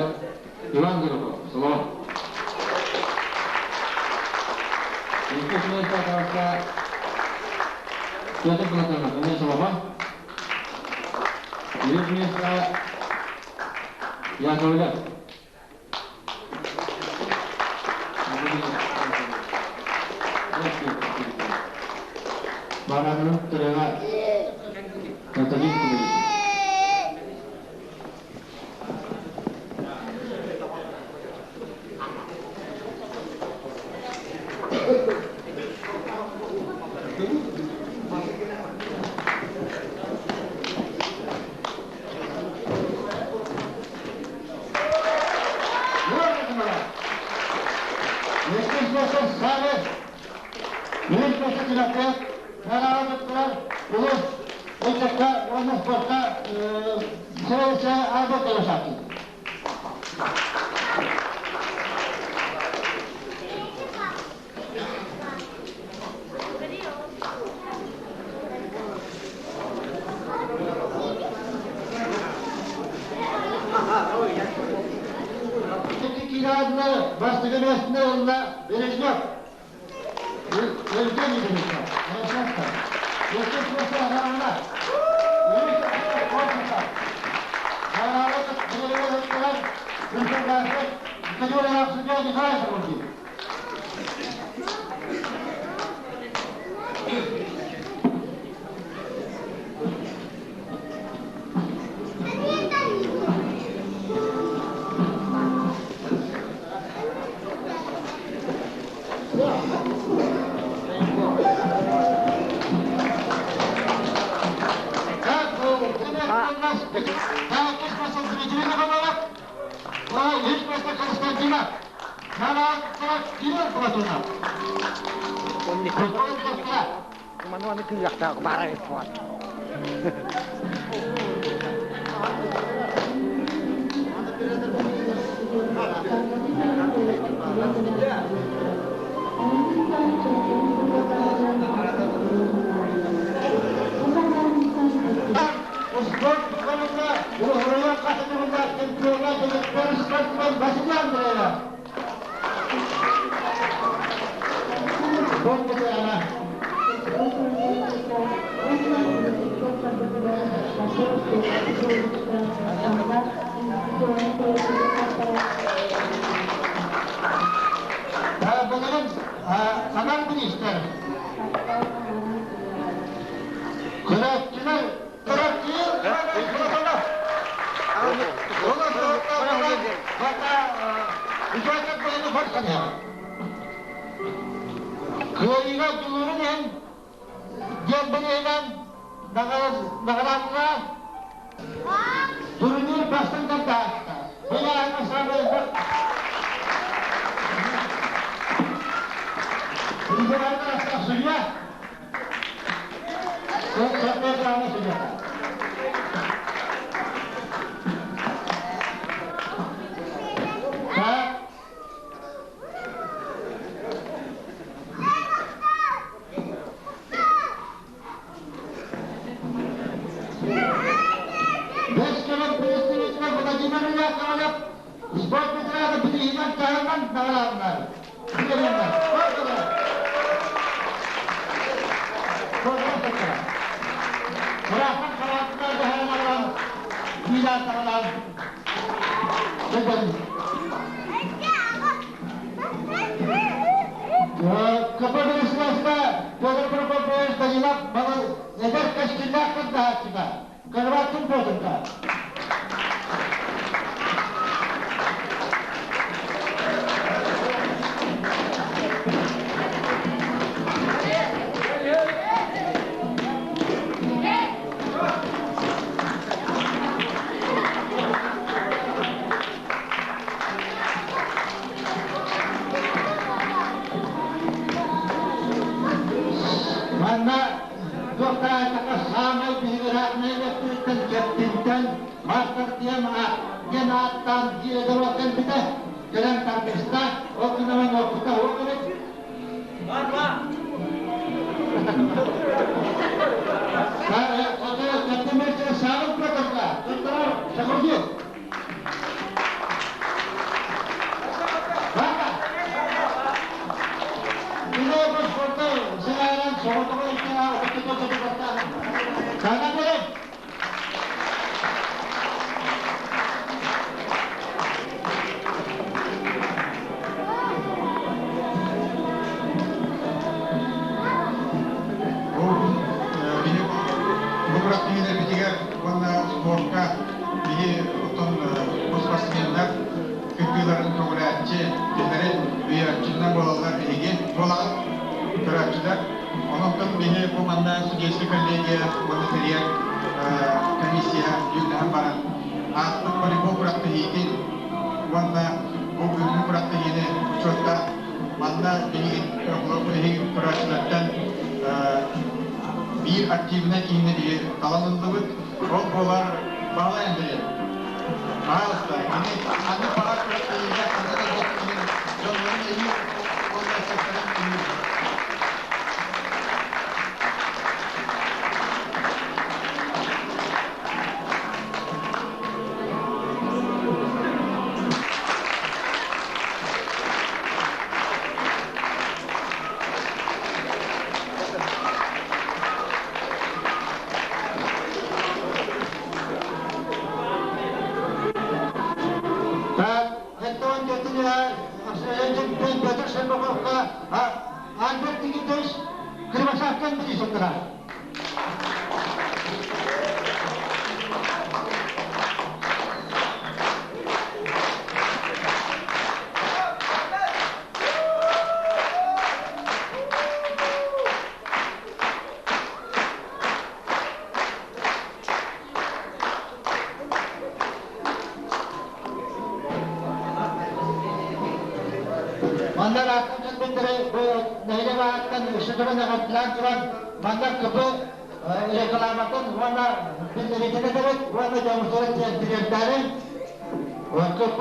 Иван Горохов, Солон. Иккис миэстэ таҕыста Петр Платонов, эмиэ Соломон. Үһүс миэстэ Яковлев. Баранын тырыга Наталин Кубарин. Бастакы миэстэни ылла Бережнев. Евгений Бережнев. Иккис миэстэ Араана. Үһүс Корсаков. Судья Николай Соколдин. Маны кыылахтаах баара эппуат. Спорт туһанында Урая катынында чемпионlar спортсмен Василий Андреева. Спорт ветерана. Bunların Aman minister. Kıraatçılar, Кыайыыга дьулуурун иһин диэн бэлиэнэн наҕараадалара турнир бастыҥ тартаахта. Быйааһыҥҥа саамай элбэх судья. Судья. Владимир Яковлев спорт ветераны билиһинэн таһынан наҕараадалар. Петр Прокопьевич Данилов эдэр кэскиллээх кырдааччыга Кырваттын Петрга. Манна туохтаатаха саамай биһигираах нэһилиэктириттэн Кэптинтэн мастер диэн диэн ааттаан дьиэдэр кэлбитэ кэлэн тардыста ол гынан опыта суох эбит. Саҕын Петрга, Шахурдин. Күрэхтэһиилэрбитигэр уонна спорка биһи оттон бу спортсменнар кыттыыларын көҕүлээччи, кинилэри өйөөччүнэн буолаллар биһиги буолаҕыт, көрөөччүлэр. Онон биһи бу манна судейскай коллегия уонна тэрийэр комиссия дьүүллэһэн баран ааспыт волейбол күрэхтэһиитин уонна бу бүгүҥҥү күрэхтэһиини учуоттаан манна биһиги көрөөччүлэртэн биир активнай киһини биһи талан ыллыбыт. Ол буолар Баһылай Андреев. Пожалуйста, кини ханнык баҕар күрэхтэһиигэ ханна да буолтун иһин дьоннорун өйүүр уонна ыччаттарын түмүүр. Так, Антон Петр Петр Щербаковка, Альберт Никитович Кривошапкин билисеттара. Манна ааттан кэлбиттэрэ бу нэһилиэк ааттан өссө туран эҕэрдэлээн туран манна КП рекламатын уонна биллэриитин этэбит уонна дьоммутугар тириэрдээри КП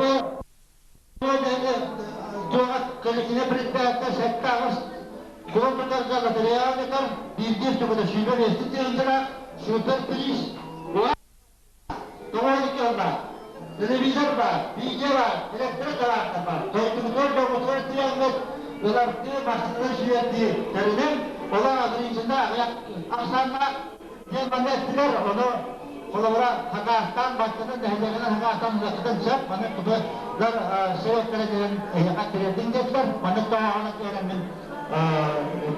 Туоҕа кэлитинэ предприятие 7-8 кулун тутарга лотереяҕа кытар биирдии штуката 25 тыһыынчалаах супер приз тоҕо икки баар телевизор баар, видео баар, электро-табаахтар баар. Дойдубутугар дьоммутугар тиийэммит ылардыы, массыыналар сүйэрдии тэринэн, олор ограничена аҕыйах ахсааннаах диэн манна эттилэр, ону холобура хакаастаан баччанан нэһилиэгинэн хакаастаан ылыаххытын сөп, маны кыбылар советтара кэлэн эһиэхэ тириэрдиҥ диэтилэр, маннык тоһоҕонон кэлэммин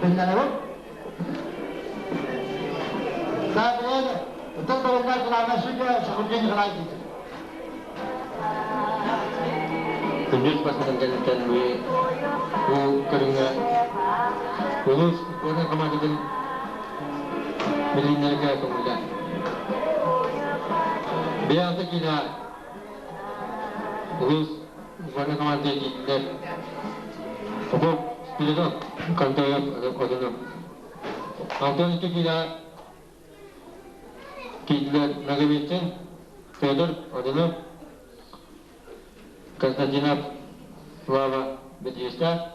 биллэрэбин. Саабыйан тыл барыллар главная судья Шахурдин Николай диэтэ. Күндүс басынан кэнниттэн бу көрүҥҥэ улуус сборнай командатын билииннэргэ көҥүллээх. Биалта киинэ улуус сборнай командата кииннэр Попов Спиридон Контоев Одунов. Антон икки киинэ кииннэр Наговицын Федор Одунов Константинов Слава Бедиста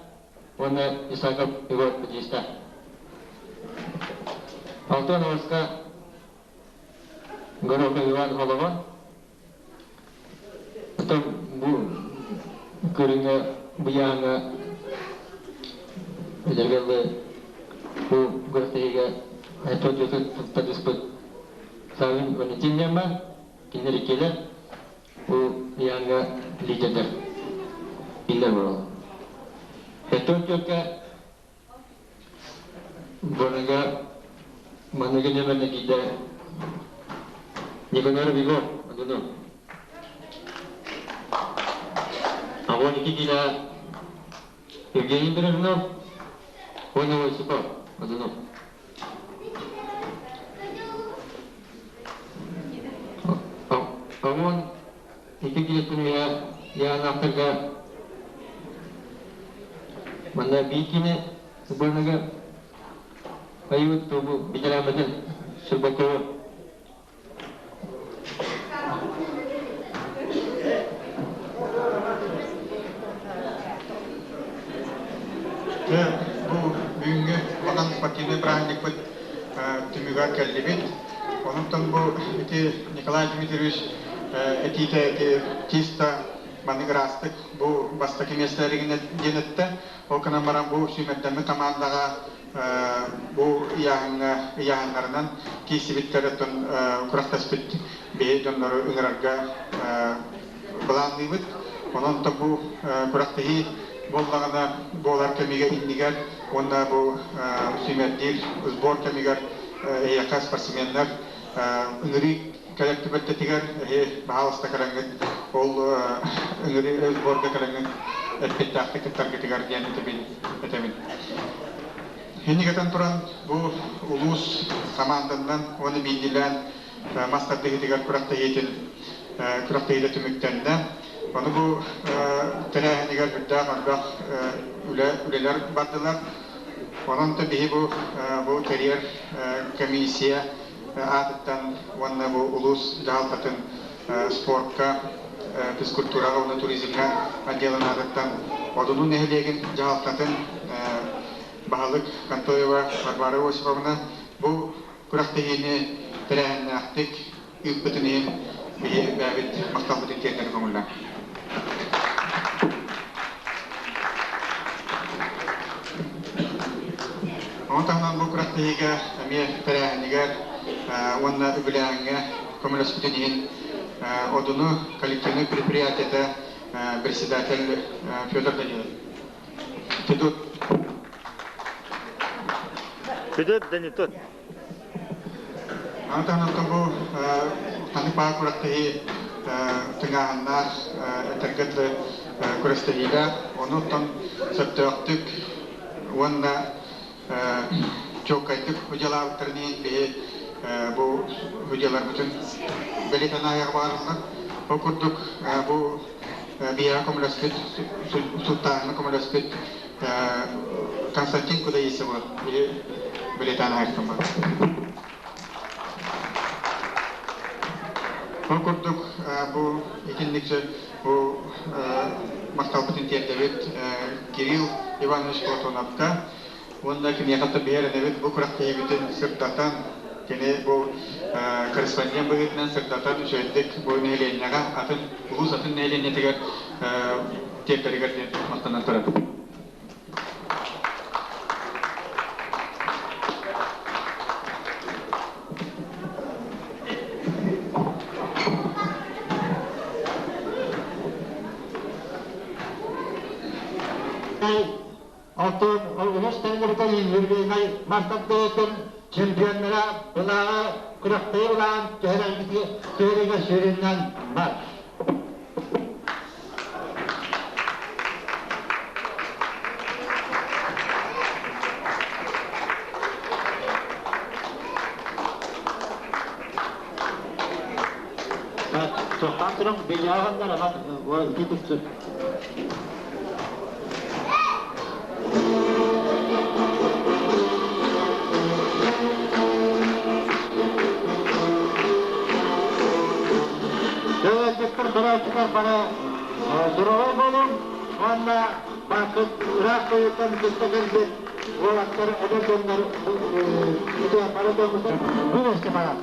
уонна Исаков Егор Бедиста. Алтан Орска Горохов Иван Холоҕо. Потом бу көрүҥҥэ быйааҥҥа эдэргэллы бу күрэхтэһиигэ тардыспыт Савин Валентин диэн кинилэр иккиэлэр бу ыйааҥҥа лидердэр биллэр буолаллар. Төрт-түөркэ Быныга маныга нөмерне киирдэ Никанор Егор Одунов. Огонь икки киилэ Евгений Бережнов уонна Осипов Одунов. Огонь икки киилэттэн үөһэ Янаахтарга манна биир киини сборныга айыбыт бу ветеранмытын Щербакову. Бу бүгүҥҥү улахан спортивнай праздникпыт түмүгэр кэллибит. Онтон бу ити Николай Дмитриевич этиитэ ити чисто маннык ыраастык бу бастакы миэстэлэригин диэн эттэ. Ол гынан баран бу сүүмэрдэммит хамаандаҕа бу ыйааһыҥҥа ыйааһыннарынан киирсибиттэр оттон күрэхтэспит биһи дьоннору ыҥырарга былаанныыбыт. Онон то бу күрэхтэһии буоллаҕына буолар кэмигэр иннигэр уонна бу сүүмэрдиир сбор кэмигэр эһиэхэ спортсменнар Ыҥырыы кэлэр түбэлтэтигэр эһи баһаалыста кэлэҥҥит ол ыҥырыы сборга кэлэҥҥит эппиэттээхтик кыттаргытыгар диэн этэбин этэбин. Инникэтэн туран бу улуус хамаанданан уонна биирдиилээн мас тардыһыытыгар күрэхтэһиитин күрэхтэһиитэ түмүктэннэ. Ону бу тэрээһинигэр үрдээх элбэх үлэ үлэлэр бардылар. Онон да биһи бу бу тэрийэр комиссия аатыттан уонна бу улуус дьаһалтатын спортка, физкультураҕа уонна туризмҥа отделын аатыттан Одуну нэһилиэгин дьаһалтатын баһылык Контоева Варвара Осиповна бу күрэхтэһиини тэрээһиннээхтик ыыппытын иһин биһи бэйэбит махталбытын тиэрдэр көҥүллээх. Ону таһынан бу күрэхтэһиигэ эмиэ тэрээһинигэр уонна үбүлээһиҥҥэ көмөлөспүтүн иһин Одуну коллективнай предприятиета председатель Федор Данилов. Федот. Федот Данитот. Аны таһынан бу ханнык баар күрэхтэһии тыҥааһыннаах этэргэ дылы күрэстэһиилээх, ону оттон сөптөөхтүк уонна чуолкайдык удьалаабыттарын иһин биһи бу удьаларбытын бэлиэтэн ааһыах баҕарыллар. Ол курдук бу биһиэхэ көмөлөспүт, сууттааһыҥҥа көмөлөспүт Константин Кудаисовы биһи бэлиэтээн ааһыахтан баар. Ол курдук бу итинник бу махталбытын тиэрдэбит Кирилл Иванович Платоновка уонна киниэхэ биһэрэнэбит бу күрэхтэһиибитин сырдатан кини бу корреспондент быһыытынан сырдатан үчүгэйдик бу нэһилиэнньэҕэ атын улуус атын нэһилиэнньэтигэр тиэрдэригэр диэн махтанан турабыт. Оттон улуус тэрилтэтэ юбилейнай мастардыытын чемпионнара былааҕы күрэхтэһии былаан түһэриигэ сүрүннэн бар. Тоқтан тұрың, бейяғандар, аман, ити тұтсы. Дьиктер көрөөччүлэр бары суругу болун уонна бакыт ыраах бойуттан кытта кэлбит уолаттар эдэр дьоннор бары дьоммутун бу барар.